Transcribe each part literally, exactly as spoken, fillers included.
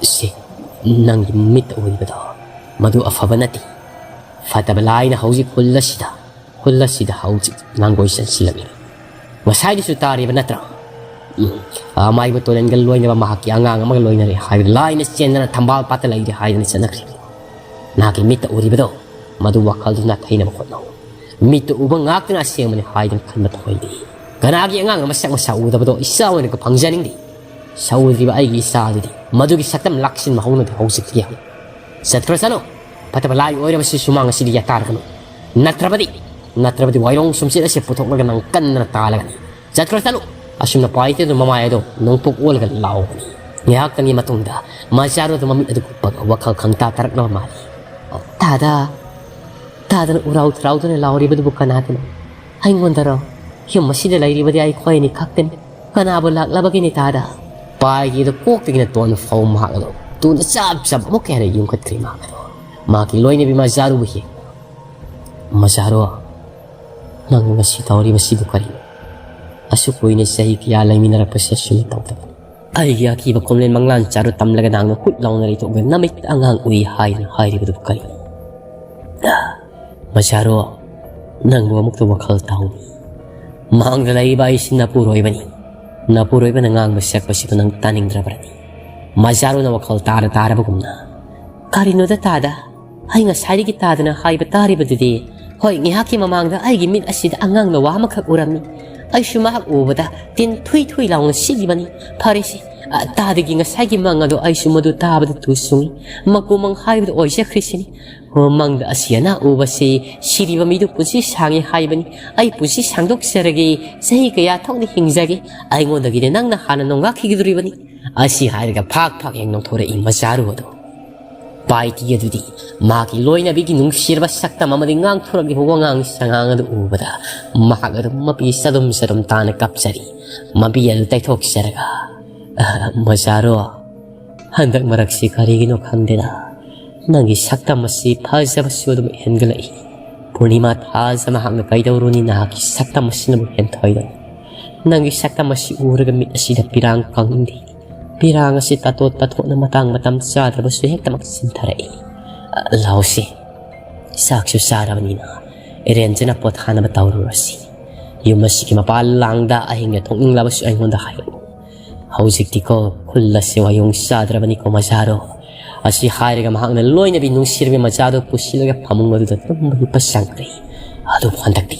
ꯁꯤ, ꯅꯪꯒꯤ ꯃꯤꯠꯇ ꯎꯔꯤꯕꯗꯣ, ꯃꯗꯨ ꯑꯐꯕ ꯅꯠꯇꯦ꯫ ꯐꯠꯇꯕ ꯂꯥꯏꯅ ꯍꯧꯖꯤꯛ ꯈꯨꯜ ꯑꯁꯤꯗ, ꯈꯨꯜ ꯑꯁꯤꯗ ꯍꯧꯖꯤꯛ ꯂꯥꯡꯒꯣꯏ ꯆꯪꯁꯤꯜꯂꯛꯂꯤ꯫ ꯉꯁꯥꯏꯗꯨꯁꯨ ꯇꯥꯔꯤꯕ ꯅꯠꯇ꯭ꯔꯥ? ꯎꯝ, ꯑꯃꯥꯏꯕ ꯇꯣꯔꯦꯟꯒ ꯂꯣꯏꯅꯕ ꯃꯍꯥꯛꯀꯤ ꯑꯉꯥꯡ ꯑꯃꯒ ꯂꯣꯏꯅꯔꯦ ꯍꯥꯏꯗꯨꯅ ꯂꯥꯏꯅ ꯆꯦꯟꯗꯅ ꯊꯝꯕꯥꯜ ꯄꯥꯠꯇ ꯂꯩꯔꯦ ꯍꯥꯏꯗꯅ ꯆꯠꯅꯈ꯭ꯔꯦ꯫ ꯅꯍꯥꯛꯀꯤ ꯃꯤꯠꯇ ꯎꯔꯤꯕꯗꯣ, ꯃꯗꯨ ꯋꯥꯈꯜꯗꯨ ꯅꯥꯊꯩꯅꯕ ꯍꯣꯠꯅꯧ꯫ ꯃꯤꯠꯇ ꯎꯕ ꯉꯥꯛꯇꯅ ꯑꯁꯦꯡꯕꯅꯤ ꯍꯥꯏꯗꯨꯅ ꯈꯟꯕ ꯊꯣꯏꯗꯦ꯫ ꯀꯅꯥꯒꯤ ꯑꯉꯥꯡꯅ ꯃꯁꯛ ꯃꯁꯥ ꯎꯗꯕꯗꯣ ꯏꯆꯥ ꯑꯣꯏꯅꯒ ꯐꯪꯖꯅꯤꯡꯗꯦ꯫ ꯁꯧꯗ꯭ꯔꯤꯕ ꯑꯩꯒꯤ ꯏꯆꯥꯗꯨꯗꯤ ꯃꯗꯨꯒꯤ ꯁꯛꯇꯝ ꯂꯥꯛꯁꯤꯟꯕ ꯍꯧꯅꯗꯦ ꯍꯧꯖꯤꯛꯇꯤ꯫ ꯆꯠꯈ꯭ꯔꯣ, ꯆꯠꯂꯣ꯫ ꯐꯠꯇꯕ ꯂꯥꯏ ꯑꯣꯏꯔꯕꯁꯤ ꯁꯨꯃꯥꯡ ꯑꯁꯤꯗ ꯌꯥꯇꯥꯔꯒꯅꯨ꯫ ꯅꯠꯇ꯭ꯔꯕꯗꯤ, ꯅꯠꯇ꯭ꯔꯕꯗꯤ ꯋꯥꯏꯔꯣꯡ ꯁꯨꯝꯆꯦꯠ ꯑꯁꯤ ꯄꯨꯊꯣꯛꯂꯒ ꯅꯪ ꯀꯟꯗꯅ ꯇꯥꯜꯂꯒꯅꯤ꯫ ꯆꯠꯈ꯭ꯔꯣ, ꯆꯠꯂꯨ꯫ ꯑꯁꯨꯝꯅ ꯄꯥꯏꯇꯦꯗꯨ ꯃꯃꯥꯏ ꯑꯗꯣ ꯅꯣꯡꯄꯣꯛ ꯑꯣꯜꯂꯒ ꯂꯥꯎꯕꯅꯤ꯫ ꯉꯥꯏꯍꯥꯛꯇꯪꯒꯤ ꯃꯇꯨꯡꯗ ꯃꯆꯥꯔꯣꯗ ꯃꯃꯤꯠ ꯑꯗꯨ ꯀꯨꯞꯄꯒ ꯋꯥꯈꯜ ꯈꯪꯇꯥ ꯇꯥꯔꯛꯅꯕ ꯃꯥꯜꯂꯤ꯫ ꯇꯥꯗ, ꯇꯥꯗꯅ ꯎꯔꯥꯎ ꯊꯔꯥꯎꯗꯅ ꯂꯥꯎꯔꯤꯕꯗꯨꯕꯨ ꯀꯅꯥꯒꯤꯅꯣ? ꯑꯩꯉꯣꯟꯗꯔꯣ? ꯌꯨꯝ ꯑꯁꯤꯗ ꯂꯩꯔꯤꯕꯗꯤ ꯑꯩꯈꯣꯏ ꯑꯅꯤ ꯈꯛꯇꯅꯤ꯫ ꯀꯅꯥꯕꯨ ꯂꯥꯛꯂꯕꯒꯤꯅꯤ ꯇꯥꯗ? ꯄꯥꯏꯒꯤꯗ ꯀꯣꯛꯇꯒꯤꯅ ꯇꯣꯟ ꯐꯥꯎ ꯃꯍꯥꯛ ꯑꯗꯨ ꯇꯨꯅ ꯆꯞ ꯆꯞ ꯑꯃꯨꯛꯀ ꯍꯦꯟꯅ ꯌꯨꯝꯈꯠꯈ꯭ꯔꯦ ꯃꯍꯥꯛ ꯑꯗꯨ꯫ ꯃꯍꯥꯛꯀꯤ ꯂꯣꯏꯅꯕꯤ ꯃꯆꯥꯔꯨꯕꯨ ꯌꯦꯡ, ꯃꯆꯥꯔꯣ, ꯅꯪ ꯉꯁꯤ ꯇꯧꯔꯤꯕꯁꯤꯕꯨ ꯀꯔꯤꯅꯣ? ꯑꯁꯨꯛ ꯀꯨꯏꯅ ꯆꯍꯤ ꯀꯌꯥ ꯂꯩꯃꯤꯟꯅꯔꯛꯄꯁꯦ ꯑꯁꯨꯝꯅ ꯇꯧꯗꯕꯅꯤ꯫ ꯑꯩꯒꯤ ꯑꯀꯤꯕ ꯈꯣꯝꯂꯦꯟ ꯃꯪꯂꯥꯟ ꯆꯥꯔꯨ ꯇꯝꯂꯒ ꯅꯍꯥꯛꯅ ꯍꯨꯠ ꯂꯥꯎꯅ ꯂꯩꯊꯣꯛꯂꯒ ꯅꯃꯤꯠꯇ ꯑꯉꯥꯡ ꯎꯏ ꯍꯥꯏꯅ ꯍꯥꯏꯔꯤꯕꯗꯨꯕꯨ ꯀꯔꯤꯅꯣ? ꯃꯆꯥꯔꯣ, ꯅꯪꯕꯨ ꯑꯃꯨꯛꯇ ꯋꯥꯈꯜ ꯇꯥꯎꯅꯤ꯫ ꯃꯥꯡꯗ ꯂꯩꯔꯤꯕ ꯑꯩꯁꯤ ꯅꯄꯨꯔꯣꯏꯕꯅꯤ꯫ ꯅꯄꯨꯔꯣꯏꯕꯅ ꯉꯥꯡꯕ ꯁꯛꯄꯁꯤꯕꯨ ꯅꯪ ꯇꯥꯅꯤꯡꯗ꯭ꯔꯕ꯭ꯔꯅꯤ? ꯃꯆꯥꯔꯣꯅ ꯋꯥꯈꯜ ꯇꯥꯔ ꯇꯥꯔꯕꯒꯨꯝꯅ, ꯀꯔꯤꯅꯣꯗ ꯇꯥꯗ? ꯑꯩ ꯉꯁꯥꯏꯗꯒꯤ ꯇꯥꯗꯅ ꯍꯥꯏꯕ ꯇꯥꯔꯤꯕꯗꯨꯗꯤ꯫ ꯍꯣꯏ, ꯉꯥꯏꯍꯥꯛꯀꯤ ꯃꯃꯥꯡꯗ ꯑꯩꯒꯤ ꯃꯤꯠ ꯑꯁꯤꯗ ꯑꯉꯥꯡ ꯅꯋꯥ ꯑꯃꯈꯛ ꯎꯔꯝꯃꯤ꯫ ꯑꯩꯁꯨ ꯃꯍꯥꯛ ꯎꯕꯗ ꯇꯤꯟ ꯊꯨꯏ ꯊꯨꯏ ꯂꯥꯎꯅ ꯁꯤꯠꯂꯤꯕꯅꯤ꯫ ꯐꯔꯦꯁꯦ, ꯑ, ꯇꯥꯗꯒꯤ ꯉꯁꯥꯏꯒꯤ ꯃꯪ ꯑꯗꯣ ꯑꯩꯁꯨ ꯃꯗꯨ ꯇꯥꯕꯗ ꯇꯨ ꯆꯨꯡꯏ꯫ ꯃꯀꯨ ꯃꯪ ꯍꯥꯏꯕꯗꯨ ꯑꯣꯏꯖꯈ꯭ꯔꯤꯁꯤꯅꯤ꯫ ꯍꯣ, ꯃꯪꯗ ꯑꯁꯤ ꯑꯅꯥ ꯎꯕꯁꯤ ꯁꯤꯔꯤꯕ ꯃꯤꯗꯨ ꯄꯨꯟꯁꯤ ꯁꯥꯡꯉꯤ ꯍꯥꯏꯕꯅꯤ꯫ ꯑꯩ ꯄꯨꯟꯁꯤ ꯁꯥꯡꯗꯣꯛꯆꯔꯒꯦ, ꯆꯍꯤ ꯀꯌꯥ ꯊꯣꯛꯅ ꯍꯤꯡꯖꯒꯦ꯫ ꯑꯩꯉꯣꯟꯗꯒꯤꯗꯤ ꯅꯪꯅ ꯍꯥꯟꯅ ꯅꯣꯡꯂꯥꯛꯈꯤꯒꯗꯧꯔꯤꯕꯅꯤ꯫ ꯑꯁꯤ ꯍꯥꯏꯔꯒ ꯐꯥꯛ ꯐꯥꯛ ꯍꯦꯛ ꯅꯣꯛꯊꯣꯔꯛꯏ ꯃꯆꯥꯔꯨ ꯑꯗꯨ꯫ ꯄꯥꯏꯇꯤ ꯑꯗꯨꯗꯤ ꯃꯍꯥꯛꯀꯤ ꯂꯣꯏꯅꯕꯤꯒꯤ ꯅꯨꯡꯁꯤꯔꯕ ꯁꯛꯇꯝ ꯑꯃꯗꯤ ꯉꯥꯡꯊꯣꯔꯛꯂꯤꯕ ꯋꯥꯉꯥꯡ ꯁꯉꯥꯡ ꯑꯗꯨ ꯎꯕꯗ ꯃꯍꯥꯛ ꯑꯗꯨꯝ ꯃꯄꯤ ꯆꯗꯨꯝ ꯆꯗꯨꯝ ꯇꯥꯅ ꯀꯞꯆꯔꯤ꯫ ꯃꯄꯤ ꯑꯗꯨ ꯇꯩꯊꯣꯛꯆꯔꯒ, "ꯑ, ꯃꯆꯥꯔꯣ, ꯍꯟꯗꯛ ꯃꯔꯛꯁꯤ ꯀꯔꯤꯒꯤꯅꯣ ꯈꯪꯗꯦꯗ, ꯅꯪꯒꯤ ꯁꯛꯇꯝ ꯑꯁꯤ ꯐꯖꯕꯁꯨ ꯑꯗꯨꯝ ꯍꯦꯟꯒꯠꯂꯛꯏ꯫ ꯄꯨꯔꯅꯤꯃꯥ ꯊꯥꯖ ꯃꯍꯥꯛꯅ ꯀꯩꯗꯧꯔꯨꯅꯤ, ꯅꯍꯥꯛꯀꯤ ꯁꯛꯇꯝ ꯑꯁꯤꯅꯕꯨ ꯍꯦꯟꯊꯣꯏꯗꯅ꯫ ꯅꯪꯒꯤ ꯁꯛꯇꯝ ꯑꯁꯤ ꯎꯔꯒ ꯃꯤꯠ ꯑꯁꯤꯗ ꯄꯤꯔꯥꯡ ꯀꯪꯅꯤꯡꯗꯦ꯫ ꯄꯤꯔꯥꯡ ꯑꯁꯤ ꯇꯥꯊꯣꯠ ꯇꯥꯊꯣꯠꯅ ꯃꯇꯥꯡ ꯃꯇꯝ ꯆꯥꯗ꯭ꯔꯕꯁꯨ ꯍꯦꯛꯇꯃꯛ ꯁꯤꯟꯊꯔꯛꯏ꯫ "ꯂꯥꯎꯁꯤ, ꯆꯥꯛꯁꯨ ꯆꯥꯔꯕꯅꯤꯅ ꯏꯔꯦꯟꯖꯅ ꯄꯣꯊꯥꯅꯕ ꯇꯧꯔꯨꯔꯁꯤ꯫ ꯌꯨꯝ ꯑꯁꯤꯒꯤ ꯃꯄꯥꯜ ꯂꯥꯡꯗ ꯑꯍꯤꯡꯗ ꯊꯣꯛꯅꯤꯡꯂꯕꯁꯨ ꯑꯩꯉꯣꯟꯗ ꯍꯥꯏꯔꯛꯎ꯫ ꯍꯧꯖꯤꯛꯇꯤꯀꯣ ꯈꯨꯜ ꯑꯁꯤ ꯋꯥꯌꯣꯡ ꯆꯥꯗ꯭ꯔꯕꯅꯤꯀꯣ ꯃꯖꯥꯔꯣ"꯫ ꯑꯁꯤ ꯍꯥꯏꯔꯒ ꯃꯍꯥꯛꯅ ꯂꯣꯏꯅꯕꯤ ꯅꯨꯡꯁꯤꯔꯕꯤ ꯃꯆꯥꯗꯨ ꯄꯨꯁꯤꯜꯂꯒ ꯐꯃꯨꯡ ꯑꯗꯨꯗ ꯇꯨꯝꯕ ꯍꯤꯞꯄ ꯆꯪꯈ꯭ꯔꯦ꯫ ꯑꯗꯨꯕꯨ ꯍꯟꯗꯛꯇꯤ,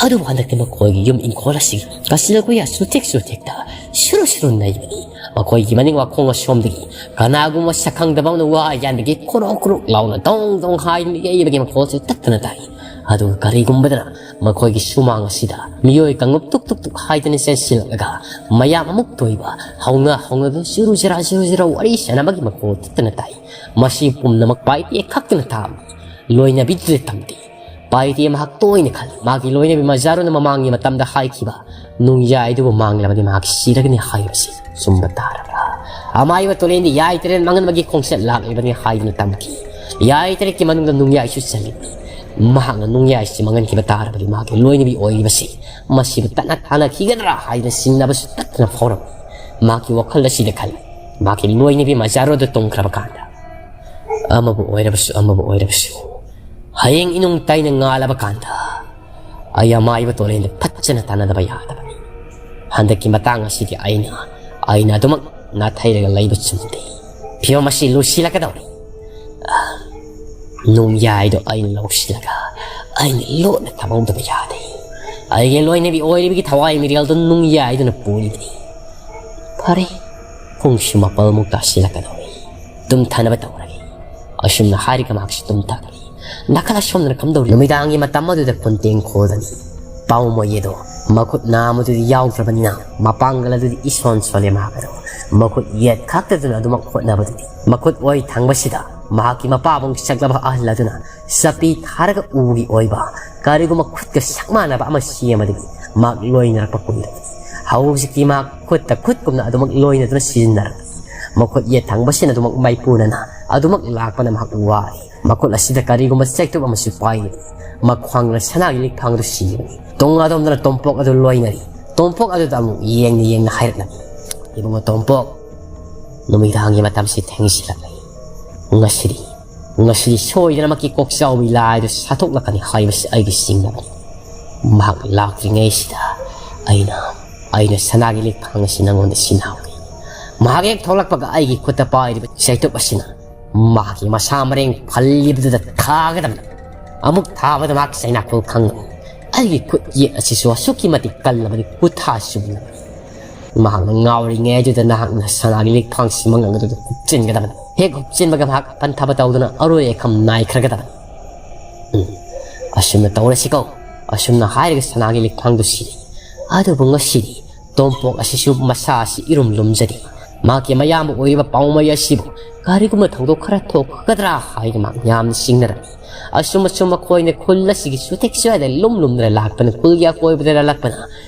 ꯑꯗꯨꯕꯨ ꯍꯟꯗꯛꯇꯤ ꯃꯈꯣꯏꯒꯤ ꯌꯨꯝ ꯏꯪꯈꯣꯜ ꯑꯁꯤ ꯀꯥꯆꯤꯟ ꯀꯣꯌꯥ ꯆꯨꯊꯦꯛ ꯆꯨꯊꯦꯛꯇ ꯁꯨꯔꯨ ꯁꯨꯔꯨ ꯅꯩꯕꯅꯤ꯫ ꯃꯈꯣꯏꯒꯤ ꯃꯅꯤꯡ ꯋꯥꯈꯣꯡ ꯑꯁꯣꯝꯗꯒꯤ ꯀꯅꯥꯒꯨꯝꯕ ꯁꯛꯈꯪꯗꯕ ꯑꯃꯅ ꯋꯥ ꯌꯥꯟꯕꯒꯤ ꯀ꯭ꯔꯣꯛ ꯀ꯭ꯔꯣꯛ ꯂꯥꯎꯅ ꯗꯣꯡ ꯗꯣꯡ ꯍꯥꯏꯗꯨꯅ ꯌꯩꯕꯒꯤ ꯃꯈꯣꯜꯁꯨ ꯇꯠꯇꯅ ꯇꯥꯏ꯫ ꯑꯗꯨꯒ ꯀꯔꯤꯒꯨꯝꯕꯗꯅ ꯃꯈꯣꯏꯒꯤ ꯁꯨꯃꯥꯡ ꯑꯁꯤꯗ ꯃꯤꯑꯣꯏ ꯀꯥꯡꯂꯨꯞ ꯇꯨꯛ ꯇꯨꯛ ꯇꯨꯛ ꯍꯥꯏꯗꯅ ꯆꯦꯟꯁꯤꯜꯂꯛꯂꯒ ꯃꯌꯥꯝ ꯑꯃꯨꯛ ꯇꯣꯏꯕ ꯍꯧꯅ ꯍꯧꯅꯗꯨꯅ ꯆꯨꯔꯨ ꯆꯦꯔꯥ ꯆꯨꯔꯨ ꯆꯦꯔꯥ ꯋꯥꯔꯤ ꯁꯥꯟꯅꯕꯒꯤ ꯃꯈꯣꯜ ꯇꯠꯇꯅ ꯇꯥꯏ꯫ ꯃꯁꯤ ꯄꯨꯝꯅꯃꯛ ꯄꯥꯏꯇꯦ ꯈꯛꯇꯅ ꯇꯥꯕ ꯂꯣꯏꯅꯕꯤꯗꯨꯗ ꯇꯝꯗꯦ꯫ ꯄꯥꯏꯇꯦ ꯃꯍꯥꯛ ꯇꯣꯏꯅ ꯈꯜꯂꯤ, ꯃꯥꯒꯤ ꯂꯣꯏꯅꯕꯤ ꯃꯖꯥꯔꯨꯅ ꯃꯃꯥꯡꯒꯤ ꯃꯇꯝꯗ ꯍꯥꯏꯈꯤꯕ "ꯅꯨꯡꯌꯥꯏꯗꯨꯕꯨ ꯃꯥꯡꯂꯕꯗꯤ ꯃꯍꯥꯛ ꯁꯤꯔꯒꯅꯤ" ꯍꯥꯏꯕꯁꯤ ꯆꯨꯝꯕ ꯇꯥꯔꯕ꯭ꯔꯥ? ꯑꯃꯥꯏꯕ ꯇꯣꯂꯦꯟꯗꯤ ꯌꯥꯏ ꯇꯔꯦꯠ ꯃꯥꯡꯍꯟꯕꯒꯤ ꯈꯣꯡꯆꯠ ꯂꯥꯛꯂꯤꯕꯅꯤ ꯍꯥꯏꯗꯨꯅ ꯇꯝꯈꯤ꯫ ꯌꯥꯏ ꯇꯔꯦꯠꯀꯤ ꯃꯅꯨꯡꯗ ꯅꯨꯡꯌꯥꯏꯁꯨ ꯆꯜꯂꯤꯕꯅꯤ꯫ ꯃꯍꯥꯛꯅ ꯅꯨꯡꯌꯥꯏꯁꯤ ꯃꯥꯡꯍꯟꯈꯤꯕ ꯇꯥꯔꯕꯗꯤ ꯃꯍꯥꯛꯀꯤ ꯂꯣꯏꯅꯕꯤ ꯑꯣꯏꯔꯤꯕꯁꯤ ꯃꯁꯤꯕꯨ ꯇꯠꯅ ꯊꯥꯅꯈꯤꯒꯗ꯭ꯔꯥ ꯍꯥꯏꯗꯅ ꯆꯤꯡꯅꯕꯁꯨ ꯇꯠꯇꯅ ꯐꯥꯎꯔꯝꯃꯤ꯫ ꯃꯍꯥꯛꯀꯤ ꯋꯥꯈꯜ ꯑꯁꯤꯗ ꯈꯜꯂꯤ, ꯃꯍꯥꯛꯀꯤ ꯂꯣꯏꯅꯕꯤ ꯃꯖꯥꯔꯣꯗ ꯇꯨꯝꯈ꯭ꯔꯕ ꯀꯥꯟꯗ, "ꯑꯃꯕꯨ ꯑꯣꯏꯔꯕꯁꯨ, ꯑꯃꯕꯨ ꯑꯣꯏꯔꯕꯁꯨ, ꯍꯌꯦꯡ ꯏꯅꯨꯡ ꯇꯥꯏꯅ ꯉꯥꯜꯂꯕ ꯀꯥꯟꯗ ꯑꯩ ꯑꯃꯥꯏꯕ ꯇꯣꯔꯦꯟꯗ ꯐꯠꯖꯅ ꯇꯥꯟꯅꯗꯕ ꯌꯥꯗꯕꯅꯤ꯫ ꯍꯟꯗꯛꯀꯤ ꯃꯇꯥꯡ ꯑꯁꯤꯗꯤ ꯑꯩꯅ, ꯑꯩꯅ ꯑꯗꯨꯃꯛ ꯅꯥꯊꯩꯔꯒ ꯂꯩꯕ ꯆꯨꯝꯗꯦ꯫ ꯐꯤꯕꯝ ꯑꯁꯤ ꯂꯨꯁꯤꯜꯂꯛꯀꯗꯧꯔꯤ꯫ ꯅꯨꯡꯌꯥꯏꯗꯣ ꯑꯩꯅ ꯂꯧꯁꯤꯜꯂꯒ ꯑꯩꯅ ꯂꯣꯠꯅ ꯊꯝꯍꯧꯗꯕ ꯌꯥꯗꯦ꯫ ꯑꯩꯒꯤ ꯂꯣꯏꯅꯕꯤ ꯑꯣꯏꯔꯤꯕꯒꯤ ꯊꯋꯥꯏ ꯃꯤꯔꯦꯜꯗꯨ ꯅꯨꯡꯌꯥꯏꯗꯨꯅ ꯄꯨꯔꯤꯕꯅꯤ꯫ ꯐꯔꯦ, ꯄꯨꯡꯁꯨ ꯃꯥꯄꯜꯃꯨꯛ ꯇꯥꯁꯤꯜꯂꯛꯀꯗꯧꯔꯦ꯫ ꯇꯨꯝꯊꯅꯕ ꯇꯧꯔꯒꯦ"꯫ ꯑꯁꯨꯝꯅ ꯍꯥꯏꯔꯒ ꯃꯍꯥꯛꯁꯤ ꯇꯨꯝꯊꯈ꯭ꯔꯦ꯫ ꯅꯥꯀꯜ ꯑꯁꯣꯝꯗꯅ ꯀꯝꯗꯧꯔꯤ? ꯅꯨꯃꯤꯗꯥꯡꯒꯤ ꯃꯇꯝ ꯑꯗꯨꯗ ꯈꯨꯟꯇꯦꯡ ꯈꯣꯜꯗꯅꯤ꯫ ꯄꯥꯎꯃꯩ ꯑꯗꯣ ꯃꯈꯨꯠ ꯅꯥꯝꯃꯗꯨꯗꯤ ꯌꯥꯎꯗ꯭ꯔꯕꯅꯤꯅ ꯃꯄꯥꯡꯒꯜ ꯑꯗꯨꯗꯤ ꯏꯁꯣꯟ ꯁꯣꯜꯂꯦ ꯃꯍꯥꯛ ꯑꯗꯣ꯫ ꯃꯈꯨꯠ ꯌꯦꯠ ꯈꯛꯇꯗꯨꯅ ꯑꯗꯨꯃꯛ ꯍꯣꯠꯅꯕꯗꯨꯗꯤ ꯃꯈꯨꯠ ꯑꯣꯏ ꯊꯪꯕꯁꯤꯗ ꯃꯍꯥꯛꯀꯤ ꯃꯄꯥꯕꯨꯡ ꯁꯛꯂꯕ ꯑꯍꯜ ꯑꯗꯨꯅ ꯆꯄꯤ ꯊꯥꯔꯒ ꯎꯒꯤ ꯑꯣꯏꯕ ꯀꯔꯤꯒꯨꯝꯕ ꯈꯨꯠꯀ ꯁꯛ ꯃꯥꯟꯅꯕ ꯑꯃ ꯁꯦꯝꯕꯗꯒꯤ ꯃꯍꯥꯛ ꯂꯣꯏꯅꯔꯛꯄ ꯀꯨꯏꯔꯕꯅꯤ꯫ ꯍꯧꯖꯤꯛꯇꯤ ꯃꯍꯥꯛ ꯈꯨꯠꯇ ꯈꯨꯠꯀꯨꯝꯅ ꯑꯗꯨꯃꯛ ꯂꯣꯏꯅꯗꯨꯅ ꯁꯤꯖꯤꯟꯅꯔꯛꯂꯤ꯫ ꯃꯈꯨꯠ ꯌꯦꯠ ꯊꯪꯕꯁꯤꯅ ꯑꯗꯨꯃꯛ ꯃꯥꯏꯄꯨꯅꯅ ꯑꯗꯨꯃꯛ ꯂꯥꯛꯄꯅ ꯃꯍꯥꯛ ꯋꯥꯔꯦ꯫ ꯃꯈꯨꯠ ꯑꯁꯤꯗ ꯀꯔꯤꯒꯨꯝꯕ ꯆꯩꯇꯨꯞ ꯑꯃꯁꯨ ꯄꯥꯏꯔꯤ꯫ ꯃꯈ꯭ꯋꯥꯡꯅ ꯁꯅꯥꯒꯤ ꯂꯤꯛꯐꯥꯡꯗꯨ ꯁꯤꯔꯤꯕꯅꯤ꯫ ꯇꯨꯡ ꯑꯗꯣꯝꯗꯅ ꯇꯣꯝꯄꯣꯛ ꯑꯗꯨ ꯂꯣꯏꯅꯔꯤ꯫ ꯇꯣꯝꯄꯣꯛ ꯑꯗꯨꯗ ꯑꯃꯨꯛ ꯌꯦꯡꯅ ꯌꯦꯡꯅ ꯍꯥꯏꯔꯛꯂꯝꯃꯤ, "ꯏꯕꯨꯡꯉꯣ ꯇꯣꯝꯄꯣꯛ, ꯅꯨꯃꯤꯗꯥꯡꯒꯤ ꯃꯇꯝꯁꯤ ꯊꯦꯡꯖꯤꯜꯂꯛꯂꯦ꯫ ꯉꯁꯤꯗꯤ, ꯉꯁꯤꯗꯤ ꯁꯣꯏꯗꯅꯃꯛꯀꯤ ꯀꯣꯛꯆꯥꯎꯕꯤ ꯂꯥꯏꯗꯨ ꯁꯥꯊꯣꯛꯂꯛꯀꯅꯤ ꯍꯥꯏꯕꯁꯤ ꯑꯩꯒꯤ ꯆꯤꯡꯅꯕꯅꯤ꯫ ꯃꯍꯥꯛ ꯂꯥꯛꯇ꯭ꯔꯤꯉꯩꯁꯤꯗ ꯑꯩꯅ, ꯑꯩꯅ ꯁꯅꯥꯒꯤ ꯂꯤꯛꯐꯥꯡ ꯑꯁꯤ ꯅꯪꯉꯣꯟꯗ ꯁꯤꯟꯅꯍꯧꯒꯦ꯫ ꯃꯍꯥꯛ ꯍꯦꯛ ꯊꯣꯛꯂꯛꯄꯒ ꯑꯩꯒꯤ ꯈꯨꯠꯇ ꯄꯥꯏꯔꯤꯕ ꯆꯩꯇꯨꯞ ꯑꯁꯤꯅ ꯃꯍꯥꯛꯀꯤ ꯃꯁꯥ ꯃꯔꯦꯡ ꯐꯜꯂꯤꯕꯗꯨꯗ ꯊꯥꯒꯗꯕꯅꯤ꯫ ꯑꯃꯨꯛ ꯊꯥꯕꯗ ꯃꯍꯥꯛ ꯆꯩꯅꯥꯈꯣꯜ ꯈꯪꯒꯅꯤ꯫ ꯑꯩꯒꯤ ꯈꯨꯠ ꯌꯦꯠ ꯑꯁꯤꯁꯨ ꯑꯁꯨꯛꯀꯤ ꯃꯇꯤꯛ ꯀꯜꯂꯕꯗꯤ ꯈꯨꯠꯊꯥ ꯆꯨꯝꯂꯕꯅꯤ꯫ ꯃꯍꯥꯛꯅ ꯉꯥꯎꯔꯤꯉꯩꯗꯨꯗ ꯅꯍꯥꯛꯅ ꯁꯅꯥꯒꯤ ꯂꯤꯛꯐꯥꯡꯁꯤ ꯃꯉꯛ ꯑꯗꯨꯗ ꯍꯨꯞꯆꯤꯟꯒꯗꯕꯅꯤ꯫ ꯍꯦꯛ ꯍꯨꯞꯆꯤꯟꯕꯒ ꯃꯍꯥꯛ ꯄꯟꯊꯕ ꯇꯧꯗꯨꯅ ꯑꯔꯣꯏ ꯑꯈꯝ ꯅꯥꯏꯈ꯭ꯔꯒꯗꯕꯅꯤ꯫ ꯎꯝ, ꯑꯁꯨꯝꯅ ꯇꯧꯔꯁꯤꯀꯣ꯫ ꯑꯁꯨꯝꯅ ꯍꯥꯏꯔꯒ ꯁꯅꯥꯒꯤ ꯂꯤꯛꯐꯥꯡꯗꯨ ꯁꯤꯔꯤ꯫ ꯑꯗꯨꯕꯨ ꯉꯁꯤꯗꯤ ꯇꯣꯝꯄꯣꯛ ꯑꯁꯤꯁꯨ ꯃꯁꯥ ꯑꯁꯤ ꯏꯔꯨꯝ ꯂꯨꯝꯖꯔꯤ꯫ ꯃꯍꯥꯛꯀꯤ ꯃꯌꯥꯝꯕ ꯑꯣꯏꯔꯤꯕ ꯄꯥꯎꯃꯩ ꯑꯁꯤꯕꯨ ꯀꯔꯤꯒꯨꯝꯕ ꯊꯧꯗꯣꯛ ꯈꯔ ꯊꯣꯛꯀꯗ꯭ꯔꯥ ꯍꯥꯏꯅ ꯃꯍꯥꯛ ꯌꯥꯝꯅ ꯆꯤꯡꯅꯔꯝꯃꯤ꯫ ꯑꯁꯨꯝ ꯑꯁꯨꯝ ꯃꯈꯣꯏꯅ ꯈꯨꯜ ꯑꯁꯤꯒꯤ ꯆꯨꯊꯦꯛ ꯆꯨꯌꯥꯏꯗ ꯂꯨꯝ ꯂꯨꯝꯗꯨꯅ ꯂꯥꯛꯄꯅ ꯈꯨꯜꯒꯤ ꯑꯀꯣꯏꯕꯗ ꯂꯥꯜꯂꯛꯄꯅ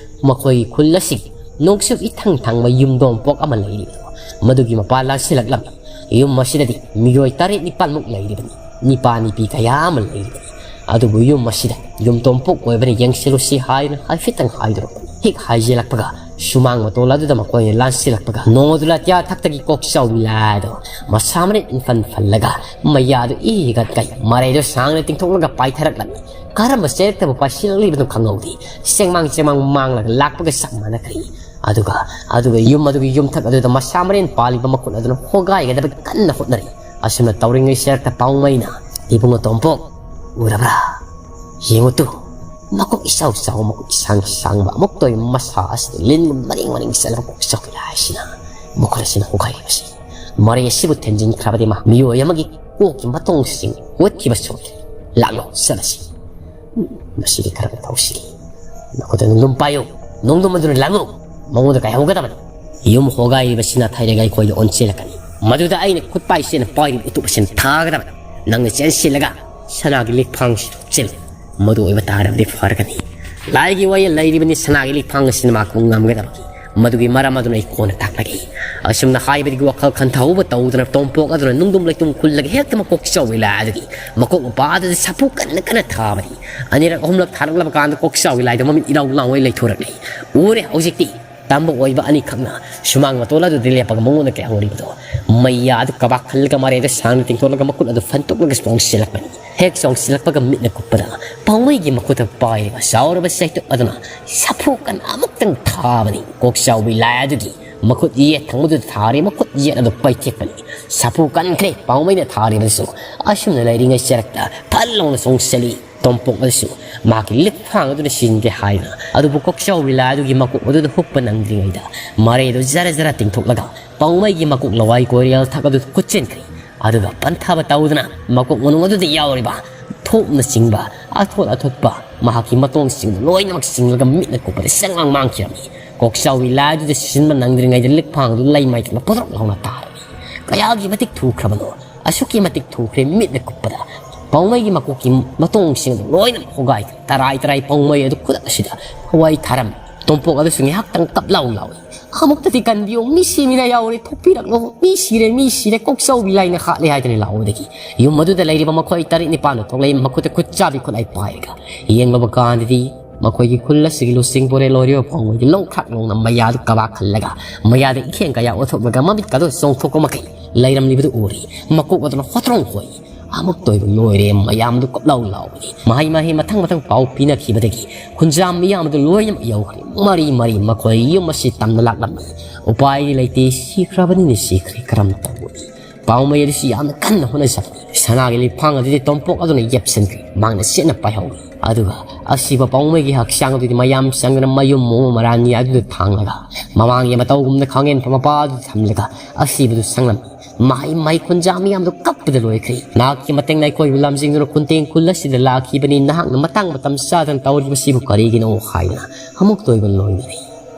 ꯃꯈꯣꯏꯒꯤ ꯈꯨꯜ ꯑꯁꯤꯒꯤ ꯅꯣꯡꯆꯨꯞ ꯏꯊꯪ ꯊꯪꯕ ꯌꯨꯝꯗꯣꯡꯄꯣꯛ ꯑꯃ ꯂꯩꯔꯤꯕꯗꯣ, ꯃꯗꯨꯒꯤ ꯃꯄꯥ ꯂꯥꯟꯁꯤꯜꯂꯛꯂꯝꯃꯤ꯫ ꯌꯨꯝ ꯑꯁꯤꯗꯗꯤ ꯃꯤꯑꯣꯏ ꯇꯔꯦꯠ ꯅꯤꯄꯥꯜꯃꯨꯛ ꯂꯩꯔꯤꯕꯅꯤ꯫ ꯅꯤꯄꯥ ꯅꯤꯄꯤ ꯀꯌꯥ ꯑꯃ ꯂꯩꯔꯤꯕꯅꯤ꯫ ꯑꯗꯨꯕꯨ ꯌꯨꯝ ꯑꯁꯤꯗ ꯌꯨꯝꯇꯣꯝꯄꯣꯛ ꯑꯣꯏꯕꯅ ꯌꯦꯡꯁꯤꯜꯂꯨꯁꯤ ꯍꯥꯏꯅ ꯍꯥꯏꯐꯦꯠꯇꯪ ꯍꯥꯏꯗꯣꯔꯛꯄꯅꯤ꯫ ꯍꯦꯛ ꯍꯥꯏꯖꯤꯜꯂꯛꯄꯒ ꯁꯨꯃꯥꯡ ꯃꯇꯣꯜ ꯑꯗꯨꯗ ꯃꯈꯣꯏꯅ ꯂꯥꯟꯁꯤꯜꯂꯛꯄꯒ ꯅꯣꯡ ꯑꯗꯨ ꯂꯥꯇꯤꯌꯥ ꯊꯛꯇꯒꯤ ꯀꯣꯛꯆꯥꯎꯕꯤ ꯂꯥꯏꯗꯣ ꯃꯁꯥ ꯃꯔꯦꯡ ꯏꯟꯐꯟ ꯐꯜꯂꯒ ꯃꯌꯥꯗꯨ ꯏꯒꯠ ꯀꯩ ꯃꯔꯩꯗꯣ ꯁꯥꯡꯅ ꯇꯤꯡꯊꯣꯛꯂꯒ ꯄꯥꯏꯊꯔꯛꯂꯝꯃꯤ꯫ ꯀꯔꯝꯕ ꯆꯩꯔꯛꯇꯕꯨ ꯄꯥꯏꯁꯤꯜꯂꯛꯂꯤꯕꯅꯣ ꯈꯪꯍꯧꯗꯦ꯫ ꯆꯦꯡꯃꯥꯡ ꯆꯦꯡꯃꯥꯡ ꯃꯥꯡꯂꯒ ꯂꯥꯛꯄꯒ ꯆꯞ ꯃꯥꯟꯅꯈ꯭ꯔꯦ꯫ ꯑꯗꯨꯒ, ꯑꯗꯨꯒ ꯌꯨꯝ ꯑꯗꯨꯒꯤ ꯌꯨꯝꯊꯛ ꯑꯗꯨꯗ ꯃꯁꯥ ꯃꯔꯦꯟ ꯄꯥꯜꯂꯤꯕ ꯃꯈꯨꯠ ꯑꯗꯨꯅ ꯍꯣꯒꯥꯏꯒꯗꯕꯒꯤ ꯀꯟꯅ ꯍꯣꯠꯅꯔꯤ꯫ ꯑꯁꯨꯝꯅ ꯇꯧꯔꯤꯉꯩ ꯆꯩꯔꯛꯇ ꯄꯥꯎꯃꯩꯅ, "ꯏꯕꯨꯡꯉꯣ ꯇꯣꯝꯄꯣꯛ, ꯎꯔꯕ꯭ꯔꯥ? ꯌꯦꯡꯉꯨ ꯇꯨ, ꯃꯀꯣꯛ ꯏꯆꯥꯎ ꯆꯥꯎꯕ, ꯃꯀꯣꯛ ꯏꯁꯥꯡ ꯁꯥꯡꯕ, ꯑꯃꯨꯛꯇ ꯑꯣꯏꯕ ꯃꯁꯥ ꯑꯁꯤꯗ ꯂꯤꯟꯒꯨꯝ ꯃꯔꯦꯡ ꯃꯔꯦꯡ ꯆꯠꯂꯕ ꯀꯣꯛ ꯏꯆꯥꯎ ꯀꯌꯥ ꯍꯥꯏꯁꯤꯅ ꯃꯈꯨꯠ ꯑꯁꯤꯅ ꯍꯣꯒꯥꯏꯔꯤꯕꯁꯤ꯫ ꯃꯔꯩ ꯑꯁꯤꯕꯨ ꯊꯦꯟꯖꯤꯟꯈ꯭ꯔꯕꯗꯤ ꯃꯍꯥꯛ ꯃꯤꯑꯣꯏ ꯑꯃꯒꯤ ꯀꯣꯛꯀꯤ ꯃꯇꯣꯡꯁꯤꯡ ꯍꯨꯠꯈꯤꯕ ꯁꯣꯛꯏ꯫ ꯂꯥꯛꯂꯣ, ꯆꯠꯂꯁꯤ꯫ ꯃꯁꯤꯗꯤ ꯈꯔ ꯇꯧꯁꯤ꯫ ꯅꯈꯨꯠꯇ ꯅꯣꯡꯗꯝ ꯄꯥꯏꯌꯨ꯫ ꯅꯣꯡꯗꯝ ꯑꯗꯨꯅ ꯂꯥꯡꯉꯨ꯫ ꯃꯉꯣꯟꯗ ꯀꯥꯏꯍꯧꯒꯗꯕꯅꯤ꯫" ꯌꯨꯝ ꯍꯣꯒꯥꯏꯔꯤꯕꯁꯤꯅ ꯊꯥꯏꯅꯒ ꯑꯩꯈꯣꯏꯗ ꯑꯣꯟꯁꯤꯜꯂꯛꯀꯅꯤ꯫ ꯃꯗꯨꯗ ꯑꯩꯅ ꯈꯨꯠ ꯄꯥꯏꯁꯦꯅ ꯄꯥꯏꯔꯤꯕ ꯎꯇꯨꯞ ꯑꯁꯤꯅ ꯊꯥꯒꯗꯕꯅꯤ꯫ ꯅꯪꯅ ꯆꯦꯟꯁꯤꯜꯂꯒ ꯁꯅꯥꯒꯤ ꯂꯤꯛꯐꯥꯡꯁꯤ ꯊꯨꯞꯆꯤꯜꯂꯨ꯫ ꯃꯗꯨ ꯑꯣꯏꯕ ꯇꯥꯔꯕꯗꯤ ꯐꯔꯒꯅꯤ꯫ ꯂꯥꯏꯒꯤ ꯋꯥꯌꯦꯜ ꯂꯩꯔꯤꯕꯅꯤ, ꯁꯅꯥꯒꯤ ꯂꯤꯛꯐꯥꯡ ꯑꯁꯤꯅ ꯃꯍꯥꯛꯄꯨ ꯉꯝꯒꯗꯕꯅꯤ꯫ ꯃꯗꯨꯒꯤ ꯃꯔꯝ ꯑꯗꯨꯅ ꯑꯩ ꯀꯣꯟꯅ ꯇꯥꯛꯂꯒꯦ꯫ ꯑꯁꯨꯝꯅ ꯍꯥꯏꯕꯗꯒꯤ ꯋꯥꯈꯜ ꯈꯟꯊꯍꯧꯕ ꯇꯧꯗꯅ ꯇꯣꯝꯄꯣꯛ ꯑꯗꯨꯅ ꯅꯨꯡꯗꯨꯝ ꯂꯩꯇꯨꯝ ꯈꯨꯜꯂꯒ ꯍꯦꯛꯇ ꯃꯀꯣꯛ ꯆꯥꯎꯕꯤ ꯂꯥꯏ ꯑꯗꯨꯒꯤ ꯃꯀꯣꯛ ꯃꯄꯥ ꯑꯗꯨꯗ ꯁꯥꯐꯨ ꯀꯟꯅ ꯀꯟꯅ ꯊꯥꯕꯅꯤ꯫ ꯑꯅꯤꯔꯛ ꯑꯍꯨꯝꯂꯛ ꯊꯥꯔꯛꯂꯕ ꯀꯥꯟꯗ ꯀꯣꯛ ꯆꯥꯎꯕꯤ ꯂꯥꯏꯗꯣ ꯃꯃꯤꯠ ꯏꯔꯥꯎ ꯂꯥꯎꯉꯩ ꯂꯩꯊꯣꯔꯛꯂꯦ꯫ ꯎꯔꯦ ꯍꯧꯖꯤꯛꯇꯤ꯫ ꯇꯝꯕ ꯑꯣꯏꯕ ꯑꯅꯤꯈꯛꯅ ꯁꯨꯃꯥꯡ ꯃꯇꯣꯜ ꯑꯗꯨꯗ ꯂꯦꯞꯄꯒ ꯃꯉꯣꯟꯗ ꯀꯩꯍꯧꯔꯤꯕꯗꯣ, ꯃꯩꯌꯥ ꯑꯗꯨ ꯀꯕꯥꯛ ꯈꯜꯂꯒ ꯃꯔꯩꯗ ꯁꯥꯡꯅ ꯇꯤꯡꯊꯣꯛꯂꯒ ꯃꯈꯨꯠ ꯑꯗꯨ ꯐꯟꯇꯣꯛꯂꯒ ꯆꯣꯡꯁꯤꯜꯂꯛꯄꯅꯤ꯫ ꯍꯦꯛ ꯆꯣꯡꯁꯤꯜꯂꯛꯄꯒ ꯃꯤꯠꯅ ꯀꯨꯞꯄꯗ ꯄꯥꯎꯃꯩꯒꯤ ꯃꯈꯨꯠꯇ ꯄꯥꯏꯔꯤꯕ ꯆꯥꯎꯔꯕ ꯆꯩꯇꯨꯞ ꯑꯗꯨꯅ ꯁꯥꯐꯨ ꯀꯟꯅ ꯑꯃꯨꯛꯇꯪ ꯊꯥꯕꯅꯤ꯫ ꯀꯣꯛꯆꯥꯎꯕꯤ ꯂꯥꯏ ꯑꯗꯨꯒꯤ ꯃꯈꯨꯠ ꯌꯦꯠ ꯊꯪꯕꯗꯨꯗ ꯊꯥꯔꯤ ꯃꯈꯨꯠ ꯌꯦꯠ ꯑꯗꯨ ꯄꯩꯊꯦꯛꯄꯅꯤ꯫ ꯁꯥꯐꯨ ꯀꯟꯈ꯭ꯔꯦ꯫ ꯄꯥꯎꯃꯩꯅ ꯊꯥꯔꯤꯕꯗꯨꯁꯨ ꯑꯁꯨꯝꯅ ꯂꯩꯔꯤꯉꯩ ꯆꯔꯛꯇ ꯐꯠ ꯂꯥꯎꯅ ꯆꯣꯡꯁꯤꯜꯂꯤ꯫ ꯇꯣꯝꯄꯣꯛ ꯑꯗꯨꯁꯨ ꯃꯍꯥꯛꯀꯤ ꯂꯤꯛꯐꯥꯡ ꯑꯗꯨꯅ ꯁꯤꯟꯒꯦ ꯍꯥꯏꯗꯨꯅ, ꯑꯗꯨꯕꯨ ꯀꯣꯛꯆꯥꯎꯕꯤ ꯂꯥꯏ ꯑꯗꯨꯒꯤ ꯃꯀꯣꯛ ꯑꯗꯨꯗ ꯍꯨꯛꯄ ꯅꯪꯗ꯭ꯔꯤꯉꯩꯗ ꯃꯔꯩꯗꯨ ꯖꯔ ꯖꯔ ꯇꯤꯡꯊꯣꯛꯂꯒ ꯄꯥꯎꯃꯩꯒꯤ ꯃꯀꯣꯛ ꯂꯋꯥꯏ ꯀꯣꯏꯔꯦꯜ ꯊꯛ ꯑꯗꯨ ꯈꯨꯠꯆꯤꯟꯈ꯭ꯔꯦ꯫ ꯑꯗꯨꯒ ꯄꯟꯊꯥꯕ ꯇꯧꯗꯅ ꯃꯀꯣꯛ ꯃꯅꯨꯡ ꯑꯗꯨꯗ ꯌꯥꯎꯔꯤꯕ ꯊꯣꯞꯅꯆꯤꯡꯕ ꯑꯊꯣꯠ ꯑꯊꯣꯠꯄ ꯃꯍꯥꯛꯀꯤ ꯃꯇꯣꯡꯁꯤꯡꯗꯨ ꯂꯣꯏꯅꯃꯛ ꯆꯤꯡꯂꯒ ꯃꯤꯠꯅ ꯀꯨꯞꯄꯗ ꯆꯪꯂꯥꯡ ꯃꯥꯡꯈꯤꯔꯝꯃꯤ꯫ ꯀꯣꯛꯆꯥꯎꯕꯤ ꯂꯥꯏ ꯑꯗꯨꯗ ꯁꯤꯟꯕ ꯅꯪꯗ꯭ꯔꯤꯉꯩꯗ ꯂꯤꯛꯐꯥꯡ ꯑꯗꯨ ꯂꯩꯃꯥꯏꯗ ꯄꯣꯗ꯭ꯔꯣꯛ ꯂꯥꯎꯅ ꯇꯥꯔꯝꯃꯤ꯫ ꯀꯌꯥꯒꯤ ꯃꯇꯤꯛ ꯊꯨꯈ꯭ꯔꯕꯅꯣ! ꯑꯁꯨꯛꯀꯤ ꯃꯇꯤꯛ ꯊꯨꯈ꯭ꯔꯦ, ꯃꯤꯠꯅ ꯀꯨꯞꯄꯗ ꯄꯥꯎꯃꯩꯒꯤ ꯃꯀꯣꯛꯀꯤ ꯃꯇꯣꯡꯁꯤꯡ ꯑꯗꯨ ꯂꯣꯏꯅꯃꯛ ꯍꯣꯒꯥꯏꯈ꯭ꯔꯦ꯫ ꯇꯔꯥꯏ ꯇꯔꯥꯏ ꯄꯥꯎꯃꯩ ꯑꯗꯨ ꯈꯨꯗꯛ ꯑꯁꯤꯗ ꯍꯋꯥꯏ ꯊꯥꯔꯝꯃꯤ꯫ ꯇꯣꯝꯄꯣꯛ ꯑꯗꯨꯁꯨ ꯉꯥꯏꯍꯥꯛꯇꯪ ꯀꯞ ꯂꯥꯎ ꯂꯥꯎꯏ꯫ "ꯑꯃꯨꯛꯇꯗꯤ ꯀꯟꯕꯤꯌꯨ, ꯃꯤ ꯁꯤꯃꯤꯅ ꯌꯥꯎꯔꯦ, ꯊꯣꯛꯄꯤꯔꯛꯂꯣ, ꯃꯤ ꯁꯤꯔꯦ, ꯃꯤ ꯁꯤꯔꯦ, ꯀꯣꯛꯆꯧꯕꯤ ꯂꯥꯏꯅ ꯍꯥꯠꯂꯦ" ꯍꯥꯏꯗꯨꯅ ꯂꯥꯎꯕꯗꯒꯤ ꯌꯨꯝ ꯑꯗꯨꯗ ꯂꯩꯔꯤꯕ ꯃꯈꯣꯏ ꯇꯔꯦꯠ ꯅꯤꯄꯥꯜꯗꯨ ꯊꯣꯛꯂꯛꯏ꯫ ꯃꯈꯨꯠꯇ ꯈꯨꯠꯆꯥꯕꯤ ꯈꯨꯠꯂꯥꯏ ꯄꯥꯏꯔꯒ ꯌꯦꯡꯂꯨꯕ ꯀꯥꯟꯗꯗꯤ ꯃꯈꯣꯏꯒꯤ ꯈꯨꯜ ꯑꯁꯤꯒꯤ ꯂꯨꯆꯤꯡ ꯄꯨꯔꯦꯜ ꯑꯣꯏꯔꯤꯕ ꯄꯥꯎꯃꯩꯗꯨ ꯂꯣꯡꯈ꯭ꯔꯥꯛ ꯂꯣꯡꯅ ꯃꯌꯥꯗꯨ ꯀꯕꯥꯛ ꯈꯜꯂꯒ ꯃꯌꯥꯗ ꯏꯈꯦꯡ ꯀꯌꯥ ꯑꯣꯟꯊꯣꯛꯂꯒ ꯃꯃꯤꯠꯀꯗꯨ ꯆꯣꯡꯊꯣꯛꯄ ꯃꯈꯩ ꯂꯩꯔꯝꯂꯤꯕꯗꯨ ꯎꯔꯤ꯫ ꯃꯀꯣꯛ ꯑꯗꯨꯅ ꯍꯣꯇ꯭ꯔꯣꯡ ꯍꯣꯏ꯫ "ꯑꯃꯨꯛꯇ ꯑꯣꯏꯕ ꯂꯣꯏꯔꯦ!" ꯃꯌꯥꯝꯗꯨ ꯀꯞꯂꯥꯎ ꯂꯥꯎꯕꯅꯤ꯫ ꯃꯍꯩ ꯃꯍꯩ ꯃꯊꯪ ꯃꯊꯪ ꯄꯥꯎ ꯄꯤꯅꯈꯤꯕꯗꯒꯤ ꯈꯨꯟꯖꯥ ꯃꯤꯌꯥꯝ ꯑꯗꯨ ꯂꯣꯏꯅꯃꯛ ꯌꯧꯈ꯭ꯔꯦ꯫ ꯃꯔꯤ ꯃꯔꯤ ꯃꯈꯣꯏ ꯌꯨꯝ ꯑꯁꯤ ꯇꯝꯅ ꯂꯥꯛꯂꯝꯃꯤ꯫ ꯎꯄꯥꯏꯗꯤ ꯂꯩꯇꯦ, ꯁꯤꯈ꯭ꯔꯕꯅꯤꯅ ꯁꯤꯈ꯭ꯔꯦ, ꯀꯔꯝ ꯇꯧꯒꯅꯤ? ꯄꯥꯎꯃꯩ ꯑꯗꯨꯁꯨ ꯌꯥꯝꯅ ꯀꯟꯅ ꯍꯣꯠꯅꯖꯕꯅꯤ꯫ ꯁꯅꯥꯒꯤ ꯂꯤꯛꯐꯥꯡ ꯑꯗꯨꯗꯤ ꯇꯣꯝꯄꯣꯛ ꯑꯗꯨꯅ ꯌꯦꯞꯁꯤꯟꯈ꯭ꯔꯦ꯫ ꯃꯍꯥꯛꯅ ꯆꯦꯠꯅ ꯄꯥꯏꯍꯧꯏ꯫ ꯑꯗꯨꯒ ꯑꯁꯤꯕ ꯄꯥꯎꯃꯩꯒꯤ ꯍꯛꯆꯥꯡ ꯑꯗꯨꯗꯤ ꯃꯌꯥꯝ ꯆꯪꯗꯨꯅ ꯃꯌꯨꯝ ꯃꯣꯃ ꯃꯔꯥꯅꯤ ꯑꯗꯨꯗ ꯊꯥꯡꯂꯒ ꯃꯃꯥꯡꯒꯤ ꯃꯇꯧꯒꯨꯝꯅ ꯈꯥꯡꯉꯦꯟ ꯃꯄꯥ ꯑꯗꯨ ꯊꯝꯂꯒ ꯑꯁꯤꯕꯗꯨ ꯆꯪꯂꯝꯃꯤ꯫ ꯃꯍꯩ ꯃꯍꯩ ꯈꯨꯟꯖꯥ ꯃꯤꯌꯥꯝꯗꯨ ꯀꯞꯄꯗ ꯂꯣꯏꯈ꯭ꯔꯦ꯫ "ꯅꯍꯥꯛꯀꯤ ꯃꯇꯦꯡꯅ ꯑꯩꯈꯣꯏꯕꯨ ꯂꯝꯖꯤꯡꯗꯨꯅ ꯈꯨꯟꯇꯦꯡ ꯈꯨꯜ ꯑꯁꯤꯗ ꯂꯥꯛꯈꯤꯕꯅꯤ, ꯅꯍꯥꯛꯅ ꯃꯇꯥꯡ ꯃꯇꯝ ꯆꯥꯗꯅ ꯇꯧꯔꯤꯕꯁꯤꯕꯨ ꯀꯔꯤꯒꯤꯅꯣ?" ꯍꯥꯏꯗꯅ ꯑꯃꯨꯛꯇ ꯑꯣꯏꯕ ꯂꯣꯏꯅꯔꯦ꯫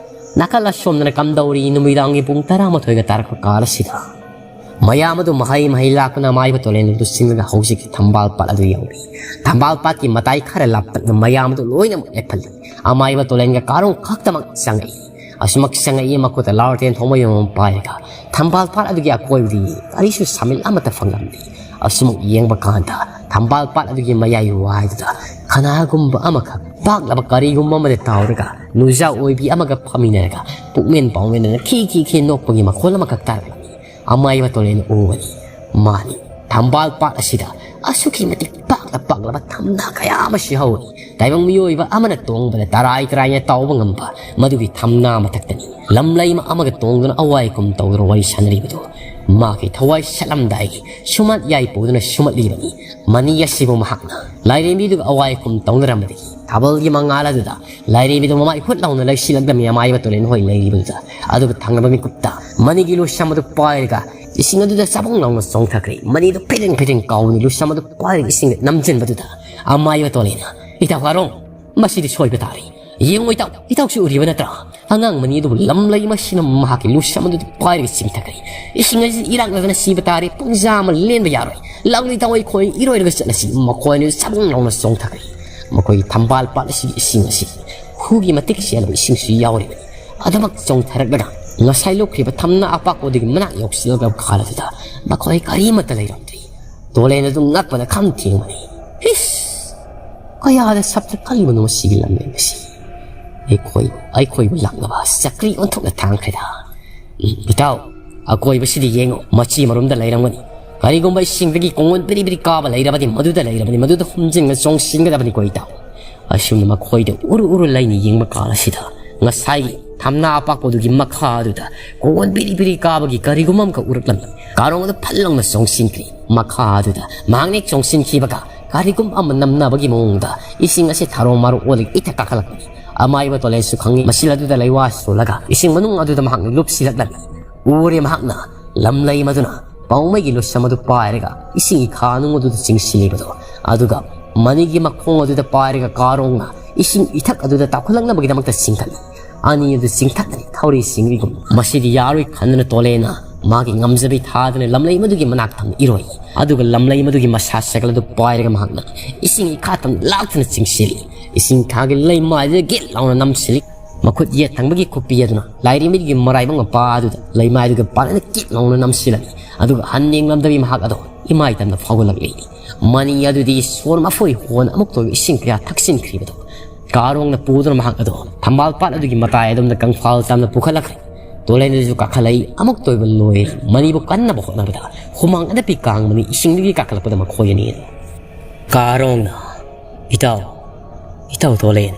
ꯅꯥꯀꯜ ꯑꯁꯣꯝꯗꯅ ꯀꯝꯗꯧꯔꯤ? ꯅꯨꯃꯤꯗꯥꯡꯒꯤ ꯄꯨꯡ ꯇꯔꯥꯃꯥꯊꯣꯏꯒ ꯇꯥꯔꯛꯄ ꯀꯥꯟ ꯑꯁꯤꯗ ꯃꯌꯥꯝ ꯑꯗꯨ ꯃꯍꯩ ꯃꯍꯩ ꯂꯥꯛꯇꯨꯅ ꯑꯃꯥꯏꯕ ꯇꯨꯔꯦꯜ ꯑꯗꯨ ꯆꯤꯡꯂꯒ ꯍꯧꯖꯤꯛꯀꯤ ꯊꯝꯕꯥꯜ ꯄꯥꯠ ꯑꯗꯨ ꯌꯧꯔꯤ꯫ ꯊꯝꯕꯥꯜ ꯄꯥꯠꯀꯤ ꯃꯇꯥꯏ ꯈꯔ ꯂꯥꯞꯇꯛꯅ ꯃꯌꯥꯝ ꯑꯗꯨ ꯂꯣꯏꯅꯃꯛ ꯂꯦꯞꯍꯜꯂꯤ꯫ ꯑꯃꯥꯏꯕ ꯇꯨꯔꯦꯜꯒ ꯀꯥꯔꯣꯡ ꯈꯛꯇꯃꯛ ꯆꯪꯉꯛꯏ꯫ ꯑꯁꯨꯃꯛ ꯆꯪꯉꯛꯏ, ꯃꯈꯨꯠꯇ ꯂꯥꯜꯇꯦꯟ ꯊꯣꯡꯕ ꯑꯃꯃꯝ ꯄꯥꯏꯔꯒ ꯊꯝꯕꯥꯜ ꯄꯥꯠ ꯑꯗꯨꯒꯤ ꯑꯀꯣꯏꯕꯗꯤ ꯀꯔꯤꯁꯨ ꯁꯥꯃꯤꯜ ꯑꯃꯠꯇ ꯐꯪꯂꯝꯗꯦ꯫ ꯑꯁꯨꯃꯛ ꯌꯦꯡꯕ ꯀꯥꯟꯗ ꯊꯝꯕꯥꯜ ꯄꯥꯠ ꯑꯗꯨꯒꯤ ꯃꯌꯥꯏ ꯋꯥꯏꯗꯨꯗ ꯀꯅꯥꯒꯨꯝꯕ ꯑꯃꯈꯛ ꯄꯥꯛꯂꯕ ꯀꯔꯤꯒꯨꯝꯕ ꯑꯃꯗ ꯇꯥꯎꯔꯒ ꯅꯨꯖꯥ ꯑꯣꯏꯕꯤ ꯑꯃꯒ ꯐꯝꯃꯤꯟꯅꯔꯒ ꯄꯨꯛꯃꯦꯟ ꯄꯥꯎꯃꯦꯟꯅ ꯈꯤ ꯈꯤ ꯈꯤ ꯅꯣꯛꯄꯒꯤ ꯃꯈꯣꯜ ꯑꯃꯈꯛ ꯇꯥꯔꯛꯂꯝꯃꯤ꯫ ꯑꯃꯥꯏꯕ ꯇꯣꯂꯦꯟ ꯎꯕꯅꯤ꯫ ꯃꯥꯅꯤ, ꯊꯝꯕꯥꯜ ꯄꯥꯠ ꯑꯁꯤꯗ ꯑꯁꯨꯛꯀꯤ ꯃꯇꯤꯛ ꯄꯥꯛꯂ ꯄꯥꯛꯂꯕ ꯊꯝꯅꯥ ꯀꯌꯥ ꯑꯃꯁꯨ ꯍꯧꯏ꯫ ꯇꯥꯏꯕꯪ ꯃꯤꯑꯣꯏꯕ ꯑꯃꯅ ꯇꯣꯡꯕꯗ ꯇꯔꯥꯏ ꯇꯔꯥꯏꯅ ꯇꯥꯎꯕ ꯉꯝꯕ ꯃꯗꯨꯒꯤ ꯊꯝꯅꯥ ꯃꯊꯛꯇꯅꯤ ꯂꯝꯂꯩꯃ ꯑꯃꯒ ꯇꯣꯡꯗꯨꯅ ꯑꯋꯥꯏ ꯀꯨꯝ ꯇꯧꯗꯨꯅ ꯋꯥꯔꯤ ꯁꯥꯟꯅꯔꯤꯕꯗꯨ꯫ ꯃꯥꯒꯤ ꯊꯋꯥꯏ ꯁꯠꯂꯝꯗꯥꯏꯒꯤ ꯁꯨꯃꯥꯠ ꯌꯥꯏ ꯄꯨꯗꯨꯅ ꯁꯨꯃꯠꯂꯤꯕꯅꯤ꯫ ꯃꯅꯤ ꯑꯁꯤꯕꯨ ꯃꯍꯥꯛꯅ ꯂꯥꯏꯔꯦꯝꯕꯤꯗꯨꯒ ꯑꯋꯥꯏ ꯀꯨꯝ ꯇꯧꯅꯔꯝꯕꯗꯒꯤ ꯊꯥꯕꯜꯒꯤ ꯃꯉꯥꯜ ꯑꯗꯨꯗ ꯂꯥꯏꯔꯦꯝꯕꯤꯗꯨ ꯃꯃꯥꯏ ꯍꯨꯠ ꯂꯥꯎꯅ ꯂꯩꯁꯤꯜꯂꯛꯂꯝꯃꯤ ꯑꯃꯥꯏꯕ ꯇꯨꯔꯦꯜ ꯍꯣꯏ ꯂꯩꯔꯤꯕꯗꯨꯗ꯫ ꯑꯗꯨꯒ ꯊꯪꯅꯕ ꯃꯤꯀꯨꯞꯇ ꯃꯅꯤꯒꯤ ꯂꯨꯁꯝ ꯑꯗꯨ ꯄꯥꯏꯔꯒ ꯏꯁꯤꯡ ꯑꯗꯨꯗ ꯆꯕꯨꯡ ꯂꯥꯎꯅ ꯆꯣꯡꯊꯈ꯭ꯔꯦ꯫ ꯃꯅꯤꯗꯨ ꯐꯤꯗꯤꯡ ꯐꯤꯗꯤꯡ ꯀꯥꯎꯅ ꯂꯨꯁꯝ ꯑꯗꯨ ꯄꯥꯏꯔꯒ ꯏꯁꯤꯡꯗ ꯅꯝꯁꯤꯟꯕꯗꯨꯗ ꯑꯃꯥꯏꯕ ꯇꯣꯂꯦꯅ, "ꯏꯇꯥꯎ ꯀꯥꯔꯣꯡ, ꯃꯁꯤꯗꯤ ꯁꯣꯏꯕ ꯇꯥꯔꯦ꯫ ꯌꯦꯡꯉꯨ ꯏꯇꯥꯎ, ꯏꯇꯥꯎꯁꯨ ꯎꯔꯤꯕ ꯅꯠꯇ꯭ꯔꯥ? ꯑꯉꯥꯡ ꯃꯅꯤ ꯑꯗꯨꯕꯨ ꯂꯝꯂꯩ ꯃꯁꯤꯅ ꯃꯍꯥꯛꯀꯤ ꯂꯨꯁꯝ ꯑꯗꯨꯗ ꯄꯥꯏꯔꯒ ꯆꯤꯡꯊꯈ꯭ꯔꯦ꯫ ꯏꯁꯤꯡ ꯑꯁꯤ ꯏꯔꯥꯛꯂꯗꯅ ꯁꯤꯕ ꯇꯥꯔꯦ꯫ ꯄꯨꯡꯖꯥ ꯑꯃ ꯂꯦꯟꯕ ꯌꯥꯔꯣꯏ꯫ ꯂꯥꯛꯂꯤ ꯏꯇꯥꯎ, ꯑꯩꯈꯣꯏ ꯏꯔꯣꯏꯔꯒ ꯆꯠꯂꯁꯤ꯫" ꯃꯈꯣꯏ ꯑꯅꯤꯗꯨ ꯆꯕꯨꯡ ꯂꯥꯎꯅ ꯆꯣꯡꯊꯈ꯭ꯔꯦ꯫ ꯃꯈꯣꯏꯒꯤ ꯊꯝꯕꯥꯜ ꯄꯥꯠ ꯑꯁꯤꯒꯤ ꯏꯁꯤꯡ ꯑꯁꯤ ꯍꯨꯒꯤ ꯃꯇꯤꯛ ꯆꯦꯜꯂꯕ ꯏꯁꯤꯡꯁꯨ ꯌꯥꯎꯔꯤꯕꯅꯤ꯫ ꯑꯗꯨꯃꯛ ꯆꯣꯡꯊꯔꯛꯂꯒ ꯉꯁꯥꯏ ꯂꯨꯞꯈ꯭ꯔꯤꯕ ꯊꯝꯅꯥ ꯑꯄꯥꯛꯄꯗꯨꯒꯤ ꯃꯅꯥꯛ ꯌꯧꯁꯤꯜꯂꯛꯂꯕ ꯀꯥꯟ ꯑꯗꯨꯗ ꯃꯈꯣꯏ ꯀꯔꯤꯃꯠꯇ ꯂꯩꯔꯝꯗ꯭ꯔꯤ꯫ ꯇꯣꯂꯦꯟ ꯑꯗꯨ ꯉꯛꯄꯅ ꯈꯝ ꯊꯦꯡꯕꯅꯤ꯫ ꯏꯁ! ꯀꯌꯥꯗ ꯁꯞꯇ ꯀꯜꯂꯤꯕꯅꯣ ꯃꯁꯤꯒꯤ ꯂꯝꯂꯩ ꯑꯁꯤ? ꯑꯩꯈꯣꯏ, ꯑꯩꯈꯣꯏꯕꯨ ꯂꯥꯛꯅꯕ ꯆꯀ꯭ꯔꯤ ꯑꯣꯟꯊꯣꯛꯅ ꯊꯥꯡꯈ꯭ꯔꯦꯗ꯫ ꯎꯝ, ꯏꯇꯥꯎ, ꯑꯀꯣꯏꯕꯁꯤꯗꯤ ꯌꯦꯡꯉꯨ, ꯃꯆꯤ ꯃꯔꯨꯝꯗ ꯂꯩꯔꯝꯒꯅꯤ꯫ ꯀꯔꯤꯒꯨꯝꯕ ꯏꯁꯤꯡꯗꯒꯤ ꯀꯣꯡꯒꯣꯟ ꯄꯤꯔꯤ ꯄꯤꯔꯤ ꯀꯥꯕ ꯂꯩꯔꯕꯗꯤ ꯃꯗꯨꯗ ꯂꯩꯔꯕꯅꯤ, ꯃꯗꯨꯗ ꯍꯨꯝꯖꯤꯟꯒ ꯆꯣꯡꯁꯤꯟꯒꯗꯕꯅꯤꯀꯣ ꯏꯇꯥꯎ꯫ ꯑꯁꯨꯝꯅ ꯃꯈꯣꯏꯗ ꯎꯔꯨ ꯎꯔꯨ ꯂꯩꯅ ꯌꯦꯡꯕ ꯀꯥꯟ ꯑꯁꯤꯗ ꯉꯁꯥꯏꯒꯤ ꯊꯝꯅꯥ ꯑꯄꯥꯛꯄꯗꯨꯒꯤ ꯃꯈꯥ ꯑꯗꯨꯗ ꯀꯣꯡꯒꯣꯟ ꯄꯤꯔꯤ ꯄꯤꯔꯤ ꯀꯥꯕꯒꯤ ꯀꯔꯤꯒꯨꯝꯕ ꯑꯃꯈꯛ ꯎꯔꯛꯂꯝꯃꯤ꯫ ꯀꯥꯔꯣꯡ ꯑꯗꯨ ꯐꯠ ꯂꯥꯎꯅ ꯆꯣꯡꯁꯤꯟꯈ꯭ꯔꯦ꯫ ꯃꯈꯥ ꯑꯗꯨꯗ ꯃꯍꯥꯛꯅ ꯍꯦꯛ ꯆꯣꯡꯁꯤꯟꯈꯤꯕꯒ ꯀꯔꯤꯒꯨꯝꯕ ꯑꯃ ꯅꯝꯅꯕꯒꯤ ꯃꯑꯣꯡꯗ ꯏꯁꯤꯡ ꯑꯁꯤ ꯊꯥꯔꯣ ꯃꯥꯔꯣ ꯑꯣꯜꯂꯒ ꯏꯊꯛ ꯀꯥꯈꯠꯂꯛꯄꯅꯤ꯫ ꯑꯃꯥꯏꯕ ꯇꯣꯂꯦꯟꯁꯨ ꯈꯪꯉꯤ꯫ ꯃꯁꯤ ꯑꯗꯨꯗ ꯂꯩꯋꯥ ꯁꯣꯜꯂꯒ ꯏꯁꯤꯡ ꯃꯅꯨꯡ ꯑꯗꯨꯗ ꯃꯍꯥꯛꯅ ꯂꯨꯞꯁꯤꯜꯂꯛꯂꯝꯃꯤ꯫ ꯎꯔꯦ ꯃꯍꯥꯛꯅ ꯂꯝꯂꯩ ꯃꯗꯨꯅ ꯄꯥꯎꯃꯩꯒꯤ ꯂꯨꯁꯝ ꯑꯗꯨ ꯄꯥꯏꯔꯒ ꯏꯁꯤꯡꯒꯤ ꯈꯥ ꯅꯨꯡ ꯑꯗꯨꯗ ꯆꯤꯡꯁꯤꯜꯂꯤꯕꯗꯣ꯫ ꯑꯗꯨꯒ ꯃꯅꯤꯒꯤ ꯃꯈꯣꯡ ꯑꯗꯨꯗ ꯄꯥꯏꯔꯒ ꯀꯥꯔꯣꯡꯅ ꯏꯁꯤꯡ ꯏꯊꯛ ꯑꯗꯨꯗ ꯇꯥꯎꯈꯠꯂꯛꯅꯕꯒꯤꯗꯃꯛꯇ ꯆꯤꯡꯈꯠꯂꯤ꯫ ꯑꯅꯤ ꯑꯗꯨ ꯆꯤꯡꯊꯠꯅꯔꯤ ꯊꯧꯔꯤ ꯆꯤꯡꯔꯤꯒꯨꯝ꯫ ꯃꯁꯤꯗꯤ ꯌꯥꯔꯣꯏ ꯈꯟꯗꯨꯅ ꯇꯣꯂꯦꯟꯅ ꯃꯥꯒꯤ ꯉꯝꯖꯕꯤ ꯊꯥꯗꯨꯅ ꯂꯝꯂꯩ ꯃꯗꯨꯒꯤ ꯃꯅꯥꯛ ꯊꯪꯅ ꯏꯔꯣꯏ꯫ ꯑꯗꯨꯒ ꯂꯝꯂꯩ ꯃꯗꯨꯒꯤ ꯃꯁꯥ ꯁꯥꯏꯀꯜ ꯑꯗꯨ ꯄꯥꯏꯔꯒ ꯃꯍꯥꯛꯅ ꯏꯁꯤꯡ ꯏꯈꯥ ꯊꯪꯅ ꯂꯥꯛꯇꯨꯅ ꯆꯤꯡꯁꯤꯜꯂꯤ꯫ ꯏꯁꯤꯡ ꯈꯥꯒꯤ ꯂꯩꯃꯥꯏꯗꯨꯗ ꯒꯤꯠ ꯂꯥꯎꯅ ꯅꯝꯁꯤꯜꯂꯤ꯫ ꯃꯈꯨꯠ ꯌꯦꯠ ꯊꯪꯕꯒꯤ ꯈꯨꯄꯤ ꯑꯗꯨꯅ ꯂꯥꯏꯔꯦꯝꯕꯤꯒꯤ ꯃꯔꯥꯏꯕꯛ ꯃꯄꯥ ꯑꯗꯨꯗ ꯂꯩꯃꯥꯏꯗꯨꯒ ꯄꯥꯟꯅꯅ ꯀꯤꯠ ꯂꯥꯎꯅ ꯅꯝꯁꯤꯜꯂꯝꯃꯤ꯫ ꯑꯗꯨꯒ ꯍꯟꯅꯤꯡꯂꯝꯗꯕꯤ ꯃꯍꯥꯛ ꯑꯗꯣ ꯏꯃꯥꯏ ꯇꯝꯅ ꯐꯥꯎꯒꯠꯂꯛꯂꯤ꯫ ꯃꯅꯤ ꯑꯗꯨꯗꯤ ꯁꯣꯔ ꯃꯐꯣꯏ ꯍꯣꯟ ꯑꯃꯨꯛꯇ ꯏꯁꯤꯡ ꯀꯌꯥ ꯊꯛꯆꯤꯟꯈ꯭ꯔꯤꯕꯗꯣ ꯀꯥꯔꯣꯡꯅ ꯄꯨꯗꯨꯅ ꯃꯍꯥꯛ ꯑꯗꯣ ꯊꯝꯕꯥꯜ ꯄꯥꯠ ꯑꯗꯨꯒꯤ ꯃꯇꯥꯏ ꯑꯗꯣꯝꯗ ꯀꯪꯐꯥꯜ ꯇꯝꯅ ꯄꯨꯈꯠꯂꯛꯈ꯭ꯔꯦ꯫ ꯇꯣꯂꯦꯟ ꯑꯗꯨꯁꯨ ꯀꯥꯈꯠꯂꯛꯏ꯫ ꯑꯃꯨꯛꯇ ꯑꯣꯏꯕ ꯂꯣꯏꯔꯦ꯫ ꯃꯅꯤꯕꯨ ꯀꯟꯅꯕ ꯍꯣꯠꯅꯕꯗ ꯍꯨꯃꯥꯡ ꯑꯅꯞꯄꯤ ꯀꯥꯡꯕꯅꯤ ꯏꯁꯤꯡꯗꯒꯤ ꯀꯥꯈꯠꯂꯛꯄꯗ ꯃꯈꯣꯏ ꯑꯅꯤ ꯑꯗꯨ꯫ ꯀꯥꯔꯣꯡꯅ, "ꯏꯇꯥꯎ, ꯏꯇꯥꯎ ꯇꯣꯂꯦꯟ,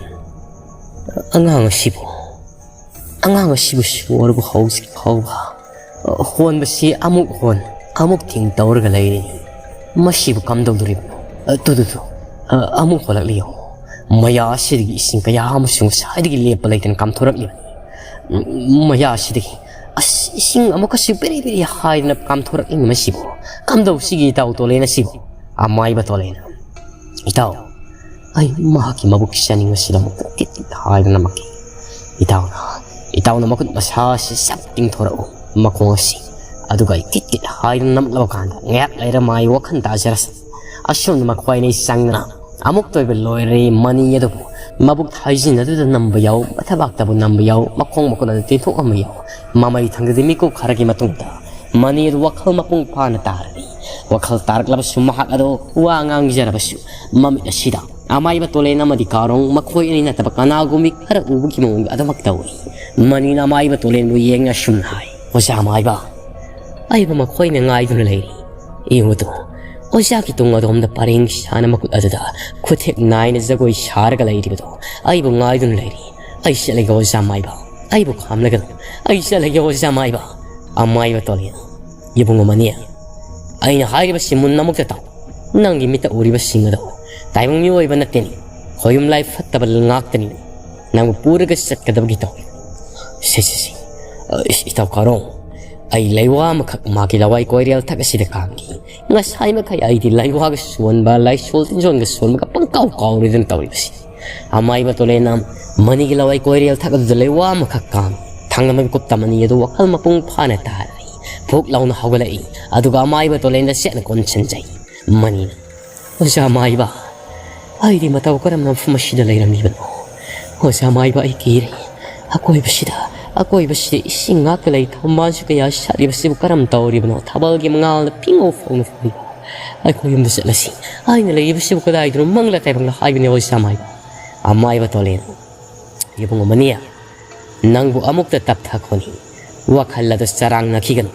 ꯑꯉꯥꯡ ꯑꯁꯤꯕꯨ, ꯑꯉꯥꯡ ꯑꯁꯤꯕꯨ ꯁꯣꯔꯕꯨ ꯍꯧꯖꯤꯛ ꯐꯥꯎꯕ ꯍꯣꯟꯕꯁꯤ ꯑꯃꯨꯛ ꯍꯣꯟ, ꯑꯃꯨꯛ ꯊꯤꯡ ꯇꯧꯔꯒ ꯂꯩꯔꯤ꯫ ꯃꯁꯤꯕꯨ ꯀꯝꯗꯧꯗꯣꯔꯤꯕꯅꯣ? ꯑ, ꯇꯨ, ꯇꯨ, ꯇꯨ, ꯑ, ꯑꯃꯨꯛ ꯍꯣꯜꯂꯛꯂꯤ ꯌꯦꯡꯉꯨ꯫ ꯃꯌꯥ ꯑꯁꯤꯗꯒꯤ ꯏꯁꯤꯡ ꯀꯌꯥ ꯑꯃꯁꯨ ꯉꯁꯥꯏꯗꯒꯤ ꯂꯦꯞꯄ ꯂꯩꯇꯅ ꯀꯥꯝꯊꯣꯔꯛꯂꯤꯕꯅꯤ꯫ ꯎꯝ, ꯃꯌꯥ ꯑꯁꯤꯗꯒꯤ, ꯑꯁ, ꯏꯁꯤꯡ ꯑꯃꯨꯛꯀꯁꯨ ꯄꯦꯔꯤ ꯄꯦꯔꯤ ꯍꯥꯏꯗꯅ ꯀꯥꯝꯊꯣꯔꯛꯏ ꯃꯁꯤꯕꯨ꯫ ꯀꯝꯗꯧꯁꯤꯒꯦ ꯏꯇꯥꯎ ꯇꯣꯂꯦꯟ ꯑꯁꯤꯕꯨ?" ꯑꯃꯥꯏꯕ ꯇꯣꯂꯦꯟꯅ, "ꯏꯇꯥꯎ, ꯑꯩ ꯃꯍꯥꯛꯀꯤ ꯃꯕꯨꯛ ꯆꯥꯅꯤꯡꯕꯁꯤꯗ ꯑꯃꯨꯛꯇ ꯀꯤꯠ ꯀꯤꯠ ꯍꯥꯏꯗꯨꯅ ꯃꯛꯀꯤ꯫ ꯏꯇꯥꯎꯅ, ꯏꯇꯥꯎꯅ ꯃꯈꯨꯠ ꯃꯁꯥ ꯑꯁꯤ ꯆꯞ ꯇꯤꯡꯊꯣꯔꯛꯎ, ꯃꯈꯣꯡ ꯑꯁꯤ꯫ ꯑꯗꯨꯒ ꯑꯩ ꯀꯤꯠ ꯀꯤꯠ ꯍꯥꯏꯗꯨꯅ ꯅꯝꯂꯕ ꯀꯥꯟꯗ ꯉꯥꯏꯍꯥꯛ ꯂꯩꯔ ꯃꯥꯏ ꯋꯥꯈꯜ ꯇꯥꯖꯔꯁꯤ꯫" ꯑꯁꯨꯝꯅ ꯃꯈꯣꯏ ꯑꯅꯤ ꯆꯪꯗꯅ ꯑꯃꯨꯛꯇ ꯑꯣꯏꯕ ꯂꯣꯏꯔꯦ꯫ ꯃꯅꯤ ꯑꯗꯨꯕꯨ ꯃꯕꯨꯛ ꯊꯥꯏꯖꯤꯟ ꯑꯗꯨꯗ ꯅꯝꯕ ꯌꯥꯎ, ꯃꯊꯕꯥꯛꯇꯕꯨ ꯅꯝꯕ ꯌꯥꯎ, ꯃꯈꯣꯡ ꯃꯈꯨꯠ ꯑꯗꯨ ꯇꯤꯡꯊꯣꯛꯑꯝꯕ ꯌꯥꯎ꯫ ꯃꯃꯩ ꯊꯪꯗꯗꯤ ꯃꯤꯀꯨꯞ ꯈꯔꯒꯤ ꯃꯇꯨꯡꯗ ꯃꯅꯤ ꯑꯗꯨ ꯋꯥꯈꯜ ꯃꯄꯨꯡ ꯐꯥꯅ ꯇꯥꯔꯔꯤ꯫ ꯋꯥꯈꯜ ꯇꯥꯔꯛꯂꯕꯁꯨ ꯃꯍꯥꯛ ꯑꯗꯣ ꯋꯥ ꯉꯥꯡꯖꯔꯕꯁꯨ ꯃꯃꯤꯠ ꯑꯁꯤꯗ ꯑꯃꯥꯏꯕ ꯇꯣꯂꯦꯟ ꯑꯃꯗꯤ ꯀꯥꯔꯣꯡ ꯃꯈꯣꯏ ꯑꯅꯤ ꯅꯠꯇꯕ ꯀꯅꯥꯒꯨꯝꯕꯤ ꯈꯔ ꯎꯕꯒꯤ ꯃꯑꯣꯡꯗ ꯑꯗꯨꯃꯛ ꯇꯧꯏ꯫ ꯃꯅꯤꯅ ꯑꯃꯥꯏꯕ ꯇꯣꯂꯦꯟꯕꯨ ꯌꯦꯡꯅ ꯑꯁꯨꯝꯅ ꯍꯥꯏ, "ꯑꯣꯖꯥ ꯑꯃꯥꯏꯕ, ꯑꯩꯕꯨ ꯃꯈꯣꯏꯅ ꯉꯥꯏꯗꯨꯅ ꯂꯩꯔꯤ꯫ ꯌꯦꯡꯉꯨꯗꯣ, ꯑꯣꯖꯥꯒꯤ ꯇꯨꯡ ꯑꯗꯣꯝꯗ ꯄꯔꯦꯡ ꯁꯥꯅ ꯃꯈꯨꯠ ꯑꯗꯨꯗ ꯈꯨꯠꯊꯦꯛ ꯅꯥꯏꯅ ꯖꯒꯣꯏ ꯁꯥꯔꯒ ꯂꯩꯔꯤꯕꯗꯣ ꯑꯩꯕꯨ ꯉꯥꯏꯗꯨꯅ ꯂꯩꯔꯤ꯫ ꯑꯩ ꯆꯠꯂꯒꯦ ꯑꯣꯖꯥ ꯑꯃꯥꯏꯕ, ꯑꯩꯕꯨ ꯈꯥꯝꯂꯒꯅꯨ꯫ ꯑꯩ ꯆꯠꯂꯒꯦ ꯑꯣꯖꯥ ꯑꯃꯥꯏꯕ꯫" ꯑꯃꯥꯏꯕ ꯇꯣꯂꯦꯟ, "ꯏꯕꯨꯡꯉꯣ ꯃꯅꯤ, ꯑꯩꯅ ꯍꯥꯏꯔꯤꯕꯁꯤ ꯃꯨꯟꯅ ꯑꯃꯨꯛꯇ ꯇꯥꯎ꯫ ꯅꯪꯒꯤ ꯃꯤꯠꯇ ꯎꯔꯤꯕꯁꯤꯡ ꯑꯗꯣ ꯇꯥꯏꯕꯪ ꯃꯤꯑꯣꯏꯕ ꯅꯠꯇꯦꯅꯦ, ꯈꯣꯌꯨꯝ ꯂꯥꯏ ꯐꯠꯇꯕ ꯉꯥꯛꯇꯅꯤ ꯅꯪꯕꯨ ꯄꯨꯔꯒ ꯆꯠꯀꯗꯕꯒꯤ ꯇꯧꯔꯤ꯫" "ꯁꯦ, ꯁꯦ, ꯁꯦ, ꯑ, ꯏꯁ, ꯏꯇꯥꯎ ꯀꯥꯔꯣꯡ, ꯑꯩ ꯂꯩꯋꯥ ꯑꯃꯈꯛ ꯃꯥꯒꯤ ꯂꯋꯥꯏ ꯀꯣꯏꯔꯦꯜ ꯊꯛ ꯑꯁꯤꯗ ꯀꯥꯝꯈꯤ꯫ ꯉꯁꯥꯏ ꯃꯈꯩ ꯑꯩꯗꯤ ꯂꯩꯋꯥꯒ ꯁꯣꯟꯕ, ꯂꯥꯏꯁꯣꯜ ꯇꯤꯟꯖꯣꯟꯒ ꯁꯣꯟꯕꯒ ꯄꯪꯀꯥꯎ ꯀꯥꯎꯔꯦꯗꯅ ꯇꯧꯔꯤꯕꯁꯤ꯫ ꯑꯃꯥꯏꯕ ꯇꯣꯂꯦꯟꯅ ꯃꯅꯤꯒꯤ ꯂꯋꯥꯏ ꯀꯣꯏꯔꯦꯜ ꯊꯛ ꯑꯗꯨꯗ ꯂꯩꯋꯥ ꯑꯃꯈꯛ ꯀꯥꯝꯃꯤ꯫ ꯊꯥꯡꯅ ꯃꯤꯀꯨꯞꯇ ꯃꯅꯤ ꯑꯗꯨ ꯋꯥꯈꯜ ꯃꯄꯨꯡ ꯐꯥꯅ ꯇꯥꯔꯔꯤ꯫ ꯐꯨꯛ ꯂꯥꯎꯅ ꯍꯧꯒꯠꯂꯛꯏ꯫ ꯑꯗꯨꯒ ꯑꯃꯥꯏꯕ ꯇꯣꯂꯦꯟꯗ ꯆꯦꯠꯅ ꯀꯣꯟꯁꯤꯟꯖꯩ꯫ ꯃꯅꯤꯅ, "ꯑꯣꯖꯥ ꯑꯃꯥꯏꯕ, ꯑꯩꯗꯤ ꯃꯇꯧ ꯀꯔꯝꯅ ꯃꯐꯝ ꯑꯁꯤꯗ ꯂꯩꯔꯝꯂꯤꯕꯅꯣ? ꯑꯣꯖꯥ ꯑꯃꯥꯏꯕ, ꯑꯩ ꯀꯤꯔꯦ꯫ ꯑꯀꯣꯏꯕꯁꯤꯗ, ꯑꯀꯣꯏꯕꯁꯤꯗ ꯏꯁꯤꯡ ꯉꯥꯛꯇ ꯂꯩ꯫ ꯊꯝꯕꯥꯜꯁꯨ ꯀꯌꯥ ꯁꯥꯠꯂꯤꯕꯁꯤꯕꯨ ꯀꯔꯝ ꯇꯧꯔꯤꯕꯅꯣ? ꯊꯥꯕꯜꯒꯤ ꯃꯉꯥꯜꯅ ꯐꯤꯡꯉꯧ ꯐꯥꯎꯅ ꯐꯨꯔꯤꯕ꯫ ꯑꯩꯈꯣꯏ ꯌꯨꯝꯗ ꯆꯠꯂꯁꯤ꯫ ꯑꯩꯅ ꯂꯩꯔꯤꯕꯁꯤꯕꯨ ꯀꯗꯥꯏꯗꯅꯣ? ꯃꯪꯂꯥ ꯇꯥꯏꯕꯪꯂꯥ ꯍꯥꯏꯕꯅꯤ ꯑꯣꯖꯥ ꯑꯃꯥꯏꯕ꯫" ꯑꯃꯥꯏꯕ ꯇꯣꯂꯦꯟ, ꯏꯕꯨꯡꯉꯣ ꯃꯅꯤ, ꯅꯪꯕꯨ ꯑꯃꯨꯛꯇ ꯇꯞꯊꯈꯣꯅꯤ꯫ ꯋꯥꯈꯜ ꯑꯗꯨ ꯆꯔꯥꯡꯅꯈꯤꯒꯅꯨ꯫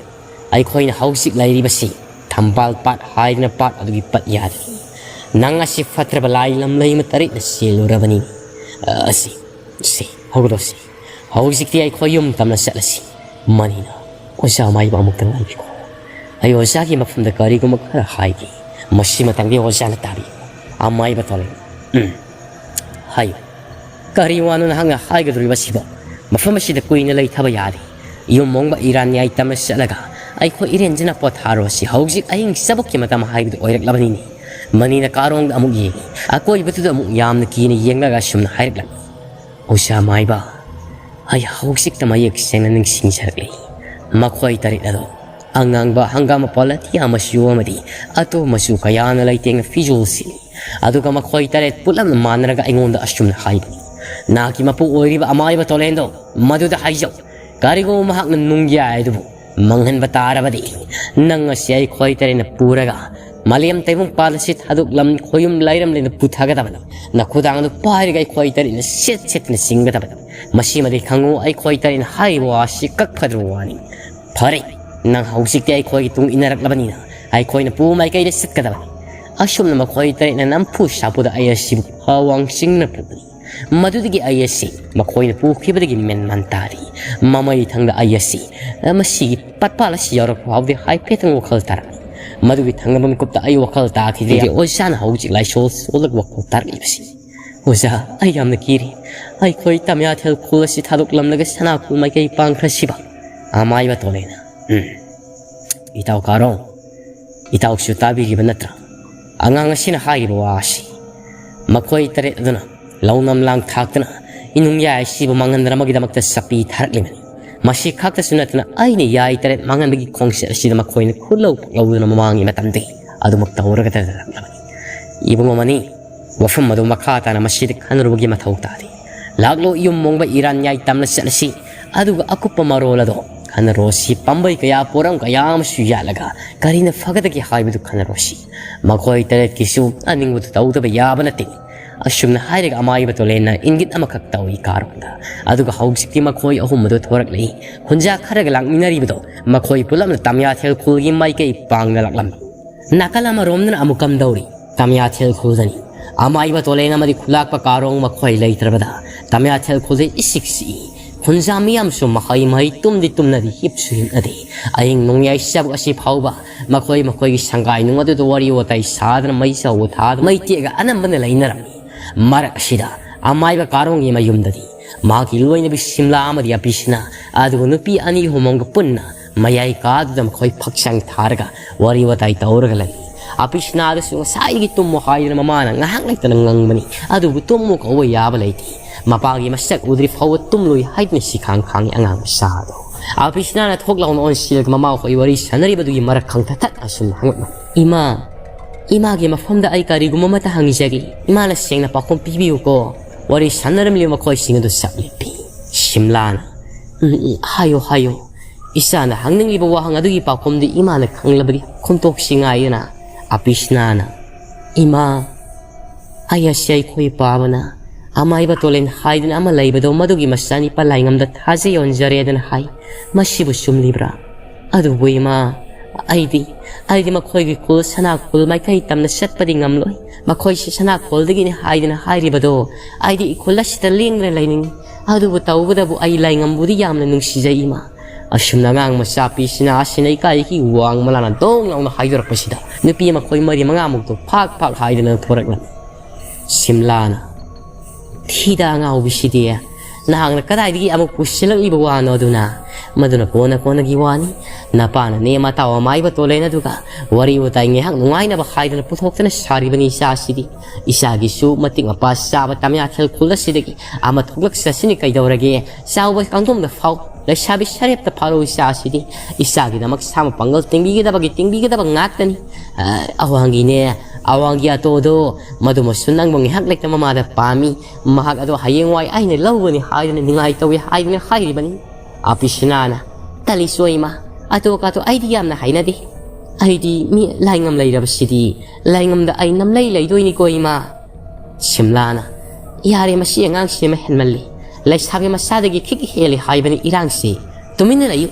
ꯑꯩꯈꯣꯏꯅ ꯍꯧꯖꯤꯛ ꯂꯩꯔꯤꯕꯁꯤ ꯊꯝꯕꯥꯜ ꯄꯥꯠ ꯍꯥꯏꯗꯅ ꯄꯥꯠ ꯑꯗꯨꯒꯤ ꯄꯠꯌꯥꯗꯅꯤ꯫ ꯅꯪ ꯑꯁꯤ ꯐꯠꯇ꯭ꯔꯕ ꯂꯥꯏ ꯂꯝꯂꯩ ꯑꯃ ꯇꯔꯦꯠꯅ ꯆꯦꯜꯂꯨꯔꯕꯅꯤ꯫ ꯑ, ꯑꯁꯤ, ꯁꯤ, ꯍꯧꯒꯗꯧꯁꯤ꯫ ꯍꯧꯖꯤꯛꯇꯤ ꯑꯩꯈꯣꯏ ꯌꯨꯝ ꯇꯝꯅ ꯆꯠꯂꯁꯤ꯫ ꯃꯅꯤꯅ, ꯑꯣꯖꯥ ꯑꯃꯥꯏꯕ ꯑꯃꯨꯛꯇ ꯉꯥꯏꯕꯤꯈꯣ꯫ ꯑꯩ ꯑꯣꯖꯥꯒꯤ ꯃꯐꯝꯗ ꯀꯔꯤꯒꯨꯝꯕ ꯈꯔ ꯍꯥꯏꯒꯦ꯫ ꯃꯁꯤ ꯃꯇꯥꯡꯗꯤ ꯑꯣꯖꯥꯅ ꯇꯥꯕꯤꯌꯨ꯫ ꯑꯃꯥꯏꯕ ꯇꯣꯂꯦꯟ꯫ ꯎꯝ꯫ ꯍꯥꯏꯌꯨ꯫ ꯀꯔꯤ ꯋꯥꯅꯣ ꯅꯍꯥꯛꯅ ꯍꯥꯏꯒꯗꯧꯔꯤꯕꯁꯤꯕꯣ? ꯃꯐꯝ ꯑꯁꯤꯗ ꯀꯨꯏꯅ ꯂꯩꯊꯕ ꯌꯥꯗꯦ꯫ ꯌꯨꯝ ꯃꯣꯡꯕ ꯏꯔꯥꯟ ꯅꯤꯌꯥꯏ ꯇꯝꯅ ꯆꯠꯂꯒ ꯑꯩꯈꯣꯏ ꯏꯔꯦꯟꯖꯅ ꯄꯣꯊꯥꯔꯣꯁꯤ꯫ ꯍꯧꯖꯤꯛ ꯑꯍꯤꯡ ꯆꯕꯛꯀꯤ ꯃꯇꯝ ꯍꯥꯏꯕꯗꯨ ꯑꯣꯏꯔꯛꯂꯕꯅꯤꯅꯦ꯫ ꯃꯅꯤꯅ ꯀꯥꯔꯣꯡꯗ ꯑꯃꯨꯛ ꯌꯦꯡꯉꯤ꯫ ꯑꯀꯣꯏꯕꯗꯨꯗ ꯑꯃꯨꯛ ꯌꯥꯝꯅ ꯀꯤꯅ ꯌꯦꯡꯂꯒ ꯑꯁꯨꯝꯅ ꯍꯥꯏꯔꯛꯂꯝꯃꯤ꯫ ꯑꯣꯖꯥ ꯃꯥꯏꯕ, ꯑꯩ ꯍꯧꯖꯤꯛꯇ ꯃꯌꯦꯛ ꯁꯦꯡꯅ ꯅꯤꯡꯁꯤꯡꯖꯔꯛꯂꯤ꯫ ꯃꯈꯣꯏ ꯇꯔꯦꯠ ꯑꯗꯣ ꯑꯉꯥꯡꯕ, ꯍꯪꯒꯥꯝ ꯃꯄꯥꯜ ꯑꯇꯤꯌꯥ ꯃꯆꯨ ꯑꯃꯗꯤ ꯑꯇꯣꯞ ꯃꯆꯨ ꯀꯌꯥꯅ ꯂꯩꯇꯦꯡꯅ ꯐꯤꯖꯣꯜ ꯁꯤꯜꯂꯤ꯫ ꯑꯗꯨꯒ ꯃꯈꯣꯏ ꯇꯔꯦꯠ ꯄꯨꯂꯞꯅ ꯃꯥꯟꯅꯔꯒ ꯑꯩꯉꯣꯟꯗ ꯑꯁꯨꯝꯅ ꯍꯥꯏꯕꯅꯤ, "ꯅꯍꯥꯛꯀꯤ ꯃꯄꯨ ꯑꯣꯏꯔꯤꯕ ꯑꯃꯥꯏꯕ ꯇꯣꯂꯦꯟꯗꯣ ꯃꯗꯨꯗ ꯍꯥꯏꯖꯧ꯫ ꯀꯔꯤꯒꯨꯝꯕ ꯃꯍꯥꯛꯅ ꯅꯨꯡꯌꯥꯏ ꯑꯗꯨꯕꯨ ꯃꯥꯡꯍꯟꯕ ꯇꯥꯔꯕꯗꯤ, ꯅꯪ ꯑꯁꯤ ꯑꯩꯈꯣꯏ ꯇꯔꯦꯠꯅ ꯄꯨꯔꯒ ꯃꯥꯂꯦꯝ ꯇꯩꯕꯨꯡ ꯄꯥꯜ ꯑꯁꯤ ꯊꯥꯗꯣꯛꯂꯝ ꯈꯣꯌꯨꯝ ꯂꯥꯏꯔꯝꯂꯦꯟꯗ ꯄꯨꯊꯒꯗꯕꯅꯤ꯫ ꯅꯈꯨꯗꯥꯡ ꯑꯗꯨ ꯄꯥꯏꯔꯒ ꯑꯩꯈꯣꯏ ꯇꯔꯦꯠꯅ ꯁꯦꯠ ꯁꯦꯠꯇꯅ ꯆꯤꯡꯒꯗꯕꯅꯤ꯫ ꯃꯁꯤꯃꯗꯤ ꯈꯪꯉꯨ, ꯑꯩꯈꯣꯏ ꯇꯔꯦꯠꯅ ꯍꯥꯏꯔꯤꯕ ꯋꯥꯁꯤ ꯀꯛꯐꯗ꯭ꯔꯕ ꯋꯥꯅꯤ꯫ ꯐꯔꯦ, ꯅꯪ ꯍꯧꯖꯤꯛꯇꯤ ꯑꯩꯈꯣꯏꯒꯤ ꯇꯨꯡ ꯏꯟꯅꯔꯛꯂꯕꯅꯤꯅ ꯑꯩꯈꯣꯏꯅ ꯄꯨ ꯃꯥꯏꯀꯩꯗ ꯆꯠꯀꯗꯕꯅꯤ꯫" ꯑꯁꯨꯝꯅ ꯃꯈꯣꯏ ꯇꯔꯦꯠꯅ ꯅꯝꯐꯨ ꯁꯥꯐꯨꯗ ꯑꯩ ꯑꯁꯤꯕꯨ ꯐꯋꯥꯡ ꯆꯤꯡꯅ ꯄꯨꯕꯅꯤ꯫ ꯃꯗꯨꯗꯒꯤ ꯑꯩ ꯑꯁꯤ ꯃꯈꯣꯏꯅ ꯄꯨꯈꯤꯕꯗꯒꯤ ꯃꯦꯟꯃꯥꯟ ꯇꯥꯔꯤ꯫ ꯃꯃꯩ ꯊꯪꯗ ꯑꯩ ꯑꯁꯤ ꯃꯁꯤꯒꯤ ꯄꯠꯄꯥꯜ ꯑꯁꯤ ꯌꯧꯔꯛꯄ ꯐꯥꯎꯗꯤ ꯍꯥꯏꯐꯦꯠꯇꯪ ꯋꯥꯈꯜ ꯇꯥꯔꯝꯃꯤ꯫ ꯃꯗꯨꯒꯤ ꯊꯪꯅꯕ ꯃꯤꯀꯨꯞꯇ ꯑꯩ ꯋꯥꯈꯜ ꯇꯥꯈꯤꯗꯦ꯫ ꯑꯣꯖꯥꯅ ꯍꯧꯖꯤꯛ ꯂꯥꯏꯁꯣꯜ ꯁꯣꯜꯂꯒ ꯋꯥꯈꯜ ꯇꯥꯔꯛꯂꯤꯕꯁꯤ꯫ "ꯑꯣꯖꯥ, ꯑꯩ ꯌꯥꯝꯅ ꯀꯤꯔꯤ꯫ ꯑꯩꯈꯣꯏ ꯇꯝꯌꯥꯊꯦꯜ ꯈꯨꯜ ꯑꯁꯤ ꯊꯥꯗꯣꯛꯂꯝꯂꯒ ꯁꯅꯥ ꯈꯨꯜ ꯃꯥꯏꯀꯩ ꯄꯥꯡꯈ꯭ꯔꯁꯤꯕ?" ꯑꯃꯥꯏꯕ ꯇꯣꯂꯦꯅ, "ꯎꯝ꯫ ꯏꯇꯥꯎ ꯀꯥꯔꯣ, ꯏꯇꯥꯎꯁꯨ ꯇꯥꯕꯤꯔꯤꯕ ꯅꯠꯇ꯭ꯔꯥ? ꯑꯉꯥꯡ ꯑꯁꯤꯅ ꯍꯥꯏꯔꯤꯕ ꯋꯥ ꯑꯁꯤ꯫ ꯃꯈꯣꯏ ꯇꯔꯦꯠ ꯑꯗꯨꯅ ꯂꯧꯅꯝ ꯂꯥꯡ ꯊꯥꯛꯇꯅ ꯏꯅꯨꯡ ꯌꯥꯏ ꯑꯁꯤꯕꯨ ꯃꯥꯡꯍꯟꯗꯅꯕꯒꯤꯗꯃꯛꯇ ꯆꯠꯄꯤ ꯊꯥꯔꯛꯂꯤꯕꯅꯤ꯫ ꯃꯁꯤ ꯈꯛꯇꯁꯨ ꯅꯠꯇꯅ ꯑꯩꯅ ꯌꯥꯏ ꯇꯔꯦꯠ ꯃꯥꯡꯍꯟꯕꯒꯤ ꯈꯣꯡꯆꯠ ꯑꯁꯤꯗ ꯃꯈꯣꯏꯅ ꯈꯨꯠꯂꯧ ꯂꯧꯗꯨꯅ ꯃꯃꯥꯡꯒꯤ ꯃꯇꯝꯗꯒꯤ ꯑꯗꯨꯃꯛ ꯇꯧꯔꯒ ꯂꯥꯛꯂꯕꯅꯤ꯫ ꯏꯕꯨꯡꯉꯣ ꯃꯅꯤ, ꯋꯥꯐꯝ ꯑꯗꯨ ꯃꯈꯥ ꯇꯥꯅ ꯃꯁꯤꯗ ꯈꯟꯅꯔꯨꯕꯒꯤ ꯃꯊꯧ ꯇꯥꯗꯦ꯫ ꯂꯥꯛꯂꯣ, ꯌꯨꯝ ꯃꯣꯡꯕ ꯏꯔꯥꯟ ꯌꯥꯏ ꯇꯝꯅ ꯆꯠꯂꯁꯤ꯫ ꯑꯗꯨꯒ ꯑꯀꯨꯞꯄ ꯃꯔꯣꯜ ꯑꯗꯣ ꯈꯟꯅꯔꯣꯁꯤ꯫ ꯄꯥꯝꯕꯩ ꯀꯌꯥ, ꯄꯣꯔꯝ ꯀꯌꯥ ꯑꯃꯁꯨ ꯌꯥꯜꯂꯒ ꯀꯔꯤꯅ ꯐꯒꯗꯒꯦ ꯍꯥꯏꯕꯗꯨ ꯈꯟꯅꯔꯣꯁꯤ꯫ ꯃꯈꯣꯏ ꯇꯔꯦꯠꯀꯤꯁꯨ ꯑꯅꯤꯡꯕꯗꯨ ꯇꯧꯗꯕ ꯌꯥꯕ ꯅꯠꯇꯦ꯫ ꯑꯁꯨꯝꯅ ꯍꯥꯏꯔꯒ ꯑꯃꯥꯏꯕ ꯇꯣꯂꯦꯟꯅ ꯏꯪꯒꯤꯠ ꯑꯃꯈꯛ ꯇꯧꯏ ꯀꯥꯔꯣꯡꯗ꯫ ꯑꯗꯨꯒ ꯍꯧꯖꯤꯛꯇꯤ ꯃꯈꯣꯏ ꯑꯍꯨꯝ ꯑꯗꯨ ꯊꯣꯔꯛꯂꯛꯏ꯫ ꯈꯨꯟꯖꯥ ꯈꯔꯒ ꯂꯥꯛꯃꯤꯟꯅꯔꯤꯕꯗꯣ ꯃꯈꯣꯏ ꯄꯨꯂꯞꯅ ꯇꯃꯤꯌꯥꯊꯦꯜ ꯈꯨꯜꯒꯤ ꯃꯥꯏꯀꯩ ꯄꯥꯡꯅ ꯂꯥꯛꯂꯝꯃꯤ꯫ ꯅꯥꯀꯜ ꯑꯃꯔꯣꯝꯗꯅ ꯑꯃꯨꯛ ꯀꯝꯗꯧꯔꯤ? ꯇꯃꯤꯌꯥꯊꯦꯜ ꯈꯨꯜꯗꯅꯤ꯫ ꯑꯃꯥꯏꯕ ꯇꯣꯂꯦꯟ ꯑꯃꯗꯤ ꯈꯨꯂꯥꯛꯄ ꯀꯥꯔꯣꯡ ꯃꯈꯣꯏ ꯂꯩꯇ꯭ꯔꯕꯗ ꯇꯃꯤꯌꯥꯊꯦꯜ ꯈꯨꯜꯗ ꯏꯁꯤꯛ ꯁꯤꯛꯏ꯫ ꯈꯨꯟꯖꯥ ꯃꯤꯌꯥꯝꯁꯨ ꯃꯍꯩ ꯃꯍꯩ ꯇꯨꯝꯗꯤ ꯇꯨꯝꯅꯗꯦ, ꯍꯤꯞꯁꯨ ꯍꯤꯞꯅꯗꯦ꯫ ꯑꯍꯤꯡ ꯅꯣꯡꯌꯥꯏ ꯆꯕꯨꯛ ꯑꯁꯤ ꯐꯥꯎꯕ ꯃꯈꯣꯏ ꯃꯈꯣꯏꯒꯤ ꯁꯪꯒꯥꯏ ꯅꯨꯡ ꯑꯗꯨꯗ ꯋꯥꯔꯤ ꯋꯥꯇꯥꯏ ꯁꯥꯗꯅ, ꯃꯩ ꯆꯥꯎꯕ ꯊꯥꯗꯅ, ꯃꯩ ꯇꯦꯛꯑꯒ ꯑꯅꯝꯕꯅ ꯂꯩꯅꯔꯝꯃꯤ꯫ ꯃꯔꯛ ꯑꯁꯤꯗ ꯑꯃꯥꯏꯕ ꯀꯥꯔꯣꯡꯒꯤ ꯃꯌꯨꯝꯗꯗꯤ ꯃꯍꯥꯛꯀꯤ ꯂꯣꯏꯅꯕꯤ ꯁꯤꯝꯂꯥ ꯑꯃꯗꯤ ꯑꯄꯤꯁꯤꯅ, ꯑꯗꯨꯒ ꯅꯨꯄꯤ ꯑꯅꯤ ꯑꯍꯨꯝ ꯑꯃꯒ ꯄꯨꯟꯅ ꯃꯌꯥꯏ ꯀꯥꯗꯨꯗ ꯃꯈꯣꯏ ꯐꯛꯆꯥꯡ ꯊꯥꯔꯒ ꯋꯥꯔꯤ ꯋꯥꯇꯥꯏ ꯇꯧꯔꯒ ꯂꯩ꯫ ꯑꯄꯤꯁꯅꯥꯗꯁꯨ ꯉꯁꯥꯏꯗꯒꯤ ꯇꯨꯝꯃꯣ ꯍꯥꯏꯗꯅ ꯃꯃꯥꯅ ꯉꯥꯏꯍꯥꯛ ꯂꯩꯇꯅ ꯉꯪꯕꯅꯤ, ꯑꯗꯨꯕꯨ ꯇꯨꯝꯃꯨ ꯀꯧꯕ ꯌꯥꯕ ꯂꯩꯇꯦ꯫ ꯃꯄꯥꯒꯤ ꯃꯁꯛ ꯎꯗ꯭ꯔꯤ ꯐꯥꯎꯕ ꯇꯨꯝꯂꯣꯏ ꯍꯥꯏꯗꯨꯅ ꯁꯤꯈꯥꯡ ꯈꯥꯡꯉꯤ ꯑꯉꯥꯡ ꯃꯆꯥꯗꯣ꯫ ꯑꯄꯤꯁꯅꯥꯅ ꯊꯣꯛ ꯂꯥꯎꯅ ꯑꯣꯟꯁꯤꯜꯂꯒ ꯃꯃꯥ ꯍꯣꯏ ꯋꯥꯔꯤ ꯁꯥꯟꯅꯔꯤꯕꯗꯨꯒꯤ ꯃꯔꯛ ꯈꯪꯊ ꯊꯠ ꯑꯁꯨꯝꯅ ꯍꯪꯂꯛꯂꯝꯃꯤ꯫ "ꯏꯃꯥ, ꯏꯃꯥꯒꯤ ꯃꯐꯝꯗ ꯑꯩ ꯀꯔꯤꯒꯨꯝꯕ ꯑꯃꯇ ꯍꯪꯖꯒꯦ꯫ ꯏꯃꯥꯅ ꯁꯦꯡꯅ ꯄꯥꯎꯈꯨꯝ ꯄꯤꯕꯤꯌꯨꯀꯣ꯫" ꯋꯥꯔꯤ ꯁꯥꯟꯅꯔꯝꯂꯤꯕ ꯃꯈꯣꯏꯁꯤꯡ ꯑꯗꯨ ꯆꯞ ꯂꯦꯞꯄꯤ꯫ ꯁꯤꯝꯂꯥꯅ, "ꯎꯝ, ꯎꯝ, ꯍꯥꯏꯌꯣ, ꯍꯥꯏꯌꯣ꯫ ꯏꯆꯥꯅ ꯍꯪꯅꯤꯡꯂꯤꯕ ꯋꯥꯍꯪ ꯑꯗꯨꯒꯤ ꯄꯥꯎꯈꯨꯝꯗꯤ ꯏꯃꯥꯅ ꯈꯪꯂꯕꯗꯤ ꯈꯨꯝꯇꯣꯛꯁꯤ ꯉꯥꯏꯗꯅ꯫" ꯑꯄꯤꯁꯅꯥꯅ, "ꯏꯃꯥ, ꯑꯩ ꯑꯁꯤ ꯑꯩꯈꯣꯏ ꯄꯥꯕꯅ ꯑꯃꯥꯏꯕ ꯇꯣꯂꯦꯟ ꯍꯥꯏꯗꯨꯅ ꯑꯃ ꯂꯩꯕꯗꯣ, ꯃꯗꯨꯒꯤ ꯃꯆꯥꯅꯤꯄꯥ ꯂꯥꯏꯉꯝꯗ ꯊꯥꯖ ꯌꯣꯟꯖꯔꯦꯗꯅ ꯍꯥꯏ꯫ ꯃꯁꯤꯕꯨ ꯆꯨꯝꯂꯤꯕ꯭ꯔꯥ? ꯑꯗꯨꯕꯨ ꯏꯃꯥ, ꯑꯩꯗꯤ, ꯑꯩꯗꯤ ꯃꯈꯣꯏꯒꯤ ꯈꯨꯜ ꯁꯅꯥ ꯈꯨꯜ ꯃꯥꯏꯀꯩ ꯇꯝꯅ ꯆꯠꯄꯗꯤ ꯉꯝꯂꯣꯏ꯫ ꯃꯈꯣꯏꯁꯤ ꯁꯅꯥ ꯈꯣꯜꯗꯒꯤꯅꯤ ꯍꯥꯏꯗꯨꯅ ꯍꯥꯏꯔꯤꯕꯗꯣ, ꯑꯩꯗꯤ ꯏꯈꯨꯜ ꯑꯁꯤꯗ ꯂꯦꯡꯗꯅ ꯂꯩꯅꯤꯡꯏ꯫ ꯑꯗꯨꯕꯨ ꯇꯧꯕꯇꯕꯨ ꯑꯩ ꯂꯥꯏꯉꯝꯕꯨꯗꯤ ꯌꯥꯝꯅ ꯅꯨꯡꯁꯤꯖꯩ ꯏꯃꯥ꯫" ꯑꯁꯨꯝꯅ ꯑꯉꯥꯡ ꯃꯆꯥ ꯄꯤꯁꯤꯅ ꯑꯁꯤꯅ ꯏꯀꯥꯏꯒꯤ ꯋꯥꯡ ꯃꯂꯥꯅ ꯗꯣꯡ ꯂꯥꯎꯅ ꯍꯥꯏꯗꯣꯔꯛꯄꯁꯤꯗ ꯅꯨꯄꯤ ꯃꯈꯣꯏ ꯃꯔꯤ ꯃꯉꯥꯃꯨꯛꯇꯣ ꯐꯥꯛ ꯐꯥꯛ ꯍꯥꯏꯗꯅ ꯊꯣꯔꯛꯂꯝꯃꯤ꯫ ꯁꯤꯝꯂꯥꯅ, "ꯊꯤꯗ ꯑꯉꯥꯎꯕꯤꯁꯤꯗꯤ, ꯅꯍꯥꯛꯅ ꯀꯗꯥꯏꯗꯒꯤ ꯑꯃꯨꯛ ꯄꯨꯁꯤꯜꯂꯛꯂꯤꯕ ꯋꯥꯅꯣ ꯑꯗꯨꯅ? ꯃꯗꯨꯅ ꯀꯣꯟꯅ ꯀꯣꯟꯅꯒꯤ ꯋꯥꯅꯤ꯫ ꯅꯄꯥꯅꯅꯦ ꯃꯇꯥꯎ ꯑꯃꯥꯏꯕ ꯇꯣꯂꯦꯟ ꯑꯗꯨꯒ ꯋꯥꯔꯤ ꯋꯥꯇꯥꯏ ꯉꯥꯏꯍꯥꯛ ꯅꯨꯡꯉꯥꯏꯅꯕ ꯍꯥꯏꯗꯅ ꯄꯨꯊꯣꯛꯇꯅ ꯁꯥꯔꯤꯕꯅꯤ ꯏꯆꯥꯁꯤꯗꯤ꯫ ꯏꯆꯥꯒꯤꯁꯨ ꯃꯇꯤꯛ ꯃꯄꯥ ꯆꯥꯕ ꯇꯃꯤꯌꯥꯊꯦꯜ ꯈꯨꯜ ꯑꯁꯤꯗꯒꯤ ꯑꯃ ꯊꯣꯛꯂꯛꯆꯁꯤꯅꯤ ꯀꯩꯗꯧꯔꯒꯦ? ꯆꯥꯎꯕ ꯀꯥꯡꯗꯣꯝꯗ ꯐꯥꯎ, ꯂꯩꯁꯥꯕꯤ ꯁꯔꯦꯞꯇ ꯐꯥꯔꯣ ꯏꯆꯥꯁꯤꯗꯤ꯫ ꯏꯆꯥꯒꯤꯗꯃꯛ ꯁꯥ ꯃꯄꯥꯡꯒꯜ ꯇꯤꯡꯕꯤꯒꯗꯕꯒꯤ ꯇꯤꯡꯕꯤꯒꯗꯕ ꯉꯥꯛꯇꯅꯤ꯫ ꯑ, ꯑꯋꯥꯡꯒꯤꯅꯦ, ꯑꯋꯥꯡꯒꯤ ꯑꯇꯣꯗꯣ, ꯃꯗꯨꯃꯁꯨ ꯅꯪꯕꯨ ꯉꯥꯏꯍꯥꯛ ꯂꯩꯇ ꯃꯃꯥꯗ ꯄꯥꯝꯃꯤ꯫ ꯃꯍꯥꯛ ꯑꯗꯣ ꯍꯌꯦꯡꯋꯥꯏ ꯑꯩꯅ ꯂꯧꯒꯅꯤ ꯍꯥꯏꯗꯨꯅ ꯅꯤꯡꯉꯥꯏ ꯇꯧꯏ ꯍꯥꯏꯗꯨꯅ ꯍꯥꯏꯔꯤꯕꯅꯤ꯫" ꯑꯄꯤꯁꯅꯥꯅ, "ꯇꯜꯂꯤꯁꯣ ꯏꯃꯥ, ꯑꯇꯣ ꯀꯥꯇꯣ ꯑꯩꯗꯤ ꯌꯥꯝꯅ ꯍꯩꯅꯗꯦ꯫ ꯑꯩꯗꯤ ꯃꯤ ꯂꯥꯏꯉꯝ ꯂꯩꯔꯕꯁꯤꯗꯤ, ꯂꯥꯏꯉꯝꯗ ꯑꯩ ꯅꯝꯂꯩ ꯂꯩꯗꯣꯏꯅꯤꯀꯣ ꯏꯃꯥ꯫" ꯁꯤꯝꯂꯥꯅ, "ꯌꯥꯔꯦ, ꯃꯁꯤ ꯑꯉꯥꯡꯁꯤ ꯑꯃ ꯍꯦꯟꯃꯜꯂꯤ꯫ ꯂꯩꯁꯥꯕꯤ ꯃꯆꯥꯗꯒꯤ ꯈꯤꯛ ꯍꯦꯜꯂꯤ ꯍꯥꯏꯕꯅꯤ ꯏꯔꯥꯡꯁꯤ꯫ ꯇꯨꯃꯤꯟꯅ ꯂꯩꯌꯨ꯫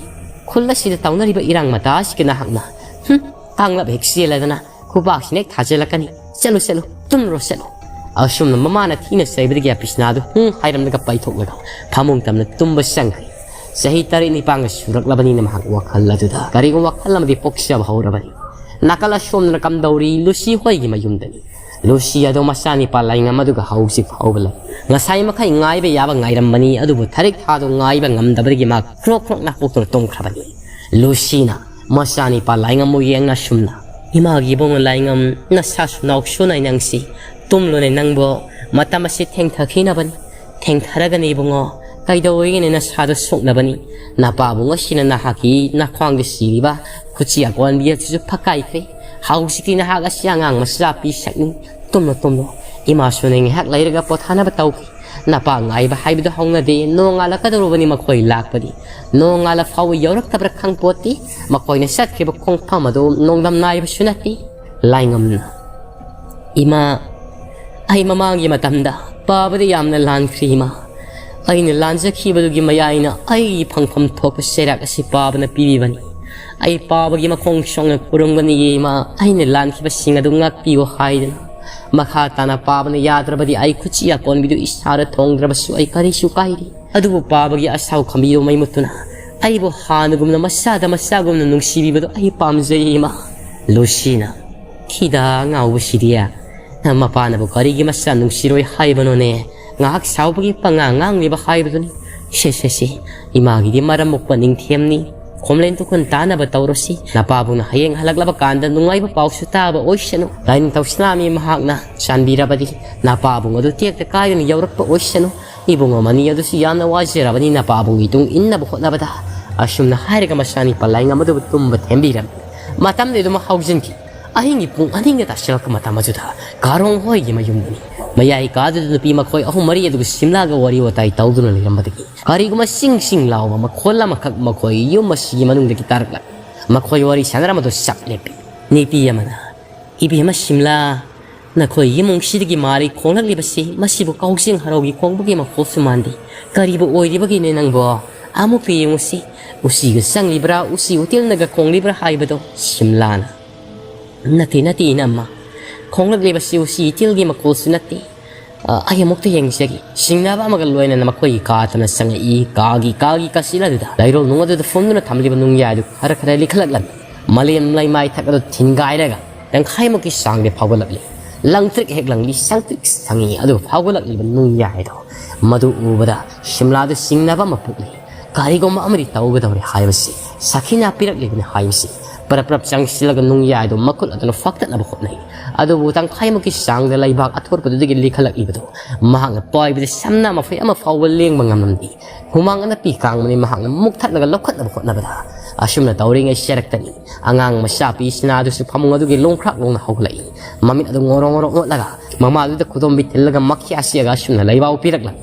ꯈꯨꯜ ꯑꯁꯤꯗ ꯇꯧꯅꯔꯤꯕ ꯏꯔꯥꯡ ꯃꯇꯥ ꯑꯁꯤꯒꯤ ꯅꯍꯥꯛꯅ, ꯍꯨꯝ, ꯀꯥꯡꯂꯞ ꯍꯦꯛ ꯆꯦꯜꯂꯗꯅ ꯈꯨꯕꯥꯛꯁꯤꯅ ꯍꯦꯛ ꯊꯥꯖꯤꯜꯂꯛꯀꯅꯤ꯫ ꯆꯠꯂꯨ, ꯆꯠꯂꯨ, ꯇꯨꯝꯂꯨꯔꯣ, ꯆꯠꯂꯨ"꯫ ꯑꯁꯨꯝꯅ ꯃꯃꯥꯅ ꯊꯤꯅ ꯆꯩꯕꯗꯒꯤ ꯄꯤꯁꯅꯥꯗꯨ ꯍꯨꯝ ꯍꯥꯏꯔꯝꯂꯒ ꯄꯥꯏꯊꯣꯛꯂꯒ ꯐꯃꯨꯡ ꯇꯝꯅ ꯇꯨꯝꯕ ꯆꯪꯈ꯭ꯔꯦ꯫ ꯆꯍꯤ ꯇꯔꯦꯠ ꯅꯤꯄꯥꯟꯒ ꯁꯨꯔꯛꯂꯕꯅꯤꯅ ꯃꯍꯥꯛ ꯋꯥꯈꯜ ꯑꯗꯨꯗ ꯀꯔꯤꯒꯨꯝꯕ ꯋꯥꯈꯜ ꯑꯃꯗꯤ ꯄꯣꯛꯆꯕ ꯍꯧꯔꯕꯅꯤ꯫ ꯅꯥꯀꯜ ꯑꯁꯣꯝꯗꯅ ꯀꯝꯗꯧꯔꯤ? ꯂꯨꯁꯤ ꯍꯣꯏꯒꯤ ꯃꯌꯨꯝꯗꯅꯤ꯫ ꯂꯨꯁꯤ ꯑꯗꯣ ꯃꯆꯥꯅꯤꯄꯥ ꯂꯥꯏꯉꯝ ꯑꯗꯨꯒ ꯍꯧꯖꯤꯛ ꯐꯥꯎꯕ ꯂꯩ꯫ ꯉꯁꯥꯏ ꯃꯈꯩ ꯉꯥꯏꯕ ꯌꯥꯕ ꯉꯥꯏꯔꯝꯕꯅꯤ, ꯑꯗꯨꯕꯨ ꯊꯔꯤꯛ ꯊꯥꯗꯣ ꯉꯥꯏꯕ ꯉꯝꯗꯕꯗꯒꯤ ꯃꯥ ꯀ꯭ꯔꯣꯛ ꯀ꯭ꯔꯣꯛ ꯅꯥꯀꯣꯛꯇꯨꯅ ꯇꯨꯝꯈ꯭ꯔꯕꯅꯤ꯫ ꯂꯨꯁꯤꯅ ꯃꯆꯥꯅꯤꯄꯥ ꯂꯥꯏꯉꯝꯕꯨ ꯌꯦꯡꯅ ꯑꯁꯨꯝꯅ, "ꯏꯃꯥꯒꯤ ꯏꯕꯨꯡꯉꯣ ꯂꯥꯏꯉꯝ, ꯅꯁꯥꯁꯨ ꯅꯥꯎꯁꯨꯅ ꯅꯪꯁꯤ꯫ ꯇꯨꯝꯂꯨꯅꯦ ꯅꯪꯕꯨ, ꯃꯇꯝ ꯑꯁꯤ ꯊꯦꯡꯊꯈꯤꯅꯕꯅꯤ꯫ ꯊꯦꯡꯊꯔꯒꯅꯤ ꯏꯕꯨꯡꯉꯣ, ꯀꯩꯗꯧꯋꯦꯒꯦꯅꯦ ꯅꯁꯥꯗꯣ ꯁꯣꯛꯅꯕꯅꯤ? ꯅꯄꯥꯕꯨꯡ ꯑꯁꯤꯅ ꯅꯍꯥꯛꯀꯤ ꯅꯈ꯭ꯋꯥꯡꯗ ꯁꯤꯔꯤꯕ ꯈꯨꯠꯁꯤ ꯑꯀꯣꯟꯕꯤ ꯑꯗꯨꯁꯨ ꯐꯛꯀꯥꯏꯈ꯭ꯔꯦ꯫ ꯍꯧꯖꯤꯛꯇꯤ ꯅꯍꯥꯛ ꯑꯁꯤ ꯑꯉꯥꯡ ꯃꯆꯥ ꯄꯤꯁꯛꯅꯤ꯫ ꯇꯨꯝꯂꯣ, ꯇꯨꯝꯂꯣ꯫ ꯏꯃꯥꯁꯨꯅꯦ ꯉꯥꯏꯍꯥꯛ ꯂꯩꯔꯒ ꯄꯣꯊꯥꯅꯕ ꯇꯧꯈꯤ꯫ ꯅꯄꯥ ꯉꯥꯏꯕ ꯍꯥꯏꯕꯗꯨ ꯍꯧꯅꯗꯦ꯫ ꯅꯣꯡꯉꯥꯜꯂꯛꯀꯗꯧꯔꯕꯅꯤ ꯃꯈꯣꯏ ꯂꯥꯛꯄꯗꯤ꯫ ꯅꯣꯡꯉꯥꯜꯂ ꯐꯥꯎꯕ ꯌꯧꯔꯛꯇꯕ꯭ꯔꯥ ꯈꯪꯄꯣꯠꯇꯦ꯫ ꯃꯈꯣꯏꯅ ꯆꯠꯈ꯭ꯔꯤꯕ ꯈꯣꯡꯐꯝ ꯑꯗꯨ ꯅꯣꯡꯗꯝ ꯅꯥꯏꯕꯁꯨ ꯅꯠꯇꯦ"꯫ ꯂꯥꯏꯉꯝꯅ, "ꯏꯃꯥ, ꯑꯩ ꯃꯃꯥꯡꯒꯤ ꯃꯇꯝꯗ ꯄꯥꯕꯗ ꯌꯥꯝꯅ ꯂꯥꯟꯈ꯭ꯔꯤ ꯏꯃꯥ꯫ ꯑꯩꯅ ꯂꯥꯟꯖꯈꯤꯕꯗꯨꯒꯤ ꯃꯌꯥꯏꯅ ꯑꯩꯒꯤ ꯐꯪꯐꯝ ꯊꯣꯛꯄ ꯆꯩꯔꯥꯛ ꯑꯁꯤ ꯄꯥꯕꯅ ꯄꯤꯕꯤꯕꯅꯤ꯫ ꯑꯩ ꯄꯥꯕꯒꯤ ꯃꯈꯣꯡ ꯁꯣꯡꯅ ꯈꯨꯔꯨꯝꯒꯅꯤꯌꯦ ꯏꯃꯥ, ꯑꯩꯅ ꯂꯥꯟꯈꯤꯕꯁꯤꯡ ꯑꯗꯨ ꯉꯥꯛꯄꯤꯌꯨ" ꯍꯥꯏꯗꯅ꯫ ꯃꯈꯥ ꯇꯥꯅ ꯄꯥꯕꯅ ꯌꯥꯗ꯭ꯔꯕꯗꯤ ꯑꯩ ꯈꯨꯠꯁꯤ ꯑꯀꯣꯟꯕꯤꯗꯨ ꯏꯁꯥꯗ ꯊꯣꯡꯗ꯭ꯔꯕꯁꯨ ꯑꯩ ꯀꯔꯤꯁꯨ ꯀꯥꯏꯗꯦ꯫ ꯑꯗꯨꯕꯨ ꯄꯥꯕꯒꯤ ꯑꯁꯥꯎ ꯈꯝꯕꯤꯗꯨ ꯃꯩ ꯃꯨꯠꯇꯨꯅ ꯑꯩꯕꯨ ꯍꯥꯟꯅꯒꯨꯝꯅ ꯃꯆꯥꯗ ꯃꯆꯥꯒꯨꯝꯅ ꯅꯨꯡꯁꯤꯕꯤꯕꯗꯨ ꯑꯩ ꯄꯥꯝꯖꯩ ꯏꯃꯥ꯫ ꯂꯨꯁꯤꯅ, "ꯈꯤꯗꯥ ꯉꯥꯎꯕꯁꯤꯗꯤ, ꯃꯄꯥꯅꯕꯨ ꯀꯔꯤꯒꯤ ꯃꯆꯥ ꯅꯨꯡꯁꯤꯔꯣꯏ ꯍꯥꯏꯕꯅꯣꯅꯦ? ꯉꯥꯏꯍꯥꯛ ꯁꯥꯎꯕꯒꯤ ꯄꯉꯥꯡ ꯉꯥꯡꯂꯤꯕ ꯍꯥꯏꯕꯗꯨꯅꯤ꯫ ꯁꯦ, ꯁꯦ, ꯁꯦ, ꯏꯃꯥꯒꯤꯗꯤ ꯃꯔꯝ ꯃꯣꯛꯄ ꯅꯤꯡꯊꯦꯝꯅꯤ꯫ ꯈꯣꯝꯂꯦꯟ ꯇꯨꯈꯨꯟ ꯇꯥꯅꯕ ꯇꯧꯔꯁꯤ꯫ ꯅꯄꯥꯕꯨꯡꯅ ꯍꯌꯦꯡ ꯍꯜꯂꯛꯂꯕ ꯀꯥꯟꯗ ꯅꯨꯡꯉꯥꯏꯕ ꯄꯥꯎꯁꯨ ꯇꯥꯕ ꯑꯣꯏꯁꯅꯨ"꯫ ꯂꯥꯏꯅꯤꯡꯊꯧ ꯁꯅꯥꯃꯤ ꯃꯍꯥꯛꯅ ꯆꯥꯟꯕꯤꯔꯕꯗꯤ ꯅꯄꯥꯕꯨꯡ ꯑꯗꯨ ꯇꯦꯛꯇ ꯀꯥꯏꯗꯅ ꯌꯧꯔꯛꯄ ꯑꯣꯏꯁꯅꯨ꯫ ꯏꯕꯨꯡꯉꯣ ꯃꯅꯤ ꯑꯗꯨꯁꯨ ꯌꯥꯝꯅ ꯋꯥꯖꯔꯕꯅꯤ ꯅꯄꯥꯕꯨꯡꯒꯤ ꯇꯨꯡ ꯏꯟꯅꯕ ꯍꯣꯠꯅꯕꯗ꯫ ꯑꯁꯨꯝꯅ ꯍꯥꯏꯔꯒ ꯃꯆꯥꯅꯤꯄꯥ ꯂꯥꯏꯉꯝ ꯑꯗꯨꯕꯨ ꯇꯨꯝꯕ ꯊꯦꯝꯕꯤꯔꯝꯃꯤ꯫ ꯃꯇꯝꯗꯤ ꯑꯗꯨꯃꯛ ꯍꯧꯖꯤꯟꯈꯤ꯫ ꯑꯍꯤꯡꯒꯤ ꯄꯨꯡ ꯑꯅꯤꯒ ꯇꯥꯁꯤꯜꯂꯛꯄ ꯃꯇꯝ ꯑꯗꯨꯗ ꯀꯥꯔꯣꯡ ꯍꯣꯏꯒꯤ ꯃꯌꯨꯝꯗꯅꯤ꯫ ꯃꯌꯥꯏ ꯀꯥꯗꯨꯗ ꯅꯨꯄꯤ ꯃꯈꯣꯏ ꯑꯍꯨꯝ ꯃꯔꯤ ꯑꯗꯨꯒ ꯁꯤꯝꯂꯥꯒ ꯋꯥꯔꯤ ꯋꯥꯇꯥꯏ ꯇꯧꯗꯨꯅ ꯂꯩꯔꯝꯕꯗꯒꯤ ꯀꯔꯤꯒꯨꯝꯕ ꯆꯤꯡ ꯆꯤꯡ ꯂꯥꯎꯕ ꯃꯈꯣꯜ ꯑꯃꯈꯛ ꯃꯈꯣꯏ ꯌꯨꯝ ꯑꯁꯤꯒꯤ ꯃꯅꯨꯡꯗꯒꯤ ꯇꯥꯔꯛꯂꯝꯃꯤ꯫ ꯃꯈꯣꯏ ꯋꯥꯔꯤ ꯁꯥꯟꯅꯔꯝꯕꯗꯨ ꯆꯞ ꯂꯦꯞꯄꯤ꯫ ꯅꯨꯄꯤ ꯑꯃꯅ, "ꯏꯕꯦꯝꯃ ꯁꯤꯝꯂꯥ, ꯅꯈꯣꯏ ꯏꯃꯨꯡꯁꯤꯗꯒꯤ ꯃꯥꯔꯤ ꯈꯣꯡꯂꯛꯂꯤꯕꯁꯤ ꯃꯁꯤꯕꯨ ꯀꯥꯎꯖꯦꯡ ꯍꯔꯥꯎꯒꯤ ꯈꯣꯡꯕꯒꯤ ꯃꯈꯣꯜꯁꯨ ꯃꯥꯟꯗꯦ꯫ ꯀꯔꯤꯕꯨ ꯑꯣꯏꯔꯤꯕꯒꯤꯅꯦ ꯅꯪꯕꯣ? ꯑꯃꯨꯛꯇ ꯌꯦꯡꯉꯨꯁꯤ, ꯎꯆꯤꯒ ꯆꯪꯂꯤꯕ꯭ꯔꯥ, ꯎꯆꯤ ꯎꯇꯦꯜꯅꯒ ꯈꯣꯡꯂꯤꯕ꯭ꯔꯥ ꯍꯥꯏꯕꯗꯣ꯫ ꯁꯤꯝꯂꯥꯅ, ꯅꯠꯇꯦ, ꯅꯠꯇꯦ, ꯏꯅꯝꯃ꯫ ꯈꯣꯡꯂꯛꯂꯤꯕꯁꯤ ꯎꯆꯤ ꯏꯇꯦꯜꯒꯤ ꯃꯈꯣꯜꯁꯨ ꯅꯠꯇꯦ꯫ ꯑ, ꯑꯩ ꯑꯃꯨꯛꯇ ꯌꯦꯡꯖꯒꯦ꯫ ꯁꯤꯡꯅꯕ ꯑꯃꯒ ꯂꯣꯏꯅꯅ ꯃꯈꯣꯏꯒꯤ ꯀꯥ ꯇꯝꯅ ꯆꯪꯉꯛꯏ꯫ ꯀꯥꯒꯤ, ꯀꯥꯒꯤ ꯀꯥꯆꯤꯟ ꯑꯗꯨꯗ ꯂꯩꯔꯣꯜ ꯅꯨꯡ ꯑꯗꯨꯗ ꯐꯨꯝꯗꯨꯅ ꯊꯝꯂꯤꯕ ꯅꯨꯡꯌꯥꯏ ꯑꯗꯨ ꯈꯔ ꯈꯔ ꯂꯤꯈꯠꯂꯛꯂꯝꯃꯤ꯫ ꯃꯂꯦꯝ ꯂꯩꯃꯥꯏ ꯊꯛ ꯑꯗꯨ ꯊꯤꯟꯒꯥꯏꯔꯒ ꯇꯪꯈꯥꯏꯃꯨꯛꯀꯤ ꯆꯥꯡꯗꯤ ꯐꯥꯎꯒꯠꯂꯛꯂꯤ꯫ ꯂꯪꯇ꯭ꯔꯤꯛ ꯍꯦꯛ ꯂꯪꯂꯤ, ꯁꯪꯇ꯭ꯔꯤꯛ ꯁꯪꯉꯤ꯫ ꯑꯗꯨ ꯐꯥꯎꯒꯠꯂꯛꯂꯤꯕ ꯅꯨꯡꯌꯥꯏꯗꯣ ꯃꯗꯨ ꯎꯕꯗ ꯁꯤꯝꯂꯥꯗꯨ ꯆꯤꯡꯅꯕ ꯑꯃ ꯄꯣꯛꯂꯤ꯫ ꯀꯔꯤꯒꯨꯝꯕ ꯑꯃꯗꯤ ꯇꯧꯒꯗꯧꯔꯦ ꯍꯥꯏꯕꯁꯤ ꯁꯈꯤꯅꯥ ꯄꯤꯔꯛꯂꯤꯕꯅꯤ ꯍꯥꯏꯕꯁꯤ ꯄꯔꯞ ꯄꯔꯞ ꯆꯪꯁꯤꯜꯂꯒ ꯅꯨꯡꯌꯥꯏꯗꯨ ꯃꯈꯨꯠ ꯑꯗꯨꯅ ꯐꯛꯇꯠꯅꯕ ꯍꯣꯠꯅꯩ꯫ ꯑꯗꯨꯕꯨ ꯇꯪꯈꯥꯏꯃꯨꯛꯀꯤ ꯆꯥꯡꯗ ꯂꯩꯕꯥꯛ ꯑꯊꯣꯠꯄꯗꯨꯗꯒꯤ ꯂꯤꯈꯠꯂꯛꯂꯤꯕꯗꯨ ꯃꯍꯥꯛꯅ ꯄꯥꯏꯕꯗ ꯁꯝꯅ ꯃꯐꯩ ꯑꯃ ꯐꯥꯎꯕ ꯂꯦꯡꯕ ꯉꯝꯂꯝꯗꯦ꯫ ꯍꯨꯃꯥꯡ ꯑꯅꯞꯄꯤ ꯀꯥꯡꯕꯅꯤ ꯃꯍꯥꯛꯅ ꯃꯨꯛꯊꯠꯂꯒ ꯂꯧꯈꯠꯅꯕ ꯍꯣꯠꯅꯕꯗ꯫ ꯑꯁꯨꯝꯅ ꯇꯧꯔꯤꯉꯩ ꯆꯦꯔꯛꯇꯅꯤ ꯑꯉꯥꯡ ꯃꯆꯥ ꯄꯤꯁꯤꯅꯥ ꯑꯗꯨꯁꯨ ꯐꯃꯨꯡ ꯑꯗꯨꯒꯤ ꯂꯣꯡꯈ꯭ꯔꯥꯛ ꯂꯣꯡꯅ ꯍꯧꯒꯠꯂꯛꯏ꯫ ꯃꯃꯤꯠ ꯑꯗꯨ ꯉꯣꯔꯣ ꯉꯣꯔꯣ ꯑꯣꯠꯂꯒ ꯃꯃꯥꯗꯨꯗ ꯈꯨꯗꯣꯝꯕꯤ ꯊꯤꯜꯂꯒ ꯃꯈ꯭ꯌꯥ ꯁꯦꯛꯑꯒ ꯑꯁꯨꯝꯅ ꯂꯩꯕꯥꯎ ꯄꯤꯔꯛꯂꯝꯃꯤ꯫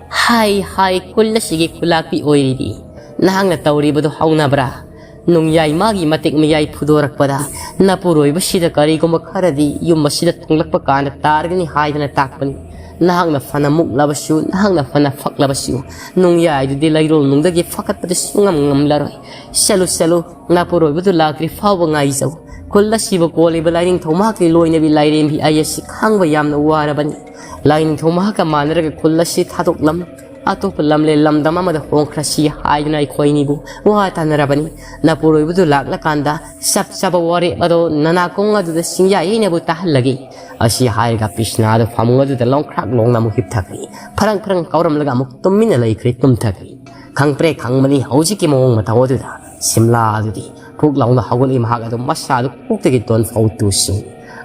ꯍꯥꯏ, ꯍꯥꯏ, ꯈꯨꯜ ꯑꯁꯤꯒꯤ ꯈꯨꯂꯥꯛꯄꯤ ꯑꯣꯏꯔꯤꯗꯤ ꯅꯍꯥꯛꯅ ꯇꯧꯔꯤꯕꯗꯨ ꯍꯧꯅꯕ꯭ꯔꯥ? ꯅꯨꯡꯌꯥꯏ ꯃꯥꯒꯤ ꯃꯇꯤꯛ ꯃꯌꯥꯏ ꯐꯨꯗꯣꯔꯛꯄꯗ ꯅꯄꯨꯔꯣꯏꯕꯁꯤꯗ ꯀꯔꯤꯒꯨꯝꯕ ꯈꯔꯗꯤ ꯌꯨꯝ ꯑꯁꯤꯗ ꯊꯨꯡꯂꯛꯄ ꯀꯥꯟꯗ ꯇꯥꯔꯒꯅꯤ ꯍꯥꯏꯗꯅ ꯇꯥꯛꯄꯅꯤ꯫ ꯅꯍꯥꯛꯅ ꯐꯅ ꯃꯨꯛꯂꯕꯁꯨ, ꯅꯍꯥꯛꯅ ꯐꯅ ꯐꯛꯂꯕꯁꯨ, ꯅꯨꯡꯌꯥꯏꯗꯨꯗꯤ ꯂꯩꯔꯣꯜ ꯅꯨꯡꯗꯒꯤ ꯐꯀꯠꯄꯗ ꯁꯨꯡꯉꯝ ꯉꯝꯂꯔꯣꯏ꯫ ꯆꯠꯂꯨ, ꯆꯠꯂꯨ, ꯅꯄꯨꯔꯣꯏꯕꯗꯨ ꯂꯥꯛꯇ꯭ꯔꯤ ꯐꯥꯎꯕ ꯉꯥꯏꯖꯧ꯫ ꯈꯨꯜ ꯑꯁꯤꯕꯨ ꯀꯣꯜꯂꯤꯕ ꯂꯥꯏꯅꯤꯡꯊꯧ ꯃꯍꯥꯛꯀꯤ ꯂꯣꯏꯅꯕꯤ ꯂꯥꯏꯔꯦꯝꯕꯤ ꯑꯩ ꯑꯁꯤ ꯈꯥꯡꯕ ꯌꯥꯝꯅ ꯋꯥꯔꯕꯅꯤ꯫ ꯂꯥꯏꯅꯤꯡꯊꯧ ꯃꯍꯥꯛꯀ ꯃꯥꯟꯅꯔꯒ ꯈꯨꯜ ꯑꯁꯤ ꯊꯥꯗꯣꯛꯂꯝ ꯑꯇꯣꯞꯄ ꯂꯝꯂꯦꯟ ꯂꯝꯗꯝ ꯑꯃꯗ ꯍꯣꯡꯈ꯭ꯔꯁꯤ ꯍꯥꯏꯗꯨꯅ ꯑꯩꯈꯣꯏꯅꯤꯕꯨ ꯋꯥ ꯇꯥꯅꯔꯕꯅꯤ꯫ ꯅꯄꯨꯔꯣꯏꯕꯗꯨ ꯂꯥꯛꯂꯀꯥꯟꯗ ꯆꯞ ꯆꯥꯕ ꯋꯥꯔꯦꯞ ꯑꯗꯣ ꯅꯅꯥꯀꯣꯡ ꯑꯗꯨꯗ ꯁꯤꯡꯌꯥ ꯌꯩꯅꯕꯨ ꯇꯥꯍꯜꯂꯒꯦ꯫ ꯑꯁꯤ ꯍꯥꯏꯔꯒ ꯄꯤꯁꯅꯥꯗꯨ ꯐꯃꯨꯡ ꯑꯗꯨꯗ ꯂꯣꯡꯈ꯭ꯔꯥꯛ ꯂꯣꯡꯅ ꯑꯃꯨꯛ ꯍꯤꯞꯊꯈ꯭ꯔꯦ꯫ ꯐꯔꯪ ꯐꯔꯪ ꯀꯥꯎꯔꯝꯂꯒ ꯑꯃꯨꯛ ꯇꯨꯃꯤꯟꯅ ꯂꯩꯈ꯭ꯔꯦ, ꯇꯨꯝꯊꯈ꯭ꯔꯦ꯫ ꯈꯪꯄ꯭ꯔꯦ ꯈꯪꯕꯅꯤ ꯍꯧꯖꯤꯛꯀꯤ ꯃꯑꯣꯡ ꯃꯇꯧ ꯑꯗꯨꯗ ꯁꯤꯝꯂꯥ ꯑꯗꯨꯗꯤ ꯐꯨꯛ ꯂꯥꯎꯅ ꯍꯧꯒꯠꯂꯤ꯫ ꯃꯍꯥꯛ ꯑꯗꯨ ꯃꯁꯥꯗꯨ ꯀꯣꯛꯇꯒꯤ ꯇꯣꯟ ꯐꯥꯎ ꯇꯨꯁꯨ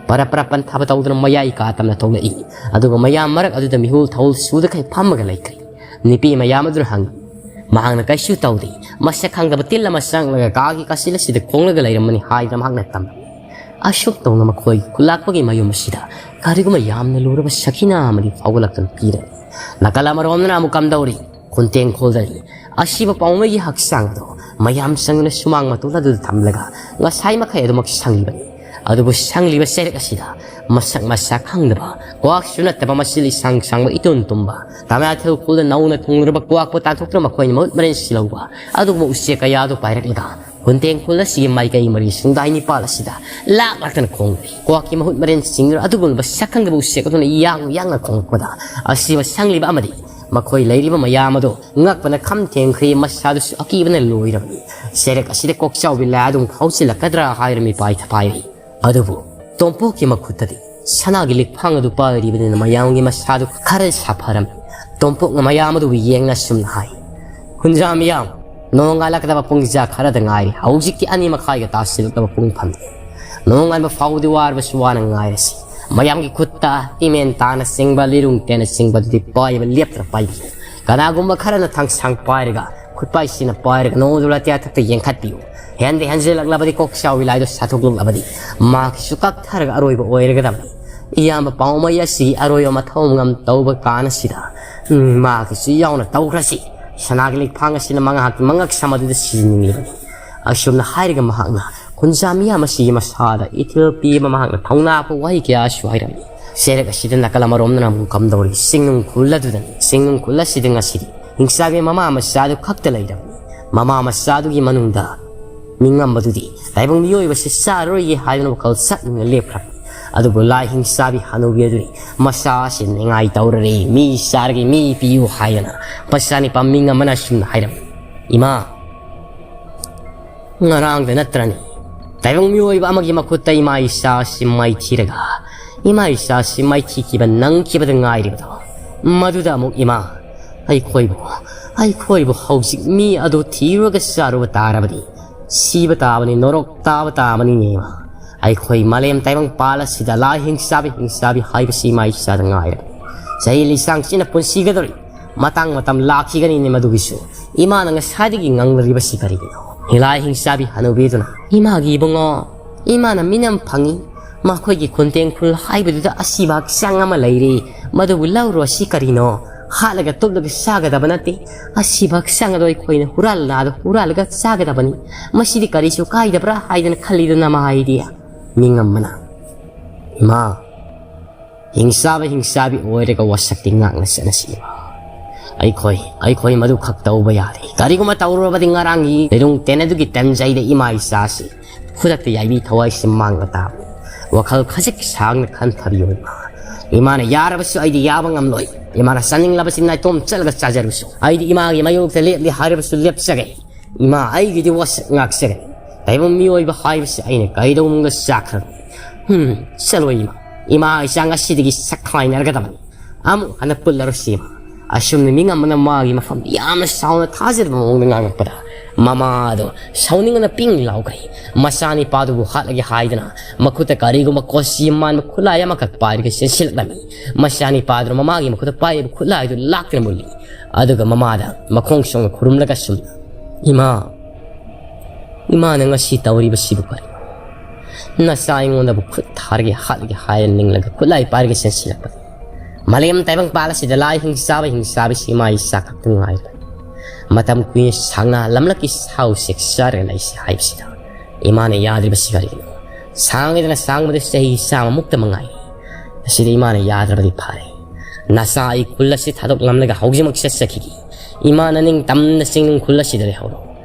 ꯄꯔꯞ ꯄꯔꯞ ꯄꯟꯊꯕ ꯇꯧꯗꯨꯅ ꯃꯌꯥꯏ ꯀꯥ ꯇꯝꯅ ꯊꯣꯛꯂꯛꯏ꯫ ꯑꯗꯨꯒ ꯃꯌꯥꯝ ꯃꯔꯛ ꯑꯗꯨꯗ ꯃꯤꯍꯨꯜ ꯊꯧꯜ ꯁꯨꯗꯈꯩ ꯐꯝꯃꯒ ꯂꯩꯈ꯭ꯔꯦ꯫ ꯅꯨꯄꯤ ꯃꯌꯥꯝ ꯑꯗꯨꯅ ꯍꯪꯏ꯫ ꯃꯍꯥꯛꯅ ꯀꯩꯁꯨ ꯇꯧꯗꯦ꯫ ꯃꯁꯛ ꯈꯪꯗꯕ ꯇꯤꯜ ꯑꯃ ꯆꯪꯂꯒ ꯀꯥꯒꯤ ꯀꯥꯆꯤꯜ ꯑꯁꯤꯗ ꯈꯣꯡꯂꯒ ꯂꯩꯔꯝꯕꯅꯤ ꯍꯥꯏꯗꯅ ꯃꯍꯥꯛꯅ ꯇꯝꯂꯝꯃꯤ꯫ ꯑꯁꯨꯛ ꯇꯧꯅ ꯃꯈꯣꯏ ꯈꯨꯂꯥꯛꯄꯒꯤ ꯃꯌꯨꯝ ꯑꯁꯤꯗ ꯀꯔꯤꯒꯨꯝꯕ ꯌꯥꯝꯅ ꯂꯨꯔꯕ ꯁꯈꯤꯅꯥ ꯑꯃꯗꯤ ꯐꯥꯎꯒꯠꯂꯛꯇꯨꯅ ꯄꯤꯔꯦ꯫ ꯅꯥꯀꯜ ꯑꯃꯔꯣꯝꯗꯅ ꯑꯃꯨꯛ ꯀꯝꯗꯧꯔꯤ? ꯈꯨꯟꯇꯦꯡ ꯈꯣꯜꯗꯅꯤ꯫ ꯑꯁꯤꯕ ꯄꯥꯎꯃꯩꯒꯤ ꯍꯛꯆꯥꯡ ꯑꯗꯨ ꯃꯌꯥꯝ ꯆꯪꯗꯨꯅ ꯁꯨꯃꯥꯡ ꯃꯇꯣꯜ ꯑꯗꯨꯗ ꯊꯝꯂꯒ ꯉꯁꯥꯏ ꯃꯈꯩ ꯑꯗꯨꯃꯛ ꯁꯪꯂꯤꯕꯅꯤ꯫ ꯑꯗꯨꯕꯨ ꯁꯪꯂꯤꯕ ꯆꯩꯔꯛ ꯑꯁꯤꯗ ꯃꯁꯛ ꯃꯁꯥ ꯈꯪꯗꯕ, ꯀ꯭ꯋꯥꯛꯁꯨ ꯅꯠꯇꯕ, ꯃꯆꯤꯜ ꯏꯁꯥꯡ ꯁꯥꯡꯕ, ꯏꯇꯣꯟ ꯇꯨꯝꯕ, ꯇꯃꯥꯊꯦꯜ ꯈꯨꯜꯗ ꯅꯧꯅ ꯊꯨꯡꯂꯔꯕ ꯀ꯭ꯋꯥꯛꯄꯨ ꯇꯥꯟꯊꯣꯛꯇꯨꯅ ꯃꯈꯣꯏꯅ ꯃꯍꯨꯠ ꯃꯔꯦꯟ ꯁꯤꯜꯍꯧꯕ ꯑꯗꯨꯒꯨꯝꯕ ꯎꯆꯦꯛ ꯀꯌꯥ ꯑꯗꯨ ꯄꯥꯏꯔꯛꯂꯒ ꯈꯨꯟꯇꯦꯡ ꯈꯨꯜ ꯑꯁꯤꯒꯤ ꯃꯥꯏꯀꯩ ꯃꯔꯤ ꯁꯨꯡꯗꯥꯏ ꯅꯤꯄꯥꯜ ꯑꯁꯤꯗ ꯂꯥꯛ ꯂꯥꯛꯇꯅ ꯈꯣꯡꯂꯤ꯫ ꯀ꯭ꯋꯥꯛꯀꯤ ꯃꯍꯨꯠ ꯃꯔꯦꯟ ꯆꯤꯡꯗꯨꯅ ꯑꯗꯨꯒꯨꯝꯂꯕ ꯁꯛꯈꯪꯗꯕ ꯎꯆꯦꯛ ꯑꯗꯨꯅ ꯌꯥꯡꯅ ꯌꯥꯡꯅ ꯈꯣꯡꯂꯛꯄꯗ ꯑꯁꯤꯕ ꯁꯪꯂꯤꯕ ꯑꯃꯗꯤ ꯃꯈꯣꯏ ꯂꯩꯔꯤꯕ ꯃꯌꯥꯝ ꯑꯗꯨ ꯉꯛꯄꯅ ꯈꯝ ꯊꯦꯡꯈ꯭ꯔꯦ꯫ ꯃꯁꯥꯗꯨꯁꯨ ꯑꯀꯤꯕꯅ ꯂꯣꯏꯔꯕꯅꯤ꯫ ꯆꯩꯔꯛ ꯑꯁꯤꯗ ꯀꯣꯛꯆꯥꯎꯕꯤ ꯂꯥꯏ ꯑꯗꯨꯝ ꯍꯧꯖꯤꯜꯂꯛꯀꯗ꯭ꯔꯥ ꯍꯥꯏꯔ ꯃꯤꯄꯥꯏ ꯊꯄꯥꯏꯔꯤ꯫ ꯑꯗꯨꯕꯨ ꯇꯣꯝꯄꯣꯛꯀꯤ ꯃꯈꯨꯠꯇꯗꯤ ꯁꯅꯥꯒꯤ ꯂꯤꯛꯐꯥꯡ ꯑꯗꯨ ꯄꯥꯏꯔꯤꯕꯅꯤꯅ ꯃꯌꯥꯝꯒꯤ ꯃꯁꯥꯗꯨ ꯈꯔ ꯁꯥꯐꯔꯝꯃꯤ꯫ ꯇꯣꯝꯄꯣꯛꯅ ꯃꯌꯥꯝ ꯑꯗꯨꯕꯨ ꯌꯦꯡꯅ ꯑꯁꯨꯝꯅ ꯍꯥꯏ, "ꯈꯨꯟꯖꯥ ꯃꯤꯌꯥꯝ, ꯅꯣꯡꯉꯥꯜꯂꯛꯀꯗꯕ ꯄꯨꯡ ꯖꯥ ꯈꯔꯗ ꯉꯥꯏꯔꯦ꯫ ꯍꯧꯖꯤꯛꯇꯤ ꯑꯅꯤ ꯃꯈꯥꯏꯒ ꯇꯥꯁꯤꯜꯂꯛꯂꯕ ꯄꯨꯡ ꯐꯝꯂꯦ꯫ ꯅꯣꯡꯉꯥꯟꯕ ꯐꯥꯎꯕꯗꯤ ꯋꯥꯔꯕꯁꯨ ꯋꯥꯅ ꯉꯥꯏꯔꯁꯤ꯫ ꯃꯌꯥꯝꯒꯤ ꯈꯨꯠꯇ ꯇꯤꯃꯦꯟ ꯇꯥꯅꯆꯤꯡꯕ, ꯂꯤꯔꯨꯡ ꯇꯦꯟꯅꯆꯤꯡꯕꯗꯨꯗꯤ ꯄꯥꯏꯕ ꯂꯦꯞꯇꯅ ꯄꯥꯏꯕꯤꯌꯨ꯫ ꯀꯅꯥꯒꯨꯝꯕ ꯈꯔꯅ ꯊꯥꯡꯁꯥꯡ ꯄꯥꯏꯔꯒ, ꯈꯨꯠꯄꯥꯏꯁꯤꯅ ꯄꯥꯏꯔꯒ ꯅꯣꯡꯖꯨ ꯂꯥꯇꯤꯌꯥ ꯊꯛꯇ ꯌꯦꯡꯈꯠꯄꯤꯌꯨ꯫ ꯍꯦꯟꯗ ꯍꯦꯟꯖꯤꯜꯂꯛꯂꯕꯗꯤ, ꯀꯣꯛꯆꯥꯎꯕꯤ ꯂꯥꯏꯗꯣ ꯁꯥꯊꯣꯛꯂꯛꯂꯕꯗꯤ, ꯃꯍꯥꯛꯀꯤꯁꯨ ꯀꯛꯊꯔꯒ ꯑꯔꯣꯏꯕ ꯑꯣꯏꯔꯒꯗꯕꯅꯤ꯫ ꯏꯌꯥꯝꯕ ꯄꯥꯎꯃꯩ ꯑꯁꯤꯒꯤ ꯑꯔꯣꯏꯕ ꯃꯊꯧ ꯉꯝ ꯇꯧꯕ ꯀꯥꯟ ꯑꯁꯤꯗ, ꯎꯝ, ꯃꯍꯥꯛꯀꯤꯁꯨ ꯌꯥꯎꯅ ꯇꯧꯈ꯭ꯔꯁꯤ꯫ ꯁꯅꯥꯒꯤ ꯂꯤꯛꯐꯥꯡ ꯑꯁꯤꯅ ꯃꯉꯥꯍꯥꯛꯀꯤ ꯃꯉꯛ ꯁꯝ ꯑꯗꯨꯗ ꯁꯤꯖꯤꯟꯅꯅꯤꯡꯂꯤꯕꯅꯤ"꯫ ꯑꯁꯨꯝꯅ ꯍꯥꯏꯔꯒ ꯃꯍꯥꯛꯅ ꯈꯨꯟꯖꯥ ꯃꯤꯌꯥꯝ ꯑꯁꯤꯒꯤ ꯃꯁꯥꯗ ꯏꯊꯤꯜ ꯄꯤꯕ ꯃꯍꯥꯛꯅ ꯊꯧꯅꯥ ꯐꯕ ꯋꯥꯍꯩ ꯀꯌꯥꯁꯨ ꯍꯥꯏꯔꯝꯃꯤ꯫ ꯆꯩꯔꯛ ꯑꯁꯤꯗ ꯅꯥꯀꯜ ꯑꯃꯔꯣꯝꯗꯅ ꯑꯃꯨꯛ ꯀꯝꯗꯧꯔꯤ? ꯆꯤꯡꯅꯨꯡ ꯈꯨꯜ ꯑꯗꯨꯗꯅꯤ꯫ ꯆꯤꯡꯅꯨꯡ ꯈꯨꯜ ꯑꯁꯤꯗ ꯉꯁꯤꯗꯤ ꯍꯤꯡꯆꯥꯕꯤ ꯃꯃꯥ ꯃꯆꯥꯗꯨ ꯈꯛꯇ ꯂꯩꯔꯕꯅꯤ꯫ ꯃꯃꯥ ꯃꯆꯥꯗꯨꯒꯤ ꯃꯅꯨꯡꯗ ꯅꯤꯡꯉꯝꯕꯗꯨꯗꯤ ꯇꯥꯏꯕꯪ ꯃꯤꯑꯣꯏꯕꯁꯤ ꯆꯥꯔꯔꯣꯏꯒꯦ ꯍꯥꯏꯗꯨꯅ ꯋꯥꯈꯜ ꯆꯠꯅꯤꯡꯅ ꯂꯦꯞꯈ꯭ꯔꯕꯅꯤ꯫ ꯑꯗꯨꯕꯨ ꯂꯥꯏ ꯍꯤꯡꯆꯥꯕꯤ ꯍꯅꯨꯕꯤ ꯑꯗꯨꯗꯤ ꯃꯆꯥꯁꯤ ꯅꯤꯡꯉꯥꯏ ꯇꯧꯔꯔꯦ, ꯃꯤ ꯆꯥꯔꯒꯦ, ꯃꯤ ꯄꯤꯌꯨ ꯍꯥꯏꯗꯅ ꯃꯆꯥꯅꯤꯄꯥ ꯃꯤꯡ ꯑꯃꯅ ꯑꯁꯨꯝꯅ ꯍꯥꯏꯔꯝꯃꯤ, "ꯏꯃꯥ, ꯉꯔꯥꯡꯗ ꯅꯠꯇ꯭ꯔꯅꯤ ꯇꯥꯏꯕꯪ ꯃꯤꯑꯣꯏꯕ ꯑꯃꯒꯤ ꯃꯈꯨꯠꯇ ꯏꯃꯥ ꯏꯆꯥꯁꯤ ꯃꯥꯏꯊꯤꯔꯒ, ꯏꯃꯥ ꯏꯆꯥꯁꯤ ꯃꯥꯏꯊꯤꯈꯤꯕ ꯅꯪꯈꯤꯕꯗ ꯉꯥꯏꯔꯤꯕꯗꯣ, ꯃꯗꯨꯗ ꯑꯃꯨꯛ ꯏꯃꯥ, ꯑꯩꯈꯣꯏꯕꯨ, ꯑꯩꯈꯣꯏꯕꯨ ꯍꯧꯖꯤꯛ ꯃꯤ ꯑꯗꯨ ꯊꯤꯔꯨꯔꯒ ꯆꯥꯔꯨꯕ ꯇꯥꯔꯕꯗꯤ, ꯁꯤꯕ ꯇꯥꯕꯅꯤ, ꯅꯣꯔꯣꯛ ꯇꯥꯕ ꯇꯥꯕꯅꯤꯅꯦ ꯏꯃꯥ꯫ ꯑꯩꯈꯣꯏ ꯃꯥꯂꯦꯝ ꯇꯥꯏꯕꯪ ꯄꯥꯜ ꯑꯁꯤꯗ ꯂꯥꯏ ꯍꯤꯡꯆꯥꯕꯤ, ꯍꯤꯡꯆꯥꯕꯤ ꯍꯥꯏꯕꯁꯤ ꯏꯃꯥ ꯏꯆꯥꯗ ꯉꯥꯏꯔꯕꯅꯤ꯫ ꯆꯍꯤ ꯂꯤꯁꯥꯡ ꯆꯤꯅ ꯄꯨꯟꯁꯤꯒꯗꯧꯔꯤ꯫ ꯃꯇꯥꯡ ꯃꯇꯝ ꯂꯥꯛꯈꯤꯒꯅꯤꯅꯦ ꯃꯗꯨꯒꯤꯁꯨ꯫ ꯏꯃꯥꯅ ꯉꯁꯥꯏꯗꯒꯤ ꯉꯥꯡꯂꯔꯤꯕꯁꯤ ꯀꯔꯤꯒꯤꯅꯣ?" ꯂꯥꯏ ꯍꯤꯡꯆꯥꯕꯤ ꯍꯅꯨꯕꯤꯗꯨꯅ, "ꯏꯃꯥꯒꯤ ꯏꯕꯨꯡꯉꯣ, ꯏꯃꯥꯅ ꯃꯤꯅꯝ ꯐꯪꯏ꯫ ꯃꯈꯣꯏꯒꯤ ꯈꯨꯟꯇꯦꯡ ꯈꯨꯜ ꯍꯥꯏꯕꯗꯨꯗ ꯑꯁꯤꯕ ꯍꯛꯆꯥꯡ ꯑꯃ ꯂꯩꯔꯤ꯫ ꯃꯗꯨꯕꯨ ꯂꯧꯔꯣ, ꯑꯁꯤ ꯀꯔꯤꯅꯣ? ꯍꯥꯠꯂꯒ ꯇꯨꯞꯂꯒ ꯆꯥꯒꯗꯕ ꯅꯠꯇꯦ꯫ ꯑꯁꯤꯕ ꯍꯛꯆꯥꯡ ꯑꯗꯣ ꯑꯩꯈꯣꯏꯅ ꯍꯨꯔꯥꯜꯂ ꯑꯗꯣ ꯍꯨꯔꯥꯜꯂꯒ ꯆꯥꯒꯗꯕꯅꯤ꯫ ꯃꯁꯤꯗꯤ ꯀꯔꯤꯁꯨ ꯀꯥꯏꯗꯕ꯭ꯔꯥ ꯍꯥꯏꯗꯅ ꯈꯜꯂꯤꯗꯨꯅ ꯃꯥ ꯍꯥꯏꯗꯤ?" ꯃꯤꯉꯝ ꯑꯃꯅ, "ꯏꯃꯥ, ꯍꯤꯡꯆꯥꯕ ꯍꯤꯡꯆꯥꯕꯤ ꯑꯣꯏꯔꯒ ꯋꯥꯁꯛꯇꯤ ꯉꯥꯛꯅ ꯆꯠꯅꯁꯤ ꯏꯃꯥ꯫ ꯑꯩꯈꯣꯏ, ꯑꯩꯈꯣꯏ ꯃꯗꯨ ꯈꯛ ꯇꯧꯕ ꯌꯥꯗꯦ꯫ ꯀꯔꯤꯒꯨꯝꯕ ꯇꯧꯔꯨꯔꯕꯗꯤ ꯉꯔꯥꯡꯒꯤ ꯂꯤꯔꯨꯡ ꯇꯦꯟ ꯑꯗꯨꯒꯤ ꯇꯟꯖꯩꯗ ꯏꯃꯥ ꯏꯆꯥꯁꯤ ꯈꯨꯗꯛꯇ ꯌꯥꯏꯕꯤ ꯊꯋꯥꯏꯁꯤ ꯃꯥꯡꯕ ꯇꯥꯕꯅꯤ꯫ ꯋꯥꯈꯜ ꯈꯖꯤꯛ ꯁꯥꯡꯅ ꯈꯟꯊꯕꯤꯌꯨ ꯏꯃꯥ꯫ ꯏꯃꯥꯅ ꯌꯥꯔꯕꯁꯨ ꯑꯩꯗꯤ ꯌꯥꯕ ꯉꯝꯂꯣꯏ꯫ ꯏꯃꯥꯅ ꯆꯥꯅꯤꯡꯂꯕꯁꯤ ꯅꯥꯏꯇꯣꯝ ꯆꯠꯂꯒ ꯆꯥꯖꯔꯨꯁꯨ꯫ ꯑꯩꯗꯤ ꯏꯃꯥꯒꯤ ꯃꯥꯌꯣꯛꯇ ꯂꯦꯞꯂꯤ ꯍꯥꯏꯔꯕꯁꯨ ꯂꯦꯞꯆꯒꯦ꯫ ꯏꯃꯥ, ꯑꯩꯒꯤꯗꯤ ꯋꯥꯁꯛ ꯉꯥꯛꯆꯒꯅꯤ꯫ ꯇꯥꯏꯕꯪ ꯃꯤꯑꯣꯏꯕ ꯍꯥꯏꯕꯁꯤ ꯑꯩꯅ ꯀꯩꯗꯧꯕ ꯃꯑꯣꯡꯗ ꯆꯥꯈ꯭ꯔꯕꯅꯤ? ꯍꯨꯝ, ꯆꯠꯂꯣꯏ ꯏꯃꯥ꯫ ꯏꯃꯥ ꯏꯆꯥ ꯉꯁꯤꯗꯒꯤ ꯁꯛꯈꯥꯏꯅꯔꯒꯗꯕꯅꯤ꯫ ꯑꯃꯨꯛ ꯍꯟꯅ ꯄꯨꯜꯂꯔꯣꯏꯁꯤ ꯏꯃꯥ꯫" ꯑꯁꯨꯝꯅ ꯃꯤꯉꯝ ꯑꯃꯅ ꯃꯥꯒꯤ ꯃꯐꯝꯗ ꯌꯥꯝꯅ ꯁꯥꯎꯅ ꯊꯥꯖꯗꯕ ꯃꯑꯣꯡꯗ ꯉꯥꯡꯂꯛꯄꯗ, ꯃꯃꯥꯗꯣ ꯁꯥꯎꯅꯤꯡꯕꯅ ꯄꯤꯡ ꯂꯥꯎꯈ꯭ꯔꯦ꯫ ꯃꯆꯥꯅꯤꯄꯥꯗꯨꯕꯨ ꯍꯥꯠꯂꯒꯦ ꯍꯥꯏꯗꯅ ꯃꯈꯨꯠꯇ ꯀꯔꯤꯒꯨꯝꯕ ꯀꯣꯆꯤ ꯃꯥꯟꯕ ꯈꯨꯠꯂꯥꯏ ꯑꯃꯈꯛ ꯄꯥꯏꯔꯒ ꯆꯦꯟꯁꯤꯜꯂꯛꯂꯝꯃꯤ꯫ ꯃꯆꯥꯅꯤꯄꯥꯗꯨꯅ ꯃꯃꯥꯒꯤ ꯃꯈꯨꯠꯇ ꯄꯥꯏꯔꯤꯕ ꯈꯨꯠꯂꯥꯏꯗꯨ ꯂꯥꯛꯇꯨꯅ ꯃꯨꯜꯂꯤ꯫ ꯑꯗꯨꯒ ꯃꯃꯥꯗ ꯃꯈꯣꯡ ꯁꯣꯛꯅ ꯈꯨꯔꯨꯝꯂꯒ ꯁꯨꯝ, "ꯏꯃꯥ, ꯏꯃꯥꯅ ꯉꯁꯤ ꯇꯧꯔꯤꯕꯁꯤꯕꯨ ꯀꯔꯤꯅꯣ? ꯅꯆꯥ ꯑꯩꯉꯣꯟꯗꯕꯨ ꯈꯨꯠ ꯊꯥꯔꯒꯦ ꯍꯥꯠꯂꯒꯦ ꯍꯥꯏꯔ ꯅꯤꯡꯂꯒ ꯈꯨꯠꯂꯥꯏ ꯄꯥꯏꯔꯒ ꯆꯦꯟꯁꯤꯜꯂꯛꯄꯅꯤ꯫ ꯃꯥꯂꯦꯝ ꯇꯥꯏꯕꯪ ꯄꯥꯜ ꯑꯁꯤꯗ ꯂꯥꯏ ꯍꯤꯡꯆꯥꯕ ꯍꯤꯡꯆꯥꯕꯤꯁꯤ ꯏꯃꯥ ꯏꯆꯥ ꯈꯛꯇ ꯉꯥꯏꯔꯦ꯫ ꯃꯇꯝ ꯀꯨꯏꯅ ꯁꯥꯡꯅ ꯂꯝꯂꯛꯀꯤ ꯁꯥ ꯎꯆꯦꯛ ꯆꯥꯔꯒ ꯂꯩꯁꯤ ꯍꯥꯏꯕꯁꯤꯗ ꯏꯃꯥꯅ ꯌꯥꯗ꯭ꯔꯤꯕꯁꯤ ꯀꯔꯤꯒꯤꯅꯣ? ꯁꯥꯡꯉꯦꯗꯅ ꯁꯥꯡꯕꯗ ꯆꯍꯤ ꯆꯥꯝꯃꯃꯨꯛꯇ ꯃꯉꯥꯏ꯫ ꯑꯁꯤꯗ ꯏꯃꯥꯅ ꯌꯥꯗ꯭ꯔꯕꯗꯤ ꯐꯔꯦ꯫ ꯅꯆꯥ ꯑꯩ ꯈꯨꯜ ꯑꯁꯤ ꯊꯥꯗꯣꯛꯂꯝꯂꯒ ꯍꯧꯖꯤꯛꯃꯛ ꯆꯠꯆꯈꯤꯒꯦ꯫ ꯏꯃꯥꯅ ꯅꯤꯡꯇꯝꯅ ꯆꯤꯡꯅꯨꯡ ꯈꯨꯜ ꯑꯁꯤꯗ ꯂꯩꯍꯧꯔꯣ꯫"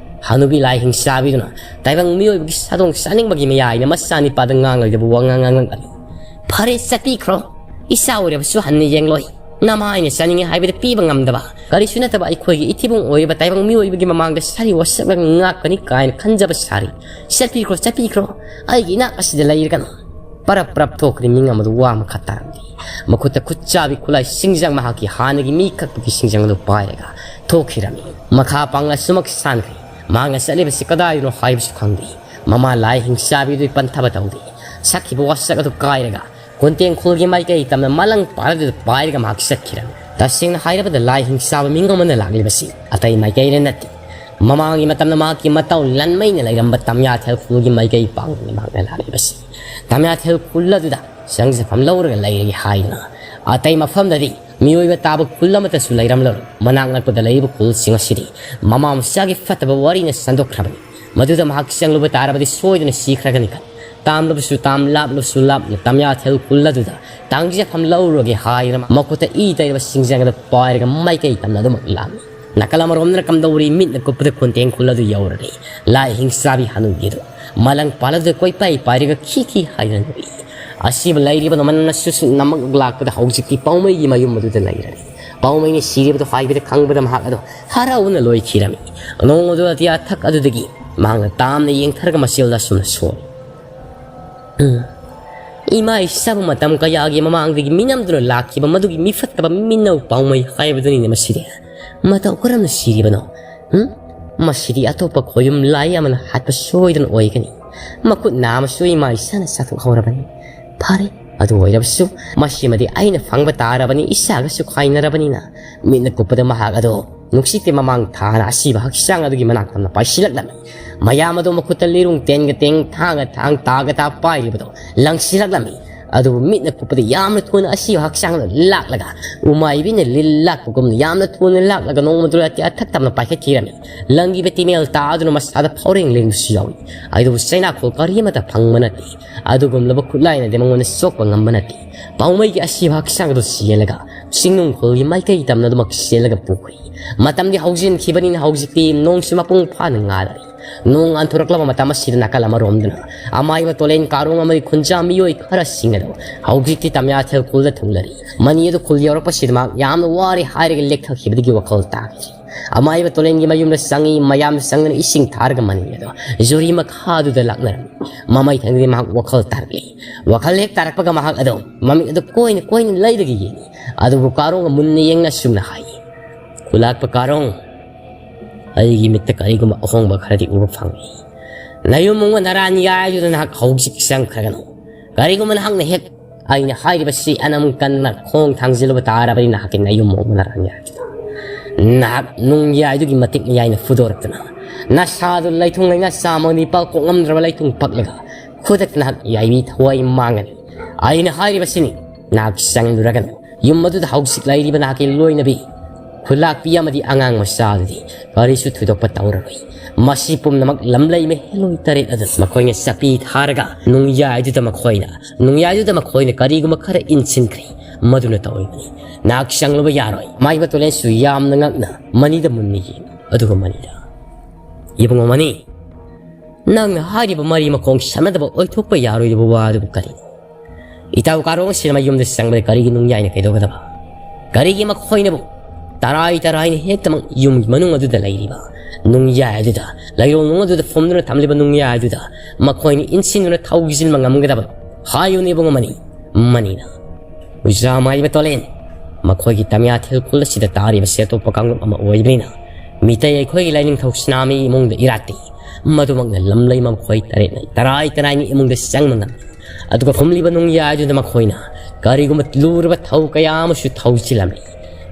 ꯍꯅꯨꯕꯤ ꯂꯥꯏ ꯍꯤꯡꯆꯥꯕꯤꯗꯨꯅ ꯇꯥꯏꯕꯪ ꯃꯤꯑꯣꯏꯕꯒꯤ ꯁꯥꯗꯣꯡ ꯆꯥꯅꯤꯡꯕꯒꯤ ꯃꯌꯥꯏꯅ ꯃꯆꯥꯅꯤꯄꯥꯗ ꯉꯥꯡꯂꯣꯏꯗꯕ ꯋꯥꯉꯥꯡ ꯉꯥꯡꯂꯛꯂꯝꯃꯤ꯫ "ꯐꯔꯦ, ꯆꯠꯄꯤꯈ꯭ꯔꯣ꯫ ꯏꯆꯥ ꯑꯣꯏꯔꯕꯁꯨ ꯍꯟꯅ ꯌꯦꯡꯂꯣꯏ꯫ ꯅꯃꯥ ꯑꯩꯅ ꯆꯥꯅꯤꯡꯉꯤ ꯍꯥꯏꯕꯗ ꯄꯤꯕ ꯉꯝꯗꯕ, ꯀꯔꯤꯁꯨ ꯅꯠꯇꯕ ꯑꯩꯈꯣꯏꯒꯤ ꯏꯊꯤꯕꯣꯡ ꯑꯣꯏꯔꯤꯕ ꯇꯥꯏꯕꯪ ꯃꯤꯑꯣꯏꯕꯒꯤ ꯃꯃꯥꯡꯗ ꯁꯥꯔꯤ ꯋꯥꯁꯛꯂꯒ ꯉꯥꯛꯀꯅꯤ ꯀꯥꯏꯅ ꯈꯟꯖꯕ ꯁꯥꯔꯤ꯫ ꯆꯠꯄꯤꯈ꯭ꯔꯣ, ꯆꯠꯄꯤꯈ꯭ꯔꯣ꯫ ꯑꯩꯒꯤ ꯏꯅꯥꯛ ꯑꯁꯤꯗ ꯂꯩꯔꯒꯅꯨ꯫" ꯄꯔꯞ ꯄꯔꯞ ꯊꯣꯛꯈ꯭ꯔꯦ ꯃꯤꯉꯝ ꯑꯗꯨ ꯋꯥ ꯃꯈꯥ ꯇꯥꯔꯝꯗꯦ꯫ ꯃꯈꯨꯠꯇ ꯈꯨꯠ ꯆꯥꯕꯤ ꯈꯨꯠꯂꯥꯏ ꯁꯤꯡꯖꯪ ꯃꯍꯥꯛꯀꯤ ꯍꯥꯟꯅꯒꯤ ꯃꯤ ꯀꯛꯄꯒꯤ ꯁꯤꯡꯖꯪ ꯑꯗꯨ ꯄꯥꯏꯔꯒ ꯊꯣꯛꯈꯤꯔꯝꯃꯤ꯫ ꯃꯈꯥ ꯄꯥꯡꯂ ꯁꯨꯃꯛ ꯁꯥꯟꯈ꯭ꯔꯦ꯫ ꯃꯍꯥꯛꯅ ꯆꯠꯂꯤꯕꯁꯤ ꯀꯗꯥꯏꯗꯅꯣ ꯍꯥꯏꯕꯁꯨ ꯈꯪꯗꯦ꯫ ꯃꯃꯥ ꯂꯥꯏ ꯍꯤꯡꯆꯥꯕꯤꯗꯨ ꯄꯟꯊꯕ ꯇꯧꯗꯦ꯫ ꯁꯛꯈꯤꯕ ꯋꯥꯁꯛ ꯑꯗꯨ ꯀꯥꯏꯔꯒ ꯀꯣꯟꯇꯦꯡ ꯈꯨꯜꯒꯤ ꯃꯥꯏꯀꯩ ꯇꯝꯅ ꯃꯂꯪ ꯄꯥꯔꯗꯨꯗ ꯄꯥꯏꯔꯒ ꯃꯍꯥꯛ ꯆꯠꯈꯤꯔꯝꯃꯤ꯫ ꯇꯁꯦꯡꯅ ꯍꯥꯏꯔꯕꯗ ꯂꯥꯏ ꯍꯤꯡꯆꯥꯕ ꯃꯤꯉꯝ ꯑꯃꯅ ꯂꯥꯛꯂꯤꯕꯁꯤ ꯑꯇꯩ ꯃꯥꯏꯀꯩꯗ ꯅꯠꯇꯦ꯫ ꯃꯃꯥꯡꯒꯤ ꯃꯇꯝꯗ ꯃꯍꯥꯛꯀꯤ ꯃꯇꯧ ꯂꯟꯃꯩꯅ ꯂꯩꯔꯝꯕ ꯇꯝꯌꯥꯊꯦꯜ ꯈꯨꯜꯒꯤ ꯃꯥꯏꯀꯩ ꯄꯥꯡꯗꯨꯅ ꯃꯍꯥꯛꯅ ꯂꯥꯛꯂꯤꯕꯁꯤ꯫ ꯇꯝꯌꯥꯊꯦꯜ ꯈꯨꯜ ꯑꯗꯨꯗ ꯆꯪꯖꯐꯝ ꯂꯧꯔꯒ ꯂꯩꯔꯒꯦ ꯍꯥꯏꯗꯨꯅ ꯑꯇꯩ ꯃꯐꯝꯗꯗꯤ ꯃꯤꯑꯣꯏꯕ ꯇꯥꯕ ꯈꯨꯜ ꯑꯃꯠꯇꯁꯨ ꯂꯩꯔꯝꯂꯔꯣꯏ꯫ ꯃꯅꯥꯛ ꯅꯛꯄꯗ ꯂꯩꯔꯤꯕ ꯈꯨꯜꯁꯤꯡ ꯑꯁꯤꯗꯤ ꯃꯃꯥ ꯃꯆꯥꯒꯤ ꯐꯠꯇꯕ ꯋꯥꯔꯤꯅ ꯁꯟꯗꯣꯛꯈ꯭ꯔꯕꯅꯤ꯫ ꯃꯗꯨꯗ ꯃꯍꯥꯛ ꯆꯪꯂꯨꯕ ꯇꯥꯔꯕꯗꯤ ꯁꯣꯏꯗꯅ ꯁꯤꯈ꯭ꯔꯒꯅꯤ ꯈꯟ ꯇꯥꯝꯂꯕꯁꯨ ꯇꯥꯝ, ꯂꯥꯞꯂꯕꯁꯨ ꯂꯥꯞꯅ ꯇꯝꯌꯥꯊꯦꯜ ꯈꯨꯜ ꯑꯗꯨꯗ ꯇꯥꯡꯖꯐꯝ ꯂꯧꯔꯨꯔꯒꯦ ꯍꯥꯏꯗꯨꯅ ꯃꯈꯨꯠꯇ ꯏ ꯇꯩꯔꯕ ꯁꯤꯡꯖꯪ ꯑꯗꯨ ꯄꯥꯏꯔꯒ ꯃꯥꯏꯀꯩ ꯇꯝꯅ ꯑꯗꯨꯃꯛ ꯂꯥꯛꯂꯝꯃꯤ꯫ ꯅꯥꯀꯜ ꯑꯃꯔꯣꯝꯗꯅ ꯀꯝꯗꯧꯔꯤ? ꯃꯤꯠꯅ ꯀꯨꯞꯄꯗ ꯈꯨꯟꯇꯦꯡ ꯈꯨꯜ ꯑꯗꯨ ꯌꯧꯔꯔꯦ꯫ ꯂꯥꯏ ꯍꯤꯡꯆꯥꯕꯤ ꯍꯅꯨꯕꯤ ꯑꯗꯨ ꯃꯂꯪ ꯄꯥꯜꯂꯗꯨꯗ ꯀꯣꯏꯄꯥꯏ ꯄꯥꯏꯔꯒ ꯈꯤ ꯈꯤ ꯍꯥꯏꯗꯨꯅ ꯅꯣꯛꯏ꯫ ꯑꯁꯤꯕ ꯂꯩꯔꯤꯕ ꯃꯅꯝꯅ ꯁꯨꯁꯨ ꯅꯝꯃꯛ ꯂꯥꯛꯄꯗ ꯍꯧꯖꯤꯛꯇꯤ ꯄꯥꯎꯃꯩꯒꯤ ꯃꯌꯨꯝ ꯑꯗꯨꯗ ꯂꯩꯔꯔꯦ꯫ ꯄꯥꯎꯃꯩꯅ ꯁꯤꯔꯤꯕꯗꯨ ꯍꯥꯏꯕꯗ ꯈꯪꯕꯗ ꯃꯍꯥꯛ ꯑꯗꯨ ꯍꯔꯥꯎꯅ ꯂꯣꯏꯈꯤꯔꯝꯃꯤ꯫ ꯅꯣꯡ ꯑꯗꯨ ꯑꯇꯤꯌꯥ ꯊꯛ ꯑꯗꯨꯗꯒꯤ ꯃꯍꯥꯛꯅ ꯇꯥꯝꯅ ꯌꯦꯡꯊꯔꯒ ꯃꯁꯦꯜꯗ ꯑꯁꯨꯝꯅ ꯁꯣꯜꯂꯤ꯫ ꯎꯝ꯫ ꯏꯃꯥ ꯏꯆꯥꯕꯨ ꯃꯇꯝ ꯀꯌꯥꯒꯤ ꯃꯃꯥꯡꯗꯒꯤ ꯃꯤꯅꯝꯗꯨꯅ ꯂꯥꯛꯈꯤꯕ ꯃꯗꯨꯒꯤ ꯃꯤꯐꯠꯇꯕ ꯃꯤꯅꯧ ꯄꯥꯎꯃꯩ ꯍꯥꯏꯕꯗꯨꯅꯤꯅꯦ ꯃꯁꯤꯗꯤ꯫ ꯃꯇꯧ ꯀꯔꯝꯅ ꯁꯤꯔꯤꯕꯅꯣ? ꯎꯝ? ꯃꯁꯤꯗꯤ ꯑꯇꯣꯞꯄ ꯈꯣꯌꯨꯝ ꯂꯥꯏ ꯑꯃꯅ ꯍꯥꯠꯄ ꯁꯣꯏꯗꯅ ꯑꯣꯏꯒꯅꯤ꯫ ꯃꯈꯨꯠ ꯅꯥꯝꯃꯁꯨ ꯏꯃꯥ ꯏꯆꯥꯅ ꯆꯥꯊꯣꯛꯍꯧꯔꯕꯅꯤ꯫ ꯐꯔꯦ, ꯑꯗꯨ ꯑꯣꯏꯔꯕꯁꯨ ꯃꯁꯤꯃꯗꯤ ꯑꯩꯅ ꯐꯪꯕ ꯇꯥꯔꯕꯅꯤ, ꯏꯆꯥꯒꯁꯨ ꯈꯥꯏꯅꯔꯕꯅꯤꯅ꯫ ꯃꯤꯠꯅ ꯀꯨꯞꯄꯗ ꯃꯍꯥꯛ ꯑꯗꯣ ꯅꯨꯡꯁꯤꯠꯀꯤ ꯃꯃꯥꯡ ꯊꯥꯅ ꯑꯁꯤꯕ ꯍꯛꯆꯥꯡ ꯑꯗꯨꯒꯤ ꯃꯅꯥꯛ ꯇꯝꯅ ꯄꯥꯏꯁꯤꯜꯂꯛꯂꯝꯃꯤ꯫ ꯃꯌꯥꯝ ꯑꯗꯨ ꯃꯈꯨꯠꯇ ꯂꯤꯔꯨꯡ ꯇꯦꯟꯒ ꯇꯦꯡ, ꯊꯥꯡꯒ ꯊꯥꯡ, ꯇꯥꯒ ꯇꯥ ꯄꯥꯏꯔꯤꯕꯗꯣ ꯂꯪꯁꯤꯜꯂꯛꯂꯝꯃꯤ꯫ ꯑꯗꯨꯕꯨ ꯃꯤꯠꯅ ꯀꯨꯞꯄꯗ ꯌꯥꯝꯅ ꯊꯨꯅ ꯑꯁꯤꯕ ꯍꯛꯆꯥꯡꯗ ꯂꯥꯛꯂꯒ, ꯎꯃꯥꯏꯕꯤꯅ ꯂꯤꯜ ꯂꯥꯛꯄꯒꯨꯝꯅ ꯌꯥꯝꯅ ꯊꯨꯅ ꯂꯥꯛꯂꯒ ꯅꯣꯡꯃꯗꯨ ꯑꯇꯤꯌꯥ ꯊꯛ ꯇꯝꯅ ꯄꯥꯏꯈꯠꯈꯤꯔꯝꯃꯤ꯫ ꯂꯪꯒꯤ ꯕꯦꯇꯤꯃꯦꯜ ꯇꯥꯗꯨꯅ ꯃꯁꯥꯗ ꯐꯥꯎꯔꯦꯡ ꯂꯦꯡꯕꯁꯨ ꯌꯥꯎꯏ꯫ ꯑꯗꯨꯕꯨ ꯆꯩꯅꯥꯈꯣꯜ ꯀꯔꯤ ꯑꯃꯠꯇ ꯐꯪꯕ ꯅꯠꯇꯦ꯫ ꯑꯗꯨꯒꯨꯝꯂꯕ ꯈꯨꯠꯂꯥꯏꯅꯗꯤ ꯃꯉꯣꯟꯗ ꯁꯣꯛꯄ ꯉꯝꯕ ꯅꯠꯇꯦ꯫ ꯄꯥꯎꯃꯩꯒꯤ ꯑꯁꯤꯕ ꯍꯛꯆꯥꯡ ꯑꯗꯨ ꯆꯦꯜꯂꯒ ꯆꯤꯡꯅꯨꯡ ꯈꯨꯜꯒꯤ ꯃꯥꯏꯀꯩ ꯇꯝꯅ ꯑꯗꯨꯃꯛ ꯆꯦꯜꯂꯒ ꯄꯨꯈ꯭ꯔꯦ꯫ ꯃꯇꯝꯗꯤ ꯍꯧꯖꯤꯟꯈꯤꯕꯅꯤꯅ ꯍꯧꯖꯤꯛꯇꯤ ꯅꯣꯡꯁꯨ ꯃꯄꯨꯡ ꯐꯥꯅ ꯉꯥꯜꯂꯔꯦ꯫ ꯅꯣꯡ ꯉꯥꯟꯊꯣꯔꯛꯂꯕ ꯃꯇꯝ ꯑꯁꯤꯗ ꯅꯥꯀꯜ ꯑꯃꯔꯣꯝꯗꯅ ꯑꯃꯥꯏꯕ ꯇꯣꯂꯦꯟ ꯀꯥꯔꯣꯡ ꯑꯃꯗꯤ ꯈꯨꯟꯖꯥ ꯃꯤꯑꯣꯏ ꯈꯔꯁꯤꯡ ꯑꯗꯨ ꯍꯧꯖꯤꯛꯇꯤ ꯇꯝꯌꯥꯊꯦꯜ ꯈꯨꯜꯗ ꯊꯨꯡꯂꯔꯤ꯫ ꯃꯅꯤ ꯑꯗꯨ ꯈꯨꯜ ꯌꯧꯔꯛꯄꯁꯤꯗ ꯃꯍꯥꯛ ꯌꯥꯝꯅ ꯋꯥꯔꯦ ꯍꯥꯏꯔꯒ ꯂꯦꯛꯊꯈꯤꯕꯗꯒꯤ ꯋꯥꯈꯜ ꯇꯥꯈꯤ꯫ ꯑꯃꯥꯏꯕ ꯇꯣꯂꯦꯟꯒꯤ ꯃꯌꯨꯝꯗ ꯆꯪꯉꯤ꯫ ꯃꯌꯥꯝ ꯆꯪꯗꯨꯅ ꯏꯁꯤꯡ ꯊꯥꯔꯒ ꯃꯅꯤ ꯑꯗꯣ ꯖꯨꯔꯤ ꯃꯈꯥꯗꯨꯗ ꯂꯥꯛꯅꯔꯝꯃꯤ꯫ ꯃꯃꯩ ꯊꯪꯗꯗꯤ ꯃꯍꯥꯛ ꯋꯥꯈꯜ ꯇꯥꯔꯛꯂꯤ꯫ ꯋꯥꯈꯜ ꯍꯦꯛ ꯇꯥꯔꯛꯄꯒ ꯃꯍꯥꯛ ꯑꯗꯣ ꯃꯃꯤꯠ ꯑꯗꯨ ꯀꯣꯏꯅ ꯀꯣꯏꯅ ꯂꯩꯔꯒ ꯌꯦꯡꯉꯤ꯫ ꯑꯗꯨꯕꯨ ꯀꯥꯔꯣꯡꯒ ꯃꯨꯟꯅ ꯌꯦꯡꯅ ꯑꯁꯨꯝꯅ ꯍꯥꯏ, "ꯈꯨꯂꯥꯛꯄ ꯀꯥꯔꯣꯡ, ꯑꯩꯒꯤ ꯃꯤꯠꯇ ꯀꯔꯤꯒꯨꯝꯕ ꯑꯍꯣꯡꯕ ꯈꯔꯗꯤ ꯎꯕ ꯐꯪꯏ꯫ ꯅꯌꯨꯝ ꯑꯃ ꯅꯔꯥꯟ ꯌꯥꯏꯗꯨꯗ ꯅꯍꯥꯛ ꯍꯧꯖꯤꯛ ꯆꯪꯈ꯭ꯔꯒꯅꯨ꯫ ꯀꯔꯤꯒꯨꯝꯕ ꯅꯍꯥꯛꯅ ꯍꯦꯛ ꯑꯩꯅ ꯍꯥꯏꯔꯤꯕꯁꯤ ꯑꯅꯝ ꯀꯟꯅ ꯈꯣꯡ ꯊꯥꯡꯖꯤꯜꯂꯨꯕ ꯇꯥꯔꯕꯗꯤ ꯅꯍꯥꯛꯀꯤ ꯅꯌꯨꯝ ꯑꯃ ꯅꯔꯥꯟ ꯌꯥꯏꯗꯨꯗ ꯅꯍꯥꯛ ꯅꯨꯡ ꯌꯥꯏꯗꯨꯒꯤ ꯃꯇꯤꯛ ꯃꯌꯥꯏꯅ ꯐꯨꯗꯣꯔꯛꯇꯨꯅ ꯅꯁꯥꯗꯨ ꯂꯩꯊꯨꯡ ꯂꯩꯅꯥ ꯆꯥꯝꯃ ꯅꯤꯄꯥꯜ ꯀꯣꯛꯉꯝꯗ꯭ꯔꯕ ꯂꯩꯊꯨꯡ ꯄꯛꯂꯒ ꯈꯨꯗꯛꯇ ꯅꯍꯥꯛ ꯌꯥꯏꯕꯤ ꯊꯋꯥꯏ ꯃꯥꯡꯒꯅꯤ꯫ ꯑꯩꯅ ꯍꯥꯏꯔꯤꯕꯁꯤꯅꯤ, ꯅꯍꯥꯛ ꯆꯪꯂꯨꯔꯒꯅꯨ꯫ ꯌꯨꯝ ꯑꯗꯨꯗ ꯍꯧꯖꯤꯛ ꯂꯩꯔꯤꯕ ꯅꯍꯥꯛꯀꯤ ꯂꯣꯏꯅꯕꯤ ꯈꯨꯂꯥꯛꯄꯤ ꯑꯃꯗꯤ ꯑꯉꯥꯡ ꯃꯆꯥ ꯑꯗꯨꯗꯤ ꯀꯔꯤꯁꯨ ꯊꯣꯏꯗꯣꯛꯄ ꯇꯧꯔꯔꯣꯏ꯫ ꯃꯁꯤ ꯄꯨꯝꯅꯃꯛ ꯂꯝꯂꯩ ꯃꯍꯦꯜꯂꯣꯏ ꯇꯔꯦꯠ ꯑꯗꯨ ꯃꯈꯣꯏꯅ ꯆꯄꯤ ꯊꯥꯔꯒ ꯅꯨꯡꯌꯥꯏꯗꯨꯗ ꯃꯈꯣꯏꯅ, ꯅꯨꯡꯌꯥꯏꯗꯨꯗ ꯃꯈꯣꯏꯅ ꯀꯔꯤꯒꯨꯝꯕ ꯈꯔ ꯏꯟꯁꯤꯟꯈ꯭ꯔꯦ꯫ ꯃꯗꯨꯅ ꯇꯧꯔꯤꯕꯅꯤ꯫ ꯅꯥꯛ ꯆꯪꯂꯨꯕ ꯌꯥꯔꯣꯏ꯫ ꯃꯥꯏꯕ ꯇꯣꯂꯦꯟꯁꯨ ꯌꯥꯝꯅ ꯉꯛꯅ ꯃꯅꯤꯗ ꯃꯨꯟꯅ ꯌꯦꯡꯉꯤ꯫ ꯑꯗꯨꯒ ꯃꯅꯤꯗ, "ꯏꯕꯨꯡꯉꯣ ꯃꯅꯤ, ꯅꯪꯅ ꯍꯥꯏꯔꯤꯕ ꯃꯔꯤ ꯃꯈꯣꯡ ꯁꯝꯅꯗꯕ ꯑꯣꯏꯊꯣꯛꯄ ꯌꯥꯔꯣꯏꯗꯕ ꯋꯥ ꯑꯗꯨꯕꯨ ꯀꯔꯤꯅꯣ? ꯏꯇꯥꯎ ꯀꯥꯔꯣꯡ ꯑꯁꯤꯅ ꯃꯌꯨꯝꯗ ꯆꯪꯕꯗ ꯀꯔꯤꯒꯤ ꯅꯨꯡꯌꯥꯏꯅ ꯀꯩꯗꯧꯒꯗꯕ? ꯀꯔꯤꯒꯤ ꯃꯈꯣꯏꯅꯕꯨ ꯇꯔꯥꯏ ꯇꯔꯥꯏꯅ ꯍꯦꯛꯇꯃꯛ ꯌꯨꯝꯒꯤ ꯃꯅꯨꯡ ꯑꯗꯨꯗ ꯂꯩꯔꯤꯕ ꯅꯨꯡꯌꯥꯏ ꯑꯗꯨꯗ, ꯂꯩꯔꯣꯡ ꯅꯨꯡ ꯑꯗꯨꯗ ꯐꯨꯝꯗꯨꯅ ꯊꯝꯂꯤꯕ ꯅꯨꯡꯌꯥꯏ ꯑꯗꯨꯗ ꯃꯈꯣꯏꯅ ꯏꯟꯁꯤꯟꯗꯨꯅ ꯊꯧꯖꯤꯟꯕ ꯉꯝꯒꯗꯕ? ꯍꯥꯏꯌꯨꯅꯦ ꯏꯕꯨꯡꯉꯣ ꯃꯅꯤ, ꯃꯅꯤꯅ꯫ ꯑꯣꯖꯥ ꯃꯥꯏꯕ ꯇꯣꯂꯦꯟ, ꯃꯈꯣꯏꯒꯤ ꯇꯃꯤꯌꯥ ꯊꯤꯜ ꯈꯨꯜ ꯑꯁꯤꯗ ꯇꯥꯔꯤꯕꯁꯤ ꯑꯇꯣꯞꯄ ꯀꯥꯡꯂꯨꯞ ꯑꯃ ꯑꯣꯏꯕꯅꯤꯅ, ꯃꯤꯇꯩ ꯑꯩꯈꯣꯏꯒꯤ ꯂꯥꯏꯅꯤꯡꯊꯧ ꯁꯅꯥꯃꯍꯤ ꯏꯃꯨꯡꯗ ꯏꯔꯥꯠꯇꯤ, ꯃꯗꯨꯃꯛꯅ ꯂꯝꯂꯩ ꯃꯈꯣꯏ ꯇꯔꯦꯠꯅ ꯇꯔꯥꯏ ꯇꯔꯥꯏꯅ ꯏꯃꯨꯡꯗ ꯆꯪꯕ ꯉꯝꯃꯤ꯫ ꯑꯗꯨꯒ ꯐꯨꯝꯂꯤꯕ ꯅꯨꯡꯌꯥꯏꯗꯨꯗ ꯃꯈꯣꯏꯅ ꯀꯔꯤꯒꯨꯝꯕ ꯂꯨꯔꯕ ꯊꯧ ꯀꯌꯥ ꯑꯃꯁꯨ ꯊꯧꯖꯤꯜꯂꯝꯃꯤ꯫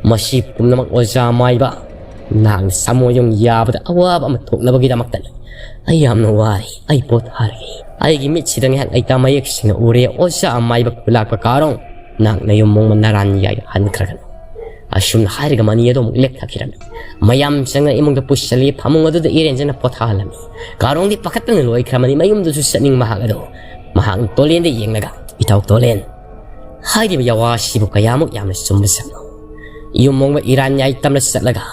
ꯃꯁꯤ ꯄꯨꯝꯅꯃꯛ ꯑꯣꯖꯥ ꯃꯥꯏꯕ, ꯅꯍꯥꯛꯅ ꯁꯥꯃꯣꯌꯣꯡ ꯌꯥꯕꯗ ꯑꯋꯥꯕ ꯑꯃ ꯊꯣꯛꯅꯕꯒꯤꯗꯃꯛꯇꯅꯤ꯫ ꯑꯩ ꯌꯥꯝꯅ ꯋꯥꯔꯦ꯫ ꯑꯩ ꯄꯣꯊꯥꯔꯒꯦ꯫ ꯑꯩꯒꯤ ꯃꯤꯠꯁꯤꯗ ꯉꯥꯏꯍꯥꯛ ꯑꯩ ꯇꯥ ꯃꯌꯦꯛ ꯁꯦꯡꯅ ꯎꯔꯦ꯫ ꯑꯣꯖꯥ ꯃꯥꯏꯕ ꯈꯨꯂꯥꯛꯄ ꯀꯥꯔꯣꯡ, ꯅꯍꯥꯛ ꯅꯌꯨꯝ ꯃꯣꯡꯃ ꯅꯔꯥꯟ ꯌꯥꯏ ꯍꯟꯈ꯭ꯔꯒꯅꯨ꯫ ꯑꯁꯨꯝꯅ ꯍꯥꯏꯔꯒ ꯃꯅꯤ ꯑꯗꯨ ꯑꯃꯨꯛ ꯂꯦꯛꯊꯈꯤꯔꯝꯃꯤ꯫ ꯃꯌꯥꯝ ꯆꯪꯅ ꯏꯃꯨꯡꯗ ꯄꯨꯁꯤꯜꯂꯤ꯫ ꯐꯃꯨꯡ ꯑꯗꯨꯗ ꯏꯔꯦꯟꯖꯅ ꯄꯣꯊꯥꯍꯜꯂꯝꯃꯤ꯫ ꯀꯥꯔꯣꯡꯗꯤ ꯄꯥꯈꯠꯄꯅ ꯂꯣꯏꯈ꯭ꯔꯕꯅꯤ꯫ ꯃꯌꯨꯝꯗꯁꯨ ꯆꯠꯅꯤꯡ ꯃꯍꯥꯛ ꯑꯗꯣ ꯃꯍꯥꯛꯅ ꯇꯣꯂꯦꯟꯗ ꯌꯦꯡꯂꯒ, "ꯏꯇꯥꯎ ꯇꯣꯂꯦꯟ, ꯍꯥꯏꯔꯤꯕ ꯌꯥꯋꯥꯁꯤꯕꯨ ꯀꯌꯥꯃꯨꯛ ꯌꯥꯝꯅ ꯆꯨꯝꯕ ꯆꯠꯅꯣ? ꯌꯨꯝ ꯃꯣꯡꯕ ꯏꯔꯥꯟ ꯌꯥꯏ ꯇꯝꯅ ꯆꯠꯂꯒ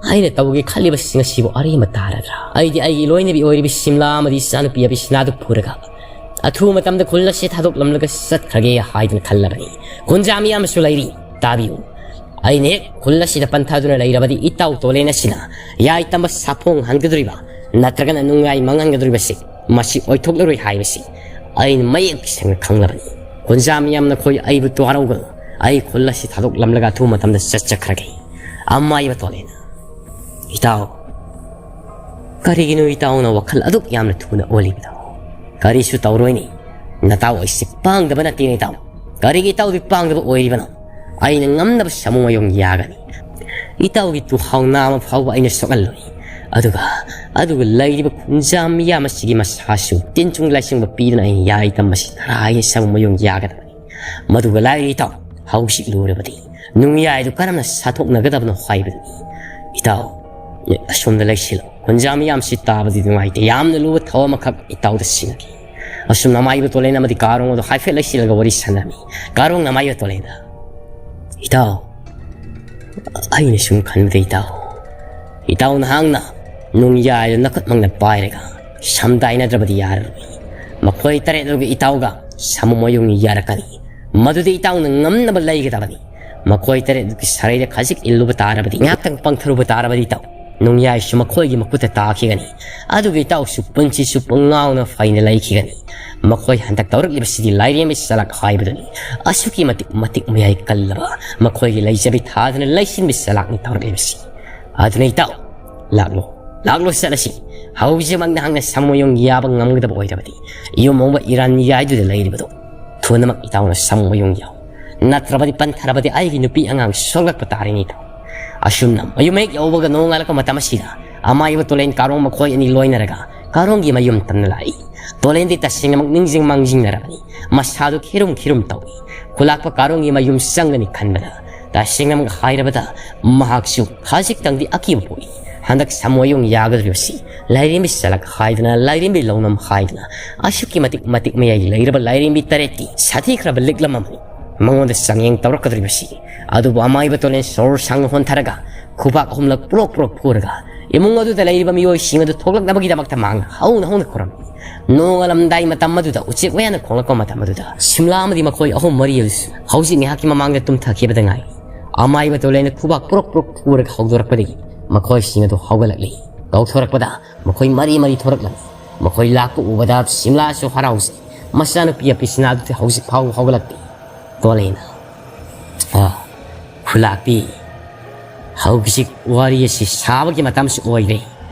ꯑꯩꯅ ꯇꯧꯒꯦ ꯈꯜꯂꯤꯕꯁꯤꯡ ꯑꯁꯤꯕꯨ ꯑꯔꯦꯝꯕ ꯇꯥꯔꯗ꯭ꯔꯥ? ꯑꯩꯗꯤ ꯑꯩꯒꯤ ꯂꯣꯏꯅꯕꯤ ꯑꯣꯏꯔꯤꯕ ꯁꯤꯝꯂꯥ ꯑꯃꯗꯤ ꯏꯆꯥꯅꯨꯄꯤ ꯑꯕꯤꯁꯅꯥꯗꯨ ꯄꯨꯔꯒ ꯑꯊꯨꯕ ꯃꯇꯝꯗ ꯈꯨꯜ ꯑꯁꯤ ꯊꯥꯗꯣꯛꯂꯝꯂꯒ ꯆꯠꯈ꯭ꯔꯒꯦ ꯍꯥꯏꯗꯨꯅ ꯈꯜꯂꯕꯅꯤ꯫ ꯀꯨꯟꯖꯥ ꯃꯤꯌꯥꯝ ꯑꯃꯁꯨ ꯂꯩꯔꯤ꯫ ꯇꯥꯕꯤꯌꯨ꯫ ꯑꯩꯅ ꯍꯦꯛ ꯈꯨꯜ ꯑꯁꯤꯗ ꯄꯟꯊꯗꯨꯅ ꯂꯩꯔꯕꯗꯤ ꯏꯇꯥꯎ ꯇꯣꯂꯦꯟ ꯑꯁꯤꯅ ꯌꯥꯏ ꯇꯝꯕ ꯁꯥꯐꯣꯡ ꯍꯟꯒꯗꯧꯔꯤꯕ ꯅꯠꯇ꯭ꯔꯒꯅ ꯅꯨꯡꯌꯥꯏ ꯃꯥꯡꯍꯟꯒꯗꯧꯔꯤꯕꯁꯤ ꯃꯁꯤ ꯑꯣꯏꯊꯣꯛꯂꯔꯣꯏ ꯍꯥꯏꯕꯁꯤ ꯑꯩꯅ ꯃꯌꯦꯛ ꯁꯦꯡꯅ ꯈꯪꯂꯕꯅꯤ꯫ ꯀꯨꯟꯖꯥ ꯃꯤꯌꯥꯝ ꯅꯈꯣꯏ ꯑꯩꯕꯨ ꯇꯣꯋꯥꯔꯧꯒꯅꯨ꯫ ꯑꯩ ꯈꯨꯜ ꯑꯁꯤ ꯊꯥꯗꯣꯛꯂꯝꯂꯒ ꯑꯊꯨꯕ ꯃꯇꯝꯗ ꯆꯠꯆꯈ꯭ꯔꯒꯦ꯫" ꯑꯃꯥꯏꯕ ꯇꯣꯂꯦꯟ, "ꯏꯇꯥꯎ, ꯀꯔꯤꯒꯤꯅꯣ ꯏꯇꯥꯎꯅ ꯋꯥꯈꯜ ꯑꯗꯨꯛ ꯌꯥꯝꯅ ꯊꯨꯅ ꯑꯣꯜꯂꯤꯕꯗꯣ? ꯀꯔꯤꯁꯨ ꯇꯧꯔꯣꯏꯅꯦ꯫ ꯅꯇꯥꯎ ꯑꯩꯁꯦ ꯄꯥꯡꯗꯕ ꯅꯠꯇꯦꯅꯦ ꯏꯇꯥꯎ꯫ ꯀꯔꯤꯒꯤ ꯏꯇꯥꯎꯗꯤ ꯄꯥꯡꯗꯕ ꯑꯣꯏꯔꯤꯕꯅꯣ? ꯑꯩꯅ ꯉꯝꯅꯕ ꯁꯥꯃꯨ ꯃꯌꯣꯡ ꯌꯥꯒꯅꯤ꯫ ꯏꯇꯥꯎꯒꯤ ꯇꯨꯍꯥꯎ ꯅꯥ ꯑꯃ ꯐꯥꯎꯕ ꯑꯩꯅ ꯁꯣꯛꯍꯜꯂꯣꯏ꯫ ꯑꯗꯨꯒ, ꯑꯗꯨꯒ ꯂꯩꯔꯤꯕ ꯈꯨꯟꯖꯥ ꯃꯤꯌꯥꯝ ꯑꯁꯤꯒꯤ ꯃꯁꯥꯁꯨ ꯇꯤꯟ ꯆꯨꯡ ꯂꯥꯏꯆꯨꯡꯕ ꯄꯤꯗꯨꯅ ꯑꯩꯅ ꯌꯥꯏ ꯇꯝꯕꯁꯤ ꯅꯔꯥꯏꯅ ꯁꯥꯃꯨ ꯃꯌꯣꯡ ꯌꯥꯒꯗꯕꯅꯤ꯫ ꯃꯗꯨꯒ ꯂꯥꯏꯔꯤ ꯏꯇꯥꯎ, ꯍꯧꯖꯤꯛ ꯂꯨꯔꯕꯗꯤ ꯅꯨꯡꯌꯥꯏꯗꯨ ꯀꯔꯝꯅ ꯁꯥꯊꯣꯛꯅꯒꯗꯕꯅꯣ ꯍꯥꯏꯕꯗꯨꯅꯤ꯫ ꯏꯇꯥꯎ, ꯑꯁꯣꯝꯗ ꯂꯩꯁꯤꯜꯂꯣ꯫ ꯍꯨꯟꯖꯥ ꯃꯤꯌꯥꯝꯁꯤ ꯇꯥꯕꯗꯤ ꯅꯨꯡꯉꯥꯏꯇꯦ꯫ ꯌꯥꯝꯅ ꯂꯨꯕ ꯊꯧ ꯑꯃꯈꯛ ꯏꯇꯥꯎꯗ ꯁꯤꯟꯅꯒꯦ꯫ ꯑꯁꯨꯝꯅ ꯑꯃꯥꯏꯕ ꯇꯣꯂꯦꯟ ꯑꯃꯗꯤ ꯀꯥꯔꯣꯡ ꯑꯗꯨ ꯍꯥꯏꯐꯦꯠ ꯂꯩꯁꯤꯜꯂꯒ ꯋꯥꯔꯤ ꯁꯥꯟꯅꯔꯝꯃꯤ꯫ ꯀꯥꯔꯣꯡꯅ ꯑꯃꯥꯏꯕ ꯇꯣꯂꯦꯟꯗ, "ꯏꯇꯥꯎ, ꯑꯩꯅ ꯁꯨꯝ ꯈꯟꯕꯗ ꯏꯇꯥꯎ, ꯏꯇꯥꯎ ꯅꯍꯥꯛꯅ ꯅꯨꯡꯌꯥꯏꯗꯨ ꯅꯈꯨꯠꯃꯛꯅ ꯄꯥꯏꯔꯒ ꯁꯝꯗꯥꯏꯅꯗ꯭ꯔꯕꯗꯤ ꯌꯥꯔꯔꯣꯏ꯫ ꯃꯈꯣꯏ ꯇꯔꯦꯠ ꯑꯗꯨꯒ ꯏꯇꯥꯎꯒ ꯁꯥꯃꯨ ꯃꯌꯨꯡ ꯌꯥꯔꯛꯀꯅꯤ꯫ ꯃꯗꯨꯗꯤ ꯏꯇꯥꯎꯅ ꯉꯝꯅꯕ ꯂꯩꯒꯗꯕꯅꯤ꯫ ꯃꯈꯣꯏ ꯇꯔꯦꯠ ꯑꯗꯨꯒꯤ ꯁꯔꯩꯗ ꯈꯖꯤꯛ ꯏꯜꯂꯨꯕ ꯇꯥꯔꯕꯗꯤ, ꯉꯥꯏꯍꯥꯛꯇꯪ ꯄꯪꯊꯔꯨꯕ ꯇꯥꯔꯕꯗꯤ ꯏꯇꯥꯎ, ꯅꯨꯡꯌꯥꯏꯁꯨ ꯃꯈꯣꯏꯒꯤ ꯃꯈꯨꯠꯇ ꯇꯥꯈꯤꯒꯅꯤ꯫ ꯑꯗꯨꯒ ꯏꯇꯥꯎꯁꯨ ꯄꯨꯟꯁꯤꯁꯨ ꯄꯨꯡꯉꯥꯎꯅ ꯐꯩꯅ ꯂꯩꯈꯤꯒꯅꯤ꯫ ꯃꯈꯣꯏ ꯍꯟꯗꯛ ꯇꯧꯔꯛꯂꯤꯕꯁꯤꯗꯤ ꯂꯥꯏꯔꯦꯝꯕꯤ ꯆꯂꯛ ꯍꯥꯏꯕꯗꯨꯅꯤ꯫ ꯑꯁꯨꯛꯀꯤ ꯃꯇꯤꯛ ꯃꯇꯤꯛ ꯃꯌꯥꯏ ꯀꯜꯂꯕ, ꯃꯈꯣꯏꯒꯤ ꯂꯩꯖꯕꯤ ꯊꯥꯗꯅ ꯂꯩꯁꯤꯟꯕꯤ ꯆꯂꯥꯛꯅꯤ ꯇꯧꯔꯛꯂꯤꯕꯁꯤ꯫ ꯑꯗꯨꯅ ꯏꯇꯥꯎ, ꯂꯥꯛꯂꯣ, ꯂꯥꯛꯂꯣ ꯆꯠꯂꯁꯤ꯫ ꯍꯧꯖꯤꯛꯃꯛ ꯅꯍꯥꯛꯅ ꯁꯥꯃꯨ ꯃꯌꯨꯡ ꯌꯥꯕ ꯉꯝꯒꯗꯕ ꯑꯣꯏꯔꯕꯗꯤ, ꯌꯨꯝ ꯍꯣꯡꯕ ꯏꯔꯥꯟ ꯌꯥꯏꯗꯨꯗ ꯂꯩꯔꯤꯕꯗꯣ ꯊꯨꯅꯃꯛ ꯏꯇꯥꯎꯅ ꯁꯥꯃꯨ ꯃꯌꯨꯡ ꯌꯥꯎ꯫ ꯅꯠꯇ꯭ꯔꯕꯗꯤ ꯄꯟꯊꯔꯕꯗꯤ ꯑꯩꯒꯤ ꯅꯨꯄꯤ ꯑꯉꯥꯡ ꯁꯣꯛꯂꯛꯄ ꯇꯥꯔꯦꯅꯦ ꯏꯇꯥꯎ꯫ ꯑꯁꯨꯝꯅ ꯃꯌꯨꯝ ꯍꯦꯛ ꯌꯧꯕꯒ ꯅꯣꯡꯉꯥꯜꯂꯛꯄ ꯃꯇꯝ ꯑꯁꯤꯗ ꯑꯃꯥꯏꯕ ꯇꯣꯂꯦꯟ ꯀꯥꯔꯣꯡ ꯃꯈꯣꯏ ꯑꯅꯤ ꯂꯣꯏꯅꯔꯒ ꯀꯥꯔꯣꯡꯒꯤ ꯃꯌꯨꯝ ꯇꯝꯅ ꯂꯥꯛꯏ꯫ ꯇꯣꯂꯦꯟꯗꯤ ꯇꯁꯦꯡꯅꯃꯛ ꯅꯤꯡꯁꯤꯡ ꯃꯥꯡꯖꯤꯡꯅꯔꯕꯅꯤ꯫ ꯃꯁꯥꯗꯨ ꯈꯤꯔꯨꯝ ꯈꯤꯔꯨꯝ ꯇꯧꯏ꯫ ꯈꯨꯂꯥꯛꯄ ꯀꯥꯔꯣꯡꯒꯤ ꯃꯌꯨꯝ ꯆꯪꯒꯅꯤ ꯈꯟꯕꯗ, ꯇꯁꯦꯡꯅꯃꯛ ꯍꯥꯏꯔꯕꯗ, ꯃꯍꯥꯛꯁꯨ ꯈꯖꯤꯛꯇꯪꯗꯤ ꯑꯀꯤꯕ ꯄꯣꯛꯏ꯫ ꯍꯟꯗꯛ ꯁꯥꯃꯨ ꯃꯌꯨꯡ ꯌꯥꯒꯗꯧꯔꯤꯕꯁꯤ ꯂꯥꯏꯔꯦꯝꯕꯤ ꯆꯂꯛ ꯍꯥꯏꯗꯨꯅ, ꯂꯥꯏꯔꯦꯝꯕꯤ ꯂꯧꯅꯝ ꯍꯥꯏꯗꯨꯅ, ꯑꯁꯨꯛꯀꯤ ꯃꯇꯤꯛ ꯃꯇꯤꯛ ꯃꯌꯥꯏ ꯂꯩꯔꯕ ꯂꯥꯏꯔꯦꯝꯕꯤ ꯇꯔꯦꯠꯀꯤ ꯁꯥꯊꯤꯈ꯭ꯔꯕ ꯂꯤꯛꯂꯝ ꯑꯃꯅꯤ꯫ ꯃꯉꯣꯟꯗ ꯆꯥꯡꯌꯦꯡ ꯇꯧꯔꯛꯀꯗꯧꯔꯤꯕꯁꯤ꯫ ꯑꯗꯨꯕꯨ ꯑꯃꯥꯏꯕ ꯇꯣꯂꯦꯟ ꯁꯣꯔ ꯁꯥꯡꯅ ꯍꯣꯟꯊꯔꯒ ꯈꯨꯕꯥꯛ ꯑꯍꯨꯝꯂꯛ ꯄ꯭ꯔꯣꯛ ꯄ꯭ꯔꯣꯛ ꯐꯨꯔꯒ ꯏꯃꯨꯡ ꯑꯗꯨꯗ ꯂꯩꯔꯤꯕ ꯃꯤꯑꯣꯏꯁꯤꯡ ꯑꯗꯨ ꯊꯣꯛꯂꯛꯅꯕꯒꯤꯗꯃꯛꯇ ꯃꯍꯥꯛꯅ ꯍꯧꯅ ꯍꯧꯅ ꯈꯨꯔꯝꯃꯤ꯫ ꯅꯣꯡꯉꯥꯜꯂꯝꯗꯥꯏ ꯃꯇꯝ ꯑꯗꯨꯗ ꯎꯆꯦꯛ ꯋꯥꯌꯥꯅ ꯈꯣꯡꯂꯛꯄ ꯃꯇꯝ ꯑꯗꯨꯗ ꯁꯤꯝꯂꯥ ꯑꯃꯗꯤ ꯃꯈꯣꯏ ꯑꯍꯨꯝ ꯃꯔꯤ ꯑꯗꯨꯁꯨ ꯍꯧꯖꯤꯛ ꯉꯥꯏꯍꯥꯛꯀꯤ ꯃꯃꯥꯡꯗ ꯇꯨꯝꯊꯈꯤꯕꯗ ꯉꯥꯏꯔꯤ꯫ ꯑꯃꯥꯏꯕ ꯇꯣꯂꯦꯟꯅ ꯈꯨꯕꯥꯛ ꯄ꯭ꯔꯣꯛ ꯄ꯭ꯔꯣꯛ ꯐꯨꯔꯒ ꯍꯧꯗꯣꯔꯛꯄꯗꯒꯤ ꯃꯈꯣꯏꯁꯤꯡ ꯑꯗꯨ ꯍꯧꯒꯠꯂꯛꯂꯤ꯫ ꯀꯧꯊꯣꯔꯛꯄꯗ ꯃꯈꯣꯏ ꯃꯔꯤ ꯃꯔꯤ ꯊꯣꯔꯛꯂꯝꯃꯤ꯫ ꯃꯈꯣꯏ ꯂꯥꯛꯄ ꯎꯕꯗ ꯁꯤꯝꯂꯥꯁꯨ ꯍꯔꯥꯎꯖꯩ꯫ ꯃꯆꯥꯅꯨꯄꯤ ꯑꯄꯤꯁꯤꯅꯥꯗꯨꯗꯤ ꯍꯧꯖꯤꯛ ꯐꯥꯎꯕ ꯍꯧꯒꯠꯂꯛꯇꯦ꯫ ꯇꯣꯂꯦꯟꯅ, "ꯑ, ꯈꯨꯂꯥꯛꯄꯤ, ꯍꯧꯖꯤꯛ ꯋꯥꯔꯤ ꯑꯁꯤ ꯁꯥꯕꯒꯤ ꯃꯇꯝꯁꯨ ꯑꯣꯏꯔꯦ꯫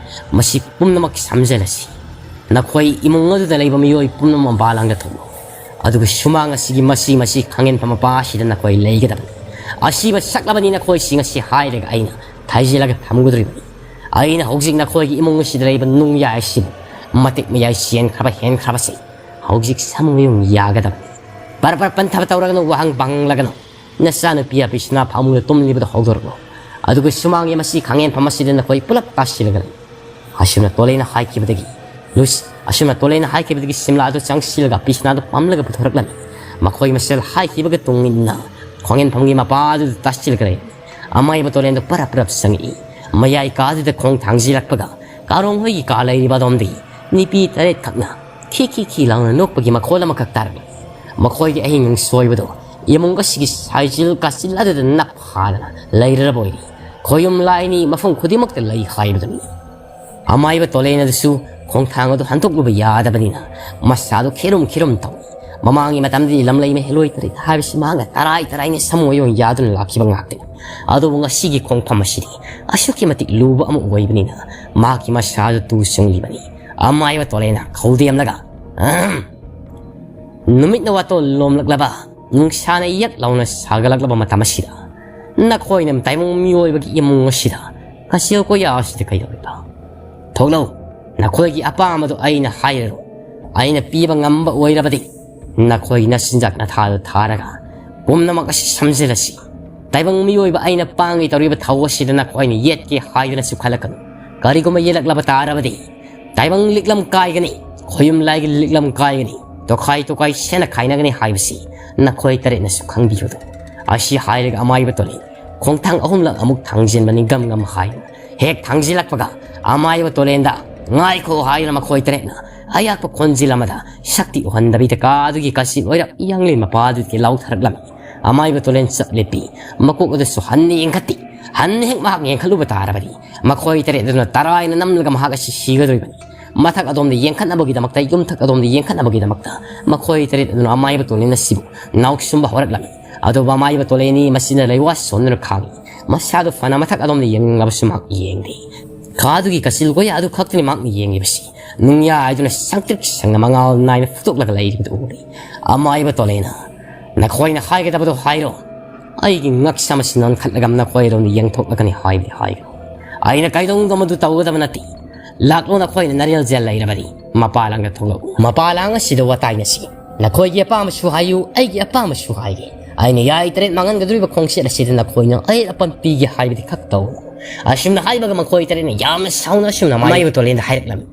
ꯃꯁꯤ ꯄꯨꯝꯅꯃꯛ ꯁꯝꯖꯜꯂꯁꯤ꯫ ꯅꯈꯣꯏ ꯏꯃꯨꯡ ꯑꯗꯨꯗ ꯂꯩꯕ ꯃꯤꯑꯣꯏ ꯄꯨꯝꯅꯃꯛ ꯃꯄꯥꯟꯂꯥꯡꯗ ꯊꯣꯛꯂꯨ꯫ ꯑꯗꯨꯒ ꯁꯨꯃꯥꯡ ꯑꯁꯤꯒꯤ ꯃꯁꯤ ꯃꯁꯤ ꯈꯥꯡꯉꯦꯟꯐꯝ ꯃꯄꯥ ꯑꯁꯤꯗ ꯅꯈꯣꯏ ꯂꯩꯒꯗꯕꯅꯤ꯫ ꯑꯁꯤꯕ ꯁꯛꯂꯕꯅꯤ ꯅꯈꯣꯏꯁꯤꯡ ꯑꯁꯤ ꯍꯥꯏꯔꯒ ꯑꯩꯅ ꯊꯩꯖꯤꯜꯂꯒ ꯊꯝꯒꯗꯧꯔꯤꯕꯅꯤ꯫ ꯑꯩꯅ ꯍꯧꯖꯤꯛ ꯅꯈꯣꯏꯒꯤ ꯏꯃꯨꯡ ꯑꯁꯤꯗ ꯂꯩꯕ ꯅꯨꯡꯌꯥꯏ ꯑꯁꯤꯕꯨ ꯃꯇꯤꯛ ꯃꯌꯥꯏ ꯆꯦꯟꯈ꯭ꯔꯕ ꯍꯦꯟꯈ꯭ꯔꯕꯁꯤ ꯍꯧꯖꯤꯛ ꯁꯥꯃꯨ ꯃꯌꯨꯡ ꯌꯥꯒꯗꯕꯅꯤ꯫ ꯕꯔ ꯕꯔ ꯄꯟꯊꯕ ꯇꯧꯔꯒꯅꯨ, ꯋꯥꯍꯪ ꯄꯪꯂꯒꯅꯨ꯫ ꯅꯆꯥꯅꯨꯄꯤ ꯑꯄꯤꯁꯤꯅ ꯐꯃꯨꯡꯗ ꯇꯨꯝꯂꯤꯕꯗꯨ ꯍꯧꯗꯣꯔꯛꯂꯣ꯫ ꯑꯗꯨꯒ ꯁꯨꯃꯥꯡꯒꯤ ꯃꯁꯤ ꯈꯥꯡꯉꯦꯟꯐꯝ ꯑꯁꯤꯗ ꯅꯈꯣꯏ ꯄꯨꯂꯞ ꯇꯥꯁꯤꯜꯂꯒ ꯂꯩ꯫ ꯑꯁꯨꯝꯅ ꯇꯣꯂꯦꯅ ꯍꯥꯏꯈꯤꯕꯗꯒꯤ ꯂꯨꯁ-, ꯑꯁꯨꯝꯅ ꯇꯣꯂꯦꯅ ꯍꯥꯏꯈꯤꯕꯗꯒꯤ ꯁꯤꯝꯂꯥ ꯑꯗꯨ ꯆꯪꯁꯤꯜꯂꯒ ꯄꯤꯁꯅꯥꯗꯨ ꯄꯝꯂꯒ ꯄꯨꯊꯣꯔꯛꯂꯝꯃꯤ꯫ ꯃꯈꯣꯏ ꯃꯁꯦꯜ ꯍꯥꯏꯈꯤꯕꯒ ꯇꯨꯡ ꯏꯟꯅ ꯈꯣꯡꯉꯦꯟꯐꯝꯒꯤ ꯃꯄꯥ ꯑꯗꯨꯗ ꯇꯥꯁꯤꯜꯂꯒ ꯂꯩ꯫ ꯑꯃꯥꯏꯕ ꯇꯣꯂꯦꯟꯗꯨ ꯄꯔꯞ ꯄꯔꯞ ꯆꯪꯉꯛꯏ꯫ ꯃꯌꯥꯏ ꯀꯥꯗꯨꯗ ꯈꯣꯡ ꯊꯥꯡꯖꯤꯜꯂꯛꯄꯒ ꯀꯥꯔꯣꯡ ꯍꯣꯏꯒꯤ ꯀꯥ ꯂꯩꯔꯤꯕ ꯑꯗꯣꯝꯗꯒꯤ ꯅꯨꯄꯤ ꯇꯔꯦꯠ ꯈꯛꯅ ꯈꯤ ꯈꯤ ꯈꯤ ꯂꯥꯎꯅ ꯅꯣꯛꯄꯒꯤ ꯃꯈꯣꯜ ꯑꯃꯈꯛ ꯇꯥꯔꯝꯃꯤ꯫ ꯃꯈꯣꯏꯒꯤ ꯑꯍꯤꯡ ꯅꯨꯡꯁꯣꯏꯕꯗꯨ ꯏꯃꯨꯡ ꯑꯁꯤꯒꯤ ꯁꯥꯏꯖꯤꯜ ꯀꯥꯆꯤꯜ ꯑꯗꯨꯗ ꯅꯞ ꯍꯥꯗꯅ ꯂꯩꯔꯕ ꯑꯣꯏꯔꯤ꯫ ꯈꯣꯌꯨꯝ ꯂꯥꯏꯅꯤ ꯃꯐꯝ ꯈꯨꯗꯤꯡꯃꯛꯇ ꯂꯩ ꯍꯥꯏꯕꯗꯨꯅꯤ꯫ ꯑꯃꯥꯏꯕ ꯇꯣꯂꯦꯟ ꯑꯗꯨꯁꯨ ꯈꯣꯡꯊꯥꯡ ꯑꯗꯨ ꯍꯟꯗꯣꯛꯂꯨꯕ ꯌꯥꯗꯕꯅꯤꯅ ꯃꯁꯥꯗꯨ ꯈꯤꯔꯨꯝ ꯈꯤꯔꯨꯝ ꯇꯧꯏ꯫ ꯃꯃꯥꯡꯒꯤ ꯃꯇꯝꯗꯗꯤ ꯂꯝꯂꯩ ꯃꯍꯦꯂꯣꯏ ꯇꯔꯦꯠ ꯍꯥꯏꯕꯁꯤ ꯃꯍꯥꯛꯅ ꯇꯔꯥꯏ ꯇꯔꯥꯏꯅ ꯁꯃꯣꯏ ꯑꯣꯏꯅ ꯌꯥꯗꯨꯅ ꯂꯥꯛꯈꯤꯕ ꯉꯥꯛꯇꯅꯤ꯫ ꯑꯗꯨꯕꯨ ꯉꯁꯤꯒꯤ ꯈꯣꯡꯐꯝ ꯑꯁꯤꯗꯤ ꯑꯁꯨꯛꯀꯤ ꯃꯇꯤꯛ ꯂꯨꯕ ꯑꯃ ꯑꯣꯏꯕꯅꯤꯅ ꯃꯍꯥꯛꯀꯤ ꯃꯁꯥꯗꯨ ꯇꯨ ꯆꯨꯡꯂꯤꯕꯅꯤ꯫ ꯑꯃꯥꯏꯕ ꯇꯣꯂꯦꯟꯅ ꯈꯧꯗꯦꯝꯂꯒ, "ꯑꯍꯝ! ꯅꯨꯃꯤꯠꯅ ꯋꯥꯇꯣꯜ ꯂꯣꯝꯂꯛꯂꯕ, ꯅꯨꯡꯁꯥꯅ ꯌꯛ ꯂꯥꯎꯅ ꯁꯥꯒꯠꯂꯛꯂꯕ ꯃꯇꯝ ꯑꯁꯤꯗ ꯅꯈꯣꯏꯅ ꯇꯥꯏꯕꯪ ꯃꯤꯑꯣꯏꯕꯒꯤ ꯏꯃꯨꯡ ꯑꯁꯤꯗ ꯀꯆꯦꯜ ꯀꯣꯌꯥ ꯑꯁꯤꯗ ꯀꯩꯗꯧꯔꯤꯕ? ꯊꯣꯛꯂꯛꯎ, ꯅꯈꯣꯏꯒꯤ ꯑꯄꯥꯝꯕꯗꯨ ꯑꯩꯅ ꯍꯥꯏꯔꯔꯣꯏ꯫ ꯑꯩꯅ ꯄꯤꯕ ꯉꯝꯕ ꯑꯣꯏꯔꯕꯗꯤ ꯅꯈꯣꯏꯒꯤ ꯅꯆꯤꯟꯖꯥꯛ ꯅꯊꯥꯗꯨ ꯊꯥꯔꯒ ꯄꯨꯝꯅꯃꯛ ꯑꯁꯤ ꯁꯝꯖꯤꯜꯂꯁꯤ꯫ ꯇꯥꯏꯕꯪ ꯃꯤꯑꯣꯏꯕ ꯑꯩꯅ ꯄꯥꯡꯒꯦ ꯇꯧꯔꯤꯕ ꯊꯧ ꯑꯁꯤꯗ ꯅꯈꯣꯏꯅ ꯌꯦꯠꯀꯦ ꯍꯥꯏꯗꯨꯅꯁꯨ ꯈꯜꯂꯛꯀꯅꯨ꯫ ꯀꯔꯤꯒꯨꯝꯕ ꯌꯦꯠꯂꯛꯂꯕ ꯇꯥꯔꯕꯗꯤ ꯇꯥꯏꯕꯪ ꯂꯤꯛꯂꯝ ꯀꯥꯏꯒꯅꯤ, ꯈꯣꯌꯨꯝ ꯂꯥꯏꯒꯤ ꯂꯤꯛꯂꯝ ꯀꯥꯏꯒꯅꯤ, ꯇꯣꯈꯥꯏ ꯇꯣꯈꯥꯏ ꯁꯦꯟꯅ ꯈꯥꯏꯅꯒꯅꯤ ꯍꯥꯏꯕꯁꯤ ꯅꯈꯣꯏ ꯇꯔꯦꯠꯅꯁꯨ ꯈꯪꯕꯤꯌꯨꯗꯣ꯫" ꯑꯁꯤ ꯍꯥꯏꯔꯒ ꯑꯃꯥꯏꯕ ꯇꯣꯂꯦꯟ ꯈꯣꯡꯊꯥꯡ ꯑꯍꯨꯝꯂꯛ ꯑꯃꯨꯛ ꯊꯥꯡꯖꯤꯟꯕꯅꯤ ꯒꯝ ꯒꯝ ꯍꯥꯏꯗꯨꯅ꯫ ꯍꯦꯛ ꯊꯥꯡꯖꯤꯜꯂꯛꯄꯒ ꯑꯃꯥꯏꯕ ꯇꯣꯂꯦꯟꯗ, "ꯉꯥꯏꯈꯣ" ꯍꯥꯏꯗꯨꯅ ꯃꯈꯣꯏ ꯇꯔꯦꯠꯅ ꯑꯌꯥꯛꯄ ꯈꯣꯟꯖꯦꯜ ꯑꯃꯗ ꯁꯛꯇꯤ ꯎꯍꯟꯗꯕꯤꯗ ꯀꯥꯗꯨꯒꯤ ꯀꯥꯆꯤꯟ ꯑꯣꯏꯔꯞ ꯌꯥꯡꯂꯦꯟ ꯃꯄꯥꯗꯨꯗꯒꯤ ꯂꯥꯎꯊꯔꯛꯂꯝꯃꯤ꯫ ꯑꯃꯥꯏꯕ ꯇꯣꯂꯦꯟ ꯆꯞ ꯂꯦꯞꯄꯤ꯫ ꯃꯀꯣꯛ ꯑꯗꯨꯁꯨ ꯍꯟꯅ ꯌꯦꯡꯈꯠꯇꯦ꯫ ꯍꯟꯅ ꯍꯦꯛ ꯃꯍꯥꯛ ꯌꯦꯡꯈꯠꯂꯨꯕ ꯇꯥꯔꯕꯗꯤ ꯃꯈꯣꯏ ꯇꯔꯦꯠ ꯑꯗꯨꯅ ꯇꯔꯥꯏꯅ ꯅꯝꯂꯒ ꯃꯍꯥꯛ ꯑꯁꯤ ꯁꯤꯒꯗꯧꯔꯤꯕꯅꯤ꯫ ꯃꯊꯛ ꯑꯗꯣꯝꯗ ꯌꯦꯡꯈꯠꯅꯕꯒꯤꯗꯃꯛꯇ, ꯌꯨꯝꯊꯛ ꯑꯗꯣꯝꯗ ꯌꯦꯡꯈꯠꯅꯕꯒꯤꯗꯃꯛꯇ ꯃꯈꯣꯏ ꯇꯔꯦꯠ ꯑꯗꯨꯅ ꯑꯃꯥꯏꯕ ꯇꯣꯂꯦꯟ ꯑꯁꯤꯕꯨ ꯅꯥꯎꯁꯨꯝꯕ ꯍꯧꯔꯛꯂꯝꯃꯤ꯫ ꯑꯗꯨꯕꯨ ꯑꯃꯥꯏꯕ ꯇꯣꯂꯦꯟꯅꯤ ꯃꯁꯤꯅ ꯂꯩꯋꯥ ꯁꯣꯟꯗꯨꯅ ꯈꯥꯡꯏ꯫ ꯃꯁꯥꯗꯨ ꯐꯅ ꯃꯊꯛ ꯑꯗꯣꯝꯗ ꯌꯦꯡꯅꯕꯁꯨ ꯃꯍꯥꯛ ꯌꯦꯡꯗꯦ꯫ ꯀꯥꯗꯨꯒꯤ ꯀꯆꯤꯜ ꯀꯣꯌꯥ ꯑꯗꯨ ꯈꯛꯇꯅꯤ ꯃꯍꯥꯛꯅ ꯌꯦꯡꯂꯤꯕꯁꯤ꯫ ꯅꯨꯡꯌꯥꯏꯗꯨꯅ ꯁꯪꯇ꯭ꯔꯤꯛ ꯁꯪꯅ ꯃꯉꯥꯜ ꯅꯥꯏꯅ ꯐꯨꯗꯣꯛꯂꯒ ꯂꯩꯔꯤꯕꯗꯨ ꯎꯔꯤ꯫ ꯑꯃꯥꯏꯕ ꯇꯣꯂꯦꯟꯅ, "ꯅꯈꯣꯏꯅ ꯍꯥꯏꯒꯗꯕꯗꯨ ꯍꯥꯏꯔꯣ꯫ ꯑꯩꯒꯤ ꯉꯛꯁꯝ ꯑꯁꯤ ꯅꯣꯟꯈꯠꯂꯒ ꯅꯈꯣꯏꯔꯣꯝꯗ ꯌꯦꯡꯊꯣꯛꯂꯒꯅꯤ ꯍꯥꯏꯕꯗꯤ ꯍꯥꯏꯔꯣ꯫ ꯑꯩꯅ ꯀꯩꯗꯧꯅꯨꯡꯗ ꯃꯗꯨ ꯇꯧꯒꯗꯕ ꯅꯠꯇꯦ꯫ ꯂꯥꯛꯂꯣ, ꯅꯈꯣꯏꯅ ꯅꯔꯦꯜ ꯖꯦꯜ ꯂꯩꯔꯕꯗꯤ ꯃꯄꯥꯂꯥꯡꯗ ꯊꯣꯛꯂꯛꯎ꯫ ꯃꯄꯥꯂꯥꯡ ꯑꯁꯤꯗ ꯋꯥꯇꯥꯏꯅꯁꯤ꯫ ꯅꯈꯣꯏꯒꯤ ꯑꯄꯥꯝꯕꯁꯨ ꯍꯥꯏꯌꯨ, ꯑꯩꯒꯤ ꯑꯄꯥꯝꯕꯁꯨ ꯍꯥꯏꯒꯦ꯫ ꯑꯩꯅ ꯌꯥꯏ ꯇꯔꯦꯠ ꯃꯥꯡꯍꯟꯒꯗꯧꯔꯤꯕ ꯈꯣꯡꯆꯠ ꯑꯁꯤꯗ ꯅꯈꯣꯏꯅ ꯑꯍꯦꯟ ꯑꯄꯟ ꯄꯤꯒꯦ ꯍꯥꯏꯕꯗꯤ ꯈꯛ ꯇꯧ꯫ ꯑꯁꯨꯝꯅ ꯍꯥꯏꯕꯒ ꯃꯈꯣꯏ ꯇꯔꯦꯠꯅ ꯌꯥꯝꯅ ꯁꯥꯎꯅ ꯑꯁꯨꯝꯅ ꯃꯥꯏꯕ ꯇꯣꯂꯦꯟꯗ ꯍꯥꯏꯔꯛꯂꯝꯃꯤ꯫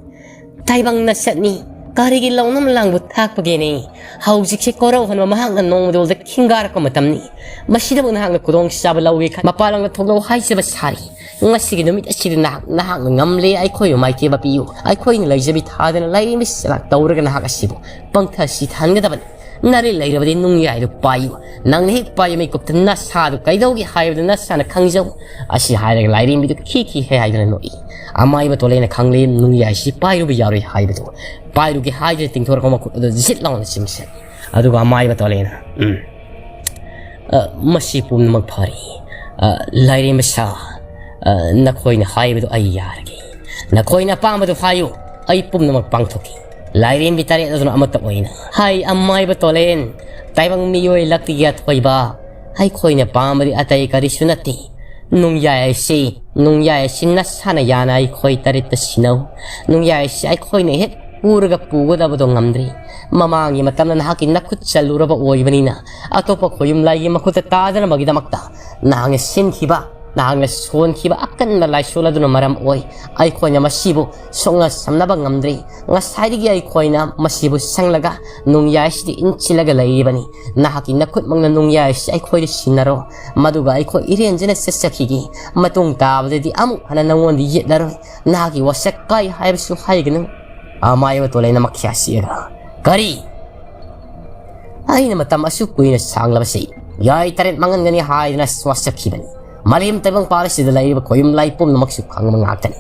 ꯇꯥꯏꯕꯪ ꯅꯁꯠꯅꯤ꯫ ꯀꯔꯤꯒꯤ ꯂꯧꯅꯝ ꯂꯥꯡꯕ ꯊꯥꯛꯄꯒꯦꯅꯦ? ꯍꯧꯖꯤꯛꯁꯦ ꯀꯣꯔꯧ ꯍꯟꯕ ꯃꯍꯥꯛꯅ ꯅꯣꯡꯃꯗꯣꯜꯗ ꯈꯤꯡꯒꯥꯔꯛꯄ ꯃꯇꯝꯅꯤ꯫ ꯃꯁꯤꯗꯕꯨ ꯅꯍꯥꯛꯅ ꯈꯨꯗꯣꯡꯆꯥꯕ ꯂꯧꯒꯦ ꯈꯟ ꯃꯄꯥꯟ ꯂꯝꯗ ꯊꯣꯛꯂꯛꯎ ꯍꯥꯏꯖꯕ ꯁꯥꯔꯤ꯫ ꯉꯁꯤꯒꯤ ꯅꯨꯃꯤꯠ ꯑꯁꯤꯗ ꯅꯍꯥꯛ, ꯅꯍꯥꯛꯅ ꯉꯝꯂꯦ ꯑꯩꯈꯣꯏꯕꯨ ꯃꯥꯏꯊꯤꯕ ꯄꯤꯌꯨ꯫ ꯑꯩꯈꯣꯏꯅ ꯂꯩꯖꯕꯤ ꯊꯥꯗꯅ ꯂꯥꯏꯔꯦꯝꯕꯤ ꯆꯂꯥꯛ ꯇꯧꯔꯒ ꯅꯍꯥꯛ ꯑꯁꯤꯕꯨ ꯄꯪꯊ ꯁꯤꯊꯍꯟꯒꯗꯕꯅꯤ꯫ ꯅꯥꯔꯩ ꯂꯩꯔꯕꯗꯤ ꯅꯨꯡꯌꯥꯏꯗꯨ ꯄꯥꯏꯌꯨ꯫ ꯅꯪꯅ ꯍꯦꯛ ꯄꯥꯏꯕ ꯃꯤꯀꯨꯞꯇ ꯅꯁꯥꯗꯨ ꯀꯩꯗꯧꯒꯦ ꯍꯥꯏꯕꯗꯨ ꯅꯁꯥꯅ ꯈꯪꯖꯧ꯫ ꯑꯁꯤ ꯍꯥꯏꯔꯒ ꯂꯥꯏꯔꯦꯝꯕꯤꯗꯨ ꯈꯤ ꯈꯤ ꯍꯦ ꯍꯥꯏꯗꯨꯅ ꯅꯣꯛꯏ꯫ ꯑꯃꯥꯏꯕ ꯇꯣꯂꯦꯅ ꯈꯪꯂꯦ ꯅꯨꯡꯌꯥꯏꯁꯤ ꯄꯥꯏꯔꯨꯕ ꯌꯥꯔꯣꯏ ꯍꯥꯏꯕꯗꯨ꯫ ꯄꯥꯏꯔꯨꯒꯦ ꯍꯥꯏꯗꯨꯅ ꯇꯤꯡꯊꯣꯔꯛꯄ ꯃꯈꯨꯠ ꯑꯗꯨ ꯖꯤꯠ ꯂꯥꯎꯅ ꯆꯤꯡꯁꯤꯜꯂꯤ꯫ ꯑꯗꯨꯒ ꯑꯃꯥꯏꯕ ꯇꯣꯂꯦꯅ, "ꯎꯝ, ꯑ, ꯃꯁꯤ ꯄꯨꯝꯅꯃꯛ ꯐꯔꯦ꯫ ꯑ, ꯂꯥꯏꯔꯦꯝꯕ ꯁꯥ, ꯑ, ꯅꯈꯣꯏꯅ ꯍꯥꯏꯕꯗꯨ ꯑꯩ ꯌꯥꯔꯒꯦ꯫ ꯅꯈꯣꯏꯅ ꯑꯄꯥꯝꯕꯗꯨ ꯍꯥꯏꯌꯨ, ꯑꯩ ꯄꯨꯝꯅꯃꯛ ꯄꯥꯡꯊꯣꯛꯀꯦ꯫" ꯂꯥꯏꯔꯦꯝꯕꯤ ꯇꯔꯦꯠ ꯑꯗꯨꯅ ꯑꯃꯠꯇ ꯑꯣꯏꯅ, "ꯍꯥꯏ ꯑꯃꯥꯏꯕ ꯇꯣꯂꯦꯟ, ꯇꯥꯏꯕꯪ ꯃꯤꯑꯣꯏ ꯂꯛꯇꯒꯤ ꯑꯊꯣꯏꯕ, ꯑꯩꯈꯣꯏꯅ ꯄꯥꯝꯕꯗꯤ ꯑꯇꯩ ꯀꯔꯤꯁꯨ ꯅꯠꯇꯦ꯫ ꯅꯨꯡꯌꯥꯏ ꯑꯁꯤ, ꯅꯨꯡꯌꯥꯏ ꯑꯁꯤ ꯅꯁꯥꯅ ꯌꯥꯅ ꯑꯩꯈꯣꯏ ꯇꯔꯦꯠꯇ ꯁꯤꯟꯅꯧ꯫ ꯅꯨꯡꯌꯥꯏ ꯑꯁꯤ ꯑꯩꯈꯣꯏꯅ ꯍꯦꯛ ꯄꯨꯔꯒ ꯄꯨꯒꯗꯕꯗꯣ ꯉꯝꯗ꯭ꯔꯤ꯫ ꯃꯃꯥꯡꯒꯤ ꯃꯇꯝꯗ ꯅꯍꯥꯛꯀꯤ ꯅꯈꯨꯠ ꯆꯜꯂꯨꯔꯕ ꯑꯣꯏꯕꯅꯤꯅ ꯑꯇꯣꯞꯄ ꯈꯣꯌꯨꯝ ꯂꯥꯏꯒꯤ ꯃꯈꯨꯠꯇ ꯇꯥꯗꯅꯕꯒꯤꯗꯃꯛꯇ ꯅꯍꯥꯛꯅ ꯁꯤꯟꯈꯤꯕ, ꯅꯍꯥꯛꯅ ꯁꯣꯟꯈꯤꯕ ꯑꯀꯟꯕ ꯂꯥꯏꯁꯣꯟ ꯑꯗꯨꯅ ꯃꯔꯝ ꯑꯣꯏ ꯑꯩꯈꯣꯏꯅ ꯃꯁꯤꯕꯨ ꯁꯣꯛꯅ ꯁꯝꯅꯕ ꯉꯝꯗ꯭ꯔꯤ꯫ ꯉꯁꯥꯏꯗꯒꯤ ꯑꯩꯈꯣꯏꯅ ꯃꯁꯤꯕꯨ ꯁꯪꯂꯒ ꯅꯨꯡꯌꯥꯏꯁꯤꯗ ꯏꯟꯁꯤꯜꯂꯒ ꯂꯩꯔꯤꯕꯅꯤ꯫ ꯅꯍꯥꯛꯀꯤ ꯅꯈꯨꯠꯃꯛꯅ ꯅꯨꯡꯌꯥꯏꯁꯤ ꯑꯩꯈꯣꯏꯗ ꯁꯤꯟꯅꯔꯣ, ꯃꯗꯨꯒ ꯑꯩꯈꯣꯏ ꯏꯔꯦꯟꯖꯅ ꯆꯠꯆꯈꯤꯒꯦ꯫ ꯃꯇꯨꯡ ꯇꯥꯕꯗꯗꯤ ꯑꯃꯨꯛ ꯍꯟꯅ ꯅꯉꯣꯟꯗ ꯌꯦꯠꯂꯔꯣꯏ꯫ ꯅꯍꯥꯛꯀꯤ ꯋꯥꯁꯛ ꯀꯥꯏ ꯍꯥꯏꯕꯁꯨ ꯍꯥꯏꯒꯅꯨ꯫" ꯑꯃꯥꯏꯕ ꯇꯣꯂꯦꯅ ꯃꯈ꯭ꯌꯥ ꯁꯤꯛꯑꯒ, "ꯀꯔꯤ? ꯑꯩꯅ ꯃꯇꯝ ꯑꯁꯨꯛ ꯀꯨꯏꯅ ꯁꯥꯡꯂꯕꯁꯤ ꯌꯥꯏ ꯇꯔꯦꯠ ꯃꯥꯡꯍꯟꯒꯅꯤ ꯍꯥꯏꯗꯨꯅ ꯋꯥꯁꯛꯈꯤꯕꯅꯤ꯫ ꯃꯥꯂꯦꯝ ꯇꯥꯏꯕꯪꯄꯥꯜ ꯑꯁꯤꯗ ꯂꯩꯔꯤꯕ ꯈꯣꯌꯨꯝ ꯂꯥꯏ ꯄꯨꯝꯅꯃꯛꯁꯨ ꯈꯪꯕ ꯉꯥꯛꯇꯅꯤ꯫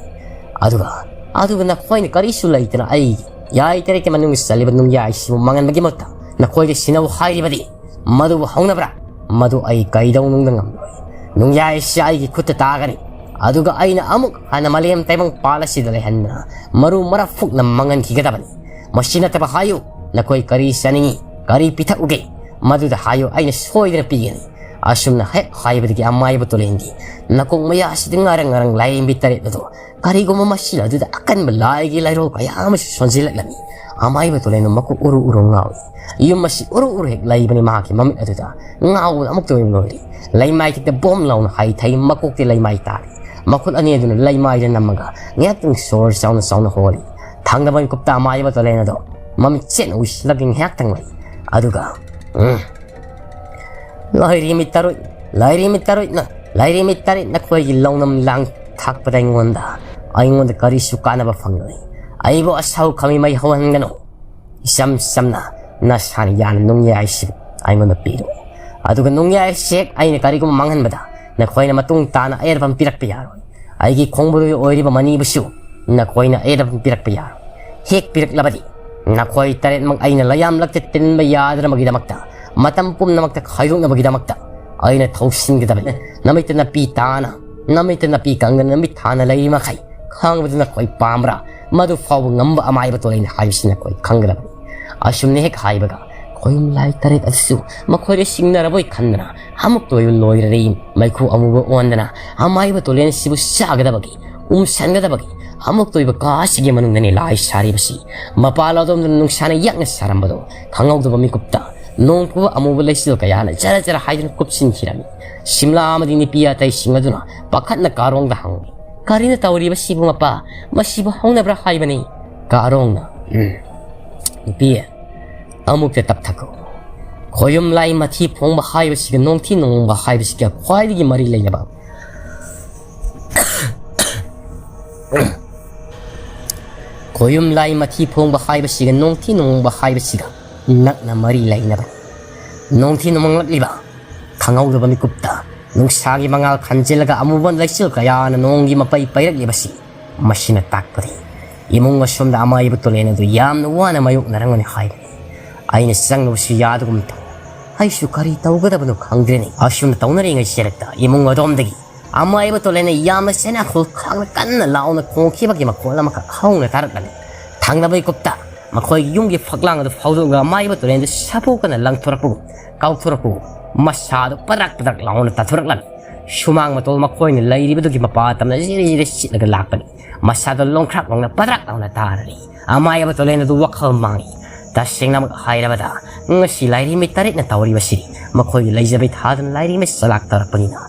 ꯑꯗꯨꯒ, ꯑꯗꯨꯒ ꯅꯈꯣꯏꯅ ꯀꯔꯤꯁꯨ ꯂꯩꯇꯅ ꯑꯩ ꯌꯥꯏ ꯇꯔꯦꯠꯀꯤ ꯃꯅꯨꯡꯗ ꯆꯜꯂꯤꯕ ꯅꯨꯡꯌꯥꯏꯁꯤꯕꯨ ꯃꯥꯡꯍꯟꯕꯒꯤ ꯃꯍꯨꯠꯇ ꯅꯈꯣꯏꯗ ꯁꯤꯟꯅꯧ ꯍꯥꯏꯔꯤꯕꯗꯤ ꯃꯗꯨꯕꯨ ꯍꯧꯅꯕ꯭ꯔꯥ? ꯃꯗꯨ ꯑꯩ ꯀꯩꯗꯧꯅꯨꯡꯗ ꯉꯝꯂꯣꯏ꯫ ꯅꯨꯡꯌꯥꯏ ꯑꯁꯤ ꯑꯩꯒꯤ ꯈꯨꯠꯇ ꯇꯥꯒꯅꯤ꯫ ꯑꯗꯨꯒ ꯑꯩꯅ ꯑꯃꯨꯛ ꯍꯟꯅ ꯃꯥꯂꯦꯝ ꯇꯥꯏꯕꯪ ꯄꯥꯜ ꯑꯁꯤꯗ ꯂꯩꯍꯟꯗꯨꯅ ꯃꯔꯨ ꯃꯔꯥ ꯐꯨꯛꯅ ꯃꯥꯡꯍꯟꯈꯤꯒꯗꯕꯅꯤ꯫ ꯃꯁꯤ ꯅꯠꯇꯕ ꯍꯥꯏꯌꯨ, ꯅꯈꯣꯏ ꯀꯔꯤ ꯆꯥꯅꯤꯡꯏ, ꯀꯔꯤ ꯄꯤꯊꯛꯎꯒꯦ, ꯃꯗꯨꯗ ꯍꯥꯏꯌꯨ, ꯑꯩꯅ ꯁꯣꯏꯗꯅ ꯄꯤꯒꯅꯤ꯫ ꯑꯁꯨꯝꯅ ꯍꯦꯛ ꯍꯥꯏꯕꯗꯒꯤ ꯑꯃꯥꯏꯕ ꯇꯣꯂꯦꯟꯒꯤ ꯅꯀꯣꯛ ꯃꯌꯥꯁꯤꯗ ꯉꯥꯔꯪ ꯉꯥꯔꯪ ꯂꯥꯏꯔꯦꯝꯕꯤ ꯇꯔꯦꯠ ꯑꯗꯣ ꯀꯔꯤꯒꯨꯝꯕ ꯃꯁꯤꯅ ꯑꯗꯨꯗ ꯑꯀꯟꯕ ꯂꯥꯏꯒꯤ ꯂꯥꯏꯔꯣ ꯀꯌꯥ ꯑꯃꯁꯨ ꯁꯣꯟꯖꯤꯜꯂꯛꯂꯝꯃꯤ꯫ ꯑꯃꯥꯏꯕ ꯇꯣꯂꯦꯟꯗꯨ ꯃꯀꯣꯛ ꯎꯔꯨ ꯎꯔꯨ ꯉꯥꯎꯏ꯫ ꯌꯨꯝ ꯑꯁꯤ ꯎꯔꯨ ꯎꯔꯨ ꯍꯦꯛ ꯂꯩꯕꯅꯤ ꯃꯍꯥꯛꯀꯤ ꯃꯃꯤꯠ ꯑꯗꯨꯗ꯫ ꯉꯥꯎꯕꯗ ꯑꯃꯨꯛꯇ ꯑꯣꯏꯕ ꯂꯣꯏꯔꯦ꯫ ꯂꯩꯃꯥꯏ ꯊꯛꯇ ꯕꯣꯝ ꯂꯥꯎꯅ ꯍꯥꯏꯊꯩ, ꯃꯀꯣꯛꯇꯤ ꯂꯩꯃꯥꯏ ꯇꯥꯔꯦ꯫ ꯃꯈꯨꯠ ꯑꯅꯤ ꯑꯗꯨꯅ ꯂꯩꯃꯥꯏꯗ ꯅꯝꯃꯒ ꯉꯥꯏꯍꯥꯛꯇꯪ ꯁꯣꯔ ꯆꯥꯎꯅ ꯆꯥꯎꯅ ꯍꯣꯜꯂꯤ꯫ ꯊꯥꯡꯗꯕ ꯃꯤꯀꯨꯞꯇ ꯑꯃꯥꯏꯕ ꯇꯣꯂꯦꯟ ꯑꯗꯣ ꯃꯃꯤꯠ ꯆꯦꯠꯅ ꯎꯏꯁꯤꯜꯂꯒ ꯉꯥꯏꯍꯥꯛꯇꯪ ꯂꯩ꯫ ꯑꯗꯨꯒ, ꯎꯝ, ꯂꯥꯏꯔꯦꯝꯕꯤ ꯇꯔꯨꯠ, ꯂꯥꯏꯔꯦꯝꯕꯤ ꯇꯔꯨꯠꯅ, ꯂꯥꯏꯔꯦꯝꯕꯤ ꯇꯔꯦꯠ ꯅꯈꯣꯏꯒꯤ ꯂꯧꯅꯝ ꯂꯥꯡ ꯊꯥꯛꯄꯗ ꯑꯩꯉꯣꯟꯗ, ꯑꯩꯉꯣꯟꯗ ꯀꯔꯤꯁꯨ ꯀꯥꯟꯅꯕ ꯐꯪꯂꯣꯏ꯫ ꯑꯩꯕꯨ ꯑꯁꯥꯎ ꯈꯥꯃꯤ ꯃꯩ ꯍꯧꯍꯟꯒꯅꯨ꯫ ꯏꯆꯝ ꯆꯝꯅ ꯅꯁꯥꯅ ꯌꯥꯅ ꯅꯨꯡꯌꯥꯏꯁꯤ ꯑꯩꯉꯣꯟꯗ ꯄꯤꯔꯣ꯫ ꯑꯗꯨꯒ ꯅꯨꯡꯌꯥꯏꯁꯤ ꯍꯦꯛ ꯑꯩꯅ ꯀꯔꯤꯒꯨꯝꯕ ꯃꯥꯡꯍꯟꯕꯗ ꯅꯈꯣꯏꯅ ꯃꯇꯨꯡ ꯇꯥꯅ ꯑꯌꯦꯠꯄ ꯑꯃ ꯄꯤꯔꯛꯄ ꯌꯥꯔꯣꯏ꯫ ꯑꯩꯒꯤ ꯈꯣꯡꯕꯨꯔꯨ ꯑꯣꯏꯔꯤꯕ ꯃꯅꯤꯕꯨꯁꯨ ꯅꯈꯣꯏꯅ ꯑꯌꯦꯠꯄ ꯑꯃ ꯄꯤꯔꯛꯄ ꯌꯥꯔꯣꯏ꯫ ꯍꯦꯛ ꯄꯤꯔꯛꯂꯕꯗꯤ ꯅꯈꯣꯏ ꯇꯔꯦꯠꯃꯛ ꯑꯩꯅ ꯂꯌꯥꯝꯂꯛꯇ ꯇꯤꯟꯕ ꯌꯥꯗꯅꯕꯒꯤꯗꯃꯛꯇ, ꯃꯇꯝ ꯄꯨꯝꯅꯃꯛꯇ ꯈꯥꯏꯗꯣꯛꯅꯕꯒꯤꯗꯃꯛꯇ ꯑꯩꯅ ꯊꯧꯁꯤꯟꯒꯗꯕꯅꯤ꯫ ꯅꯃꯤꯠꯇ ꯅꯥꯄꯤ ꯇꯥꯅ, ꯅꯃꯤꯠꯇ ꯅꯥꯄꯤ ꯀꯪꯗꯅ ꯅꯃꯤꯠ ꯊꯥꯅ ꯂꯩꯔꯤ ꯃꯈꯩ ꯈꯥꯡꯕꯗꯨ ꯅꯈꯣꯏ ꯄꯥꯝꯕ꯭ꯔꯥ? ꯃꯗꯨ ꯐꯥꯎꯕ ꯉꯝꯕ ꯑꯃꯥꯏꯕ ꯇꯣꯂꯦꯟ ꯍꯥꯏꯕꯁꯤ ꯅꯈꯣꯏ ꯈꯪꯒꯗꯕꯅꯤ꯫ ꯑꯁꯨꯝꯅ ꯍꯦꯛ ꯍꯥꯏꯕꯒ ꯈꯣꯌꯨꯝ ꯂꯥꯏ ꯇꯔꯦꯠ ꯑꯗꯨꯁꯨ ꯃꯈꯣꯏꯗ ꯁꯤꯡꯅꯔꯕꯣꯏ ꯈꯟꯗꯅ ꯑꯃꯨꯛꯇ ꯑꯣꯏꯕ ꯂꯣꯏꯔꯔꯦ꯫ ꯃꯩꯈꯨ ꯑꯃꯨꯕ ꯑꯣꯟꯗꯅ ꯑꯃꯥꯏꯕ ꯇꯣꯂꯦꯟꯁꯤꯕꯨ ꯆꯥꯒꯗꯕꯒꯤ, ꯎꯝꯁꯟꯒꯗꯕꯒꯤ ꯑꯃꯨꯛꯇ ꯑꯣꯏꯕ ꯀꯥ ꯑꯁꯤꯒꯤ ꯃꯅꯨꯡꯗꯅꯤ ꯂꯥꯏ ꯁꯥꯔꯤꯕꯁꯤ꯫ ꯃꯄꯥꯜ ꯑꯗꯣꯝꯗꯅ ꯅꯨꯡꯁꯥꯅ ꯌꯥꯛꯅ ꯁꯥꯔꯝꯕꯗꯣ ꯈꯪꯍꯧꯗꯕ ꯃꯤꯀꯨꯞꯇ ꯅꯣꯡ ꯄꯨꯕ ꯑꯃꯨꯕ ꯂꯩꯆꯤꯜ ꯀꯌꯥꯅ ꯖꯔ ꯖꯔ ꯍꯥꯏꯗꯨꯅ ꯀꯨꯞꯁꯤꯟꯈꯤꯔꯝꯃꯤ꯫ ꯁꯤꯝꯂꯥ ꯑꯃꯗꯤ ꯅꯨꯄꯤ ꯑꯇꯩꯁꯤꯡ ꯑꯗꯨꯅ ꯄꯥꯈꯠꯅ ꯀꯥꯔꯣꯡꯗ ꯍꯪꯂꯤ, "ꯀꯔꯤꯅ ꯇꯧꯔꯤꯕꯁꯤꯕꯨ ꯃꯄꯥ? ꯃꯁꯤꯕꯨ ꯍꯧꯅꯕ꯭ꯔꯥ ꯍꯥꯏꯕꯅꯤ?" ꯀꯥꯔꯣꯡꯅ, "ꯎꯝ, ꯅꯨꯄꯤ, ꯑꯃꯨꯛꯇ ꯇꯞꯊꯈꯣ꯫ ꯈꯣꯌꯨꯝ ꯂꯥꯏ ꯃꯊꯤ ꯐꯣꯡꯕ ꯍꯥꯏꯕꯁꯤꯒ ꯅꯣꯡꯊꯤ ꯅꯣꯡꯃꯪꯕ ꯍꯥꯏꯕꯁꯤꯒ ꯈ꯭ꯋꯥꯏꯗꯒꯤ ꯃꯔꯤ ꯂꯩꯅꯕ ꯈꯣꯌꯨꯝ ꯂꯥꯏ ꯃꯊꯤ ꯐꯣꯡꯕ ꯍꯥꯏꯕꯁꯤꯒ ꯅꯣꯡꯊꯤ ꯅꯣꯡꯃꯪꯕ ꯍꯥꯏꯕꯁꯤꯒ ꯅꯛꯅ ꯃꯔꯤ ꯂꯩꯅꯕꯅꯤ꯫ ꯅꯣꯡꯊꯤ ꯅꯣꯡꯃꯪꯂꯛꯂꯤꯕ ꯈꯪꯍꯧꯗꯕ ꯃꯤꯀꯨꯞꯇ ꯅꯨꯡꯁꯥꯒꯤ ꯃꯉꯥꯜ ꯈꯟꯖꯤꯜꯂꯒ ꯑꯃꯨꯕ ꯂꯩꯆꯤꯜ ꯀꯌꯥꯅ ꯅꯣꯡꯒꯤ ꯃꯄꯩ ꯄꯩꯔꯛꯂꯤꯕꯁꯤ ꯃꯁꯤꯅ ꯇꯥꯛꯄꯗꯤ ꯏꯃꯨꯡ ꯑꯁꯣꯝꯗ ꯑꯃꯥꯏꯕ ꯇꯣꯂꯦꯟ ꯑꯗꯨ ꯌꯥꯝꯅ ꯋꯥꯅ ꯃꯥꯌꯣꯛꯅꯔꯝꯒꯅꯤ ꯍꯥꯏꯕꯅꯤ꯫ ꯑꯩꯅ ꯆꯪꯂꯕꯁꯨ ꯌꯥꯗꯒꯨꯝ ꯇꯧ꯫ ꯑꯩꯁꯨ ꯀꯔꯤ ꯇꯧꯒꯗꯕꯅꯣ ꯈꯪꯗ꯭ꯔꯦꯅꯦ꯫ ꯑꯁꯨꯝꯅ ꯇꯧꯅꯔꯤꯉꯩ ꯆꯦꯔꯛꯇ ꯏꯃꯨꯡ ꯑꯗꯣꯝꯗꯒꯤ ꯑꯃꯥꯏꯕ ꯇꯣꯂꯦꯟꯅ ꯌꯥꯝꯅ ꯁꯦꯅꯥꯈꯣꯜ ꯈꯥꯡꯅ ꯀꯟꯅ ꯂꯥꯎꯅ ꯈꯣꯡꯈꯤꯕꯒꯤ ꯃꯈꯣꯜ ꯑꯃꯈꯛ ꯍꯧꯅ ꯇꯥꯔꯛꯂꯝꯃꯤ꯫ ꯊꯪꯅꯕ ꯃꯤꯀꯨꯞꯇ ꯃꯈꯣꯏꯒꯤ ꯌꯨꯝꯒꯤ ꯐꯛꯂꯥꯡ ꯑꯗꯨ ꯐꯥꯎꯗꯣꯛꯂꯒ ꯑꯃꯥꯏꯕ ꯇꯣꯂꯦꯟꯗꯨ ꯁꯥꯐꯨ ꯀꯟꯅ ꯂꯪꯊꯣꯔꯛꯄꯒꯨꯝ, ꯀꯥꯎꯊꯣꯔꯛꯄꯒꯨꯝ, ꯃꯁꯥꯗꯨ ꯄꯗ꯭ꯔꯛ ꯄꯗ꯭ꯔꯛ ꯂꯥꯎꯅ ꯇꯥꯊꯣꯔꯛꯂꯝꯃꯤ꯫ ꯁꯨꯃꯥꯡ ꯃꯇꯣꯜ ꯃꯈꯣꯏꯅ ꯂꯩꯔꯤꯕꯗꯨꯒꯤ ꯃꯄꯥ ꯇꯝꯅ ꯖꯤꯔꯤ ꯖꯤꯔꯤ ꯁꯤꯠꯂꯒ ꯂꯥꯛꯄꯅꯤ꯫ ꯃꯁꯥꯗꯨ ꯂꯣꯡꯈ꯭ꯔꯥꯛ ꯂꯣꯡꯅ ꯄꯗ꯭ꯔꯛ ꯂꯥꯎꯅ ꯇꯥꯔꯔꯤ꯫ ꯑꯃꯥꯏꯕ ꯇꯣꯂꯦꯟ ꯑꯗꯨ ꯋꯥꯈꯜ ꯃꯥꯡꯏ꯫ ꯇꯁꯦꯡꯅꯃꯛ ꯍꯥꯏꯔꯕꯗ, ꯉꯁꯤ ꯂꯥꯏꯔꯤ ꯃꯤ ꯇꯔꯦꯠꯅ ꯇꯧꯔꯤꯕꯁꯤ ꯃꯈꯣꯏꯒꯤ ꯂꯩꯖꯕꯩ ꯊꯥꯗꯨꯅ ꯂꯥꯏꯔꯤ ꯃꯤ ꯆꯂꯥꯛ ꯇꯧꯔꯛꯄꯅꯤꯅ,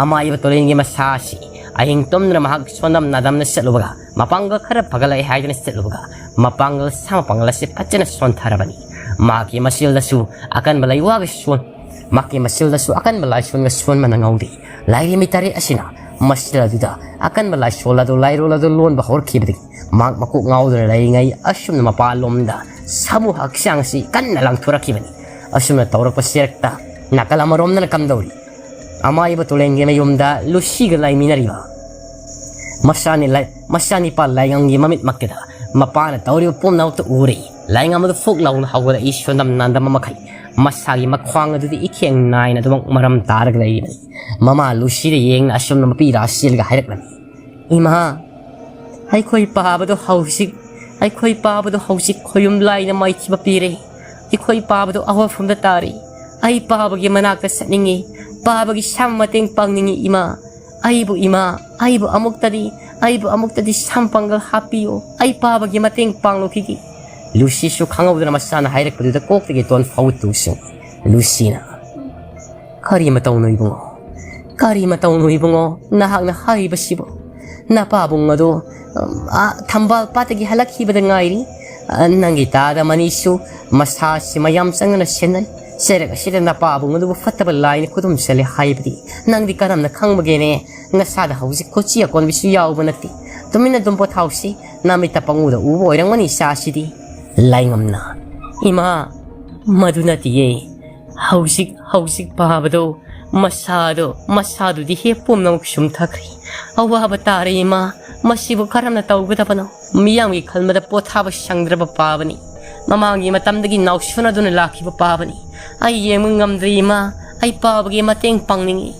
ꯑꯃꯥꯏꯕ ꯇꯣꯂꯦꯟꯒꯤ ꯃꯁꯥ ꯑꯁꯤ ꯑꯍꯤꯡ ꯇꯨꯝꯗꯅ ꯃꯍꯥꯛ ꯁꯣꯟꯗꯝ ꯅꯥꯗꯝꯅ ꯆꯠꯂꯨꯕꯒ, ꯃꯄꯥꯡꯒꯜ ꯈꯔ ꯐꯒꯠꯂꯛꯑꯦ ꯍꯥꯏꯗꯨꯅ ꯆꯠꯂꯨꯕꯒ, ꯃꯄꯥꯡꯒꯜ ꯁꯥ ꯃꯄꯥꯡꯒꯜ ꯑꯁꯤ ꯐꯖꯅ ꯁꯣꯟꯊꯔꯕꯅꯤ꯫ ꯃꯍꯥꯛꯀꯤ ꯃꯁꯤꯜꯗꯁꯨ ꯑꯀꯟꯕ ꯂꯩꯋꯥꯒꯤ ꯁꯣꯟ ꯃꯍꯥꯛꯀꯤ ꯃꯁꯤꯜꯗꯁꯨ ꯑꯀꯟꯕ ꯂꯥꯏꯁꯣꯟꯒ ꯁꯣꯟꯕꯅ ꯉꯧꯔꯤ꯫ ꯂꯥꯏꯔꯤ ꯃꯤ ꯇꯔꯦꯠ ꯑꯁꯤꯅ ꯃꯁꯤꯜ ꯑꯗꯨꯗ ꯑꯀꯟꯕ ꯂꯥꯏꯁꯣꯜ ꯑꯗꯨ, ꯂꯥꯏꯔꯣꯜ ꯑꯗꯨ ꯂꯣꯟꯕ ꯍꯧꯔꯛꯈꯤꯕꯗꯒꯤ ꯃꯍꯥꯛ ꯃꯀꯣꯛ ꯉꯥꯎꯗꯨꯅ ꯂꯩꯔꯤꯉꯩ ꯑꯁꯨꯝꯅ ꯃꯄꯥꯟꯂꯣꯝꯗ ꯁꯥꯃꯨ ꯍꯛꯆꯥꯡ ꯑꯁꯤ ꯀꯟꯅ ꯂꯪꯊꯣꯔꯛꯈꯤꯕꯅꯤ꯫ ꯑꯁꯨꯝꯅ ꯇꯧꯔꯛꯄ ꯁꯦꯔꯛꯇ ꯅꯥꯀꯜ ꯑꯃꯔꯣꯝꯗꯅ ꯀꯝꯗꯧꯔꯤ? ꯑꯃꯥꯏꯕ ꯇꯣꯂꯦꯟꯒꯤ ꯃꯌꯨꯝꯗ ꯂꯨꯁꯤꯒ ꯂꯩꯃꯤꯟꯅꯔꯤꯕ ꯃꯆꯥꯅꯤ ꯂꯥꯏ-, ꯃꯆꯥꯅꯤꯄꯥ ꯂꯥꯏꯉꯝꯒꯤ ꯃꯃꯤꯠꯃꯛꯇꯗ ꯃꯄꯥꯅ ꯇꯧꯔꯤꯕ ꯄꯨꯝꯅꯃꯛꯇ ꯎꯔꯦ꯫ ꯂꯥꯏꯉꯝ ꯑꯗꯨ ꯐꯨꯛ ꯂꯥꯎꯅ ꯍꯧꯒꯠꯂꯛꯏ ꯁꯣꯟꯗꯝ ꯅꯥꯟꯗꯝ ꯃꯈꯩ꯫ ꯃꯁꯥꯒꯤ ꯃꯈ꯭ꯋꯥꯡ ꯑꯗꯨꯗꯤ ꯏꯈꯦꯡ ꯅꯥꯏꯅ ꯑꯗꯨꯃꯛ ꯃꯔꯝ ꯇꯥꯔꯒ ꯂꯩꯔꯤꯕꯅꯤ꯫ ꯃꯃꯥ ꯂꯨꯁꯤꯗ ꯌꯦꯡꯅ ꯑꯁꯨꯝꯅ ꯃꯄꯤ ꯔꯥꯁꯤꯜꯒ ꯍꯥꯏꯔꯛꯂꯝꯃꯤ, "ꯏꯃꯥ, ꯑꯩꯈꯣꯏ ꯄꯥꯕꯗꯣ ꯍꯧꯖꯤꯛ, ꯑꯩꯈꯣꯏ ꯄꯥꯕꯗꯣ ꯍꯧꯖꯤꯛ ꯈꯣꯌꯨꯝ ꯂꯥꯏꯅ ꯃꯥꯏꯊꯤꯕ ꯄꯤꯔꯦ꯫ ꯑꯩꯈꯣꯏ ꯄꯥꯕꯗꯣ ꯑꯋꯥꯐꯝꯗ ꯇꯥꯔꯦ꯫ ꯑꯩ ꯄꯥꯕꯒꯤ ꯃꯅꯥꯛꯇ ꯆꯠꯅꯤꯡꯉꯤ, ꯄꯥꯕꯒꯤ ꯁꯝ ꯃꯇꯦꯡ ꯄꯥꯡꯅꯤꯡꯉꯤ, ꯏꯃꯥ꯫ ꯑꯩꯕꯨ, ꯏꯃꯥ, ꯑꯩꯕꯨ ꯑꯃꯨꯛꯇꯗꯤ, ꯑꯩꯕꯨ ꯑꯃꯨꯛꯇꯗꯤ ꯁꯝ ꯄꯥꯡꯒꯜ ꯍꯥꯞꯄꯤꯌꯨ꯫ ꯑꯩ ꯄꯥꯕꯒꯤ ꯃꯇꯦꯡ ꯄꯥꯡꯂꯨꯈꯤꯒꯦ꯫" ꯂꯨꯁꯤꯁꯨ ꯈꯪꯍꯧꯗꯅ ꯃꯁꯥꯅ ꯍꯥꯏꯔꯛꯄꯗꯨꯗ ꯀꯣꯛꯇꯒꯤ ꯇꯣꯟ ꯐꯥꯎꯕ ꯇꯨꯁꯤꯡ꯫ ꯂꯨꯁꯤꯅ, "ꯀꯔꯤ ꯃꯇꯧꯅꯣ ꯏꯕꯨꯡꯉꯣ? ꯀꯔꯤ ꯃꯇꯧꯅꯣ ꯏꯕꯨꯡꯉꯣ? ꯅꯍꯥꯛꯅ ꯍꯥꯏꯔꯤꯕꯁꯤꯕꯨ? ꯅꯄꯥꯕꯨꯡ ꯑꯗꯨ, ꯎꯝ, ꯑꯥ, ꯊꯝꯕꯥꯜ ꯄꯥꯠꯇꯒꯤ ꯍꯜꯂꯛꯈꯤꯕꯗ ꯉꯥꯏꯔꯤ꯫ ꯑ, ꯅꯪꯒꯤ ꯇꯥꯗ ꯃꯅꯤꯁꯨ ꯃꯁꯥꯁꯤ ꯃꯌꯥꯝ ꯆꯪꯅ ꯁꯦꯟꯅꯩ꯫ ꯆꯩꯔꯛ ꯑꯁꯤꯗ ꯅꯄꯥꯕꯨꯡ ꯑꯗꯨꯕꯨ ꯐꯠꯇꯕ ꯂꯥꯏꯅ ꯈꯨꯗꯨꯝ ꯆꯜꯂꯦ ꯍꯥꯏꯕꯗꯤ ꯅꯪꯗꯤ ꯀꯔꯝꯅ ꯈꯪꯕꯒꯦꯅꯦ? ꯅꯁꯥꯗ ꯍꯧꯖꯤꯛ ꯀꯣꯆꯤ ꯑꯀꯣꯟꯕꯤꯁꯨ ꯌꯥꯎꯕ ꯅꯠꯇꯦ꯫ ꯇꯨꯃꯤꯟꯅ ꯑꯗꯨꯝ ꯄꯣꯊꯥꯎꯁꯤ꯫ ꯅꯃꯤꯠꯇ ꯄꯪꯎꯗ ꯎꯕ ꯑꯣꯏꯔꯝꯒꯅꯤ ꯏꯆꯥꯁꯤꯗꯤ꯫" ꯂꯥꯏꯉꯝꯅ, "ꯏꯃꯥ, ꯃꯗꯨ ꯅꯠꯇꯤꯌꯦ꯫ ꯍꯧꯖꯤꯛ, ꯍꯧꯖꯤꯛ ꯄꯥꯕꯗꯣ ꯃꯁꯥꯗꯣ, ꯃꯁꯥꯗꯨꯗꯤ ꯍꯦ ꯄꯨꯝꯅꯃꯛ ꯁꯨꯝꯊꯈ꯭ꯔꯦ꯫ ꯑꯋꯥꯕ ꯇꯥꯔꯦ ꯏꯃꯥ, ꯃꯁꯤꯕꯨ ꯀꯔꯝꯅ ꯇꯧꯒꯗꯕꯅꯣ? ꯃꯤꯌꯥꯝꯒꯤ ꯈꯟꯕꯗ ꯄꯣꯊꯥꯕ ꯁꯪꯗ꯭ꯔꯕ ꯄꯥꯕꯅꯤ꯫ ꯃꯃꯥꯡꯒꯤ ꯃꯇꯝꯗꯒꯤ ꯅꯥꯎꯁꯨꯅꯗꯨꯅ ꯂꯥꯛꯈꯤꯕ ꯄꯥꯕꯅꯤ꯫ ꯑꯩ ꯌꯦꯡꯕ ꯉꯝꯗ꯭ꯔꯦ ꯏꯃꯥ, ꯑꯩ ꯄꯥꯕꯒꯤ ꯃꯇꯦꯡ ꯄꯥꯡꯅꯤꯡꯏ꯫"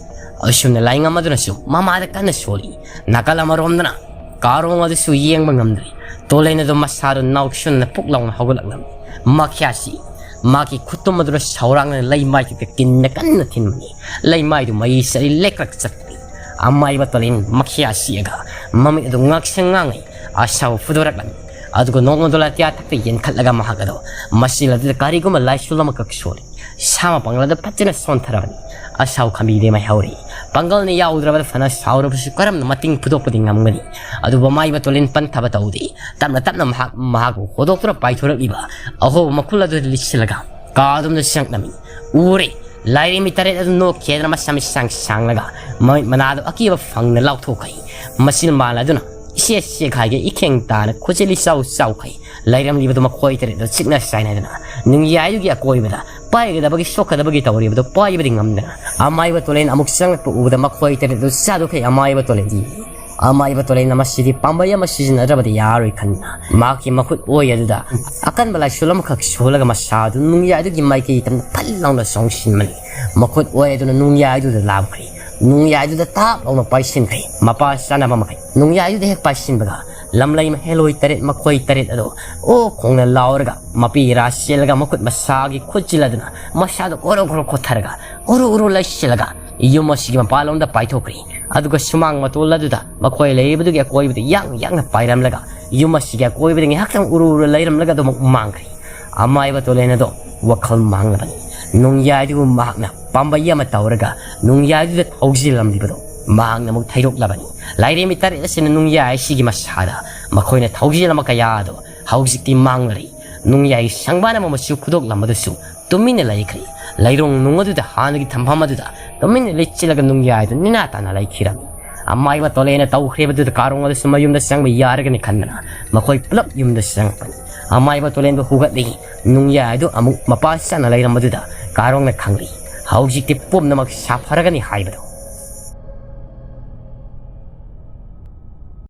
ꯑꯁꯨꯝꯅ ꯂꯥꯏꯉꯝ ꯑꯗꯨꯅꯁꯨ ꯃꯃꯥꯗ ꯀꯟꯅ ꯁꯣꯜꯂꯤ꯫ ꯅꯥꯀꯜ ꯑꯃꯔꯣꯝꯗꯅ ꯀꯥꯔꯣꯡ ꯑꯗꯨꯁꯨ ꯌꯦꯡꯕ ꯉꯝꯗ꯭ꯔꯦ꯫ ꯇꯣꯂꯦꯟ ꯑꯗꯨ ꯃꯁꯥꯗꯨ ꯅꯥꯎꯁꯨꯅ ꯄꯨꯛ ꯂꯥꯎꯅ ꯍꯧꯒꯠꯂꯛꯂꯝꯃꯤ꯫ ꯃꯈ꯭ꯌꯥꯁꯤ ꯃꯍꯥꯛꯀꯤ ꯈꯨꯠꯇꯨꯝ ꯑꯗꯨꯅ ꯁꯧꯔꯥꯡꯅ ꯂꯩꯃꯥꯏꯗꯨꯗ ꯀꯤꯟꯅ ꯀꯟꯅ ꯊꯤꯟꯕꯅꯤ꯫ ꯂꯩꯃꯥꯏꯗꯨ ꯃꯩ ꯆꯠꯂꯤ ꯂꯦꯛꯂꯛ ꯆꯠꯄꯅꯤ꯫ ꯑꯃꯥꯏꯕ ꯇꯣꯂꯦꯟ ꯃꯈꯤꯌꯥ ꯁꯤꯛꯑꯒ ꯃꯃꯤꯠ ꯑꯗꯨ ꯉꯥꯛꯁꯪ ꯉꯥꯡꯉꯩ ꯑꯁꯥꯎ ꯐꯨꯗꯣꯔꯛꯂꯝꯃꯤ꯫ ꯑꯗꯨꯒ ꯅꯣꯡꯃꯗꯣ ꯂꯥꯇꯤꯌꯥ ꯊꯛꯇ ꯌꯦꯟꯈꯠꯂꯒ ꯃꯍꯥꯛ ꯑꯗꯣ ꯃꯆꯤꯜ ꯑꯗꯨꯗ ꯀꯔꯤꯒꯨꯝꯕ ꯂꯥꯏꯁꯣꯜ ꯑꯃꯈꯛ ꯁꯣꯜꯂꯤ꯫ ꯁꯥ ꯃꯄꯪꯂꯗ ꯐꯖꯅ ꯁꯣꯟꯊꯔꯕꯅꯤ꯫ ꯑꯁꯥꯎ ꯈꯝꯕꯤꯗꯦ ꯃꯩꯍꯧꯔꯤ꯫ ꯄꯥꯡꯒꯜꯅ ꯌꯥꯎꯗ꯭ꯔꯕꯗ ꯐꯅ ꯁꯥꯎꯔꯕꯁꯨ ꯀꯔꯝꯅ ꯃꯇꯦꯡ ꯐꯨꯗꯣꯛꯄꯗꯤ ꯉꯝꯒꯅꯤ? ꯑꯗꯨꯕꯨ ꯑꯃꯥꯏꯕ ꯇꯣꯂꯦꯟ ꯄꯟꯊꯕ ꯇꯧꯗꯦ꯫ ꯇꯞꯅ ꯇꯞꯅ ꯃꯍꯥꯛ ꯃꯍꯥꯛꯄꯨ ꯍꯣꯗꯣꯛꯇꯨꯅ ꯄꯥꯏꯊꯣꯔꯛꯂꯤꯕ ꯑꯍꯣꯕ ꯃꯈꯨꯜ ꯑꯗꯨ ꯂꯤꯠꯁꯤꯜꯂꯒ ꯀꯥꯗꯨꯝꯗ ꯆꯪꯂꯝꯃꯤ꯫ ꯎꯔꯦ꯫ ꯂꯥꯏꯔꯦꯝꯕꯤ ꯇꯔꯦꯠ ꯑꯗꯨ ꯅꯣꯛꯈꯤꯗꯅ ꯃꯁꯝ ꯏꯁꯥꯡ ꯁꯥꯡꯂꯒ ꯃꯃꯤꯠ ꯃꯅꯥꯗꯨ ꯑꯀꯤꯕ ꯐꯪꯅ ꯂꯥꯎꯊꯣꯛꯈ꯭ꯔꯦ꯫ ꯃꯆꯤꯜ ꯃꯥꯜ ꯑꯗꯨꯅ ꯏꯁꯦ ꯁꯦꯛ ꯍꯥꯏꯒꯦ ꯏꯈꯦꯡ ꯇꯥꯅ ꯈꯨꯖꯤꯜ ꯏꯆꯥꯎ ꯆꯥꯎꯈꯩ ꯂꯩꯔꯝꯂꯤꯕꯗꯨ ꯃꯈꯣꯏ ꯇꯔꯦꯠꯇꯨ ꯆꯤꯛꯅ ꯆꯥꯏꯅꯗꯅ ꯅꯨꯡꯌꯥꯏꯗꯨꯒꯤ ꯑꯀꯣꯏꯕꯗ ꯄꯥꯏꯒꯗꯕꯒꯤ ꯁꯣꯛꯀꯗꯕꯒꯤ ꯇꯧꯔꯤꯕꯗꯨ ꯄꯥꯏꯕꯗꯤ ꯉꯝꯗꯅ ꯑꯃꯥꯏꯕ ꯇꯣꯂꯦꯟ ꯑꯃꯨꯛ ꯆꯪꯂꯛꯄ ꯎꯕꯗ ꯃꯈꯣꯏ ꯇꯔꯦꯠꯇꯨ ꯆꯥꯗꯣꯛꯈꯩ ꯑꯃꯥꯏꯕ ꯇꯣꯂꯦꯟꯗꯤ ꯑꯃꯥꯏꯕ ꯇꯣꯂꯦꯟꯅ ꯃꯁꯤꯗꯤ ꯄꯥꯝꯕꯩ ꯑꯃ ꯁꯤꯖꯤꯟꯅꯗ꯭ꯔꯕꯗꯤ ꯌꯥꯔꯣꯏ ꯈꯟꯗꯨꯅ ꯃꯍꯥꯛꯀꯤ ꯃꯈꯨꯠ ꯑꯣꯏ ꯑꯗꯨꯗ ꯑꯀꯟꯕ ꯂꯥꯏꯁꯣꯜ ꯑꯃꯈꯛ ꯁꯣꯜꯂꯒ ꯃꯁꯥꯗꯨ ꯅꯨꯡꯌꯥꯏꯗꯨꯒꯤ ꯃꯥꯏꯀꯩ ꯇꯝꯅ ꯐꯜ ꯂꯥꯎꯅ ꯆꯣꯡꯁꯤꯟꯕꯅꯤ꯫ ꯃꯈꯨꯠ ꯑꯣꯏ ꯑꯗꯨꯅ ꯅꯨꯡꯌꯥꯏꯗꯨꯗ ꯂꯥꯝꯈ꯭ꯔꯦ꯫ ꯅꯨꯡꯌꯥꯏꯗꯨꯗ ꯇꯥꯞ ꯂꯥꯎꯅ ꯄꯥꯏꯁꯤꯟꯈ꯭ꯔꯦ꯫ ꯃꯄꯥ ꯆꯥꯅꯕ ꯃꯈꯩ ꯅꯨꯡꯌꯥꯏꯗꯨꯗ ꯍꯦꯛ ꯄꯥꯏꯁꯤꯟꯕꯒ ꯂꯝꯂꯩ ꯃꯍꯦꯜꯂꯣꯏ ꯇꯔꯦꯠ ꯃꯈꯣꯏ ꯇꯔꯦꯠ ꯑꯗꯣ ꯑꯣ ꯈꯣꯡꯅ ꯂꯥꯎꯔꯒ ꯃꯄꯤ ꯏꯔꯥ ꯆꯦꯜꯂꯒ ꯃꯈꯨꯠ ꯃꯁꯥꯒꯤ ꯈꯨꯠ ꯆꯤꯜꯂꯗꯨꯅ ꯃꯁꯥꯗꯣ ꯒꯣꯔꯣ ꯒꯣꯔꯣ ꯈꯣꯠꯊꯔꯒ ꯎꯔꯨ ꯎꯔꯨ ꯂꯩꯁꯤꯜꯂꯒ ꯌꯨꯝ ꯑꯁꯤꯒꯤ ꯃꯄꯥꯟꯂꯣꯝꯗ ꯄꯥꯏꯊꯣꯛꯈ꯭ꯔꯦ꯫ ꯑꯗꯨꯒ ꯁꯨꯃꯥꯡ ꯃꯇꯣꯜ ꯑꯗꯨꯗ ꯃꯈꯣꯏ ꯂꯩꯔꯤꯕꯗꯨꯒꯤ ꯑꯀꯣꯏꯕꯗ ꯌꯥꯡꯅ ꯌꯥꯡꯅ ꯄꯥꯏꯔꯝꯂꯒ ꯌꯨꯝ ꯑꯁꯤꯒꯤ ꯑꯀꯣꯏꯕꯗ ꯉꯥꯏꯍꯥꯛꯇꯪ ꯎꯔꯨ ꯎꯔꯨ ꯂꯩꯔꯝꯂꯒ ꯑꯗꯨꯃꯛ ꯃꯥꯡꯈ꯭ꯔꯦ꯫ ꯑꯃꯥꯏꯕ ꯇꯣꯂꯦꯟ ꯑꯗꯣ ꯋꯥꯈꯜ ꯃꯥꯡꯂꯕꯅꯤ꯫ ꯅꯨꯡꯌꯥꯏꯗꯨꯕꯨ ꯃꯍꯥꯛꯅ ꯄꯥꯝꯕꯩ ꯑꯃ ꯇꯧꯔꯒ ꯅꯨꯡꯌꯥꯏꯗꯨꯗ ꯊꯧꯖꯤꯜꯂꯝꯂꯤꯕꯗꯣ ꯃꯍꯥꯛꯅ ꯑꯃꯨꯛ ꯊꯩꯗꯣꯛꯂꯕꯅꯤ꯫ ꯂꯥꯏꯔꯦꯝꯕꯤ ꯇꯔꯦꯠ ꯑꯁꯤꯅ ꯅꯨꯡꯌꯥꯏ ꯑꯁꯤꯒꯤ ꯃꯁꯥꯗ ꯃꯈꯣꯏꯅ ꯊꯧꯖꯤꯜꯂꯝꯕ ꯀꯌꯥ ꯑꯗꯣ ꯍꯧꯖꯤꯛꯇꯤ ꯃꯥꯡꯂꯔꯦ꯫ ꯅꯨꯡꯌꯥꯏ ꯁꯪꯕꯥꯟ ꯑꯃ ꯃꯆꯨ ꯐꯨꯗꯣꯛꯂꯝꯕꯗꯨꯁꯨ ꯇꯨꯃꯤꯟꯅ ꯂꯩꯈ꯭ꯔꯦ꯫ ꯂꯩꯔꯣꯡ ꯅꯨꯡ ꯑꯗꯨꯗ ꯍꯥꯟꯅꯒꯤ ꯊꯝꯐꯝ ꯑꯗꯨꯗ ꯇꯨꯃꯤꯟꯅ ꯂꯩꯆꯤꯜꯂꯒ ꯅꯨꯡꯌꯥꯏꯗꯨ ꯅꯤꯅꯥ ꯇꯥꯅ ꯂꯩꯈꯤꯔꯝꯃꯤ꯫ ꯑꯃꯥꯏꯕ ꯇꯣꯂꯦꯟꯅ ꯇꯧꯈ꯭ꯔꯤꯕꯗꯨꯗ ꯀꯥꯔꯣꯡ ꯑꯗꯨꯁꯨ ꯃꯌꯨꯝꯗ ꯆꯪꯕ ꯌꯥꯔꯒꯅꯤ ꯈꯟꯗꯅ ꯃꯈꯣꯏ ꯄꯨꯂꯞ ꯌꯨꯝꯗ ꯆꯪꯉꯛꯄꯅꯤ꯫ ꯑꯃꯥꯏꯕ ꯇꯣꯂꯦꯟꯕꯨ ꯍꯨꯒꯠꯂꯤ꯫ ꯅꯨꯡꯌꯥꯏꯗꯨ ꯑꯃꯨꯛ ꯃꯄꯥ ꯆꯥꯅ ꯂꯩꯔꯝꯕꯗꯨꯗ ꯀꯥꯔꯣꯡꯅ ꯈꯪꯂꯤ꯫ ꯍꯧꯖꯤꯛꯇꯤ ꯄꯨꯝꯅꯃꯛ ꯁꯥꯐꯔꯒꯅꯤ ꯍꯥꯏꯕꯗꯨ꯫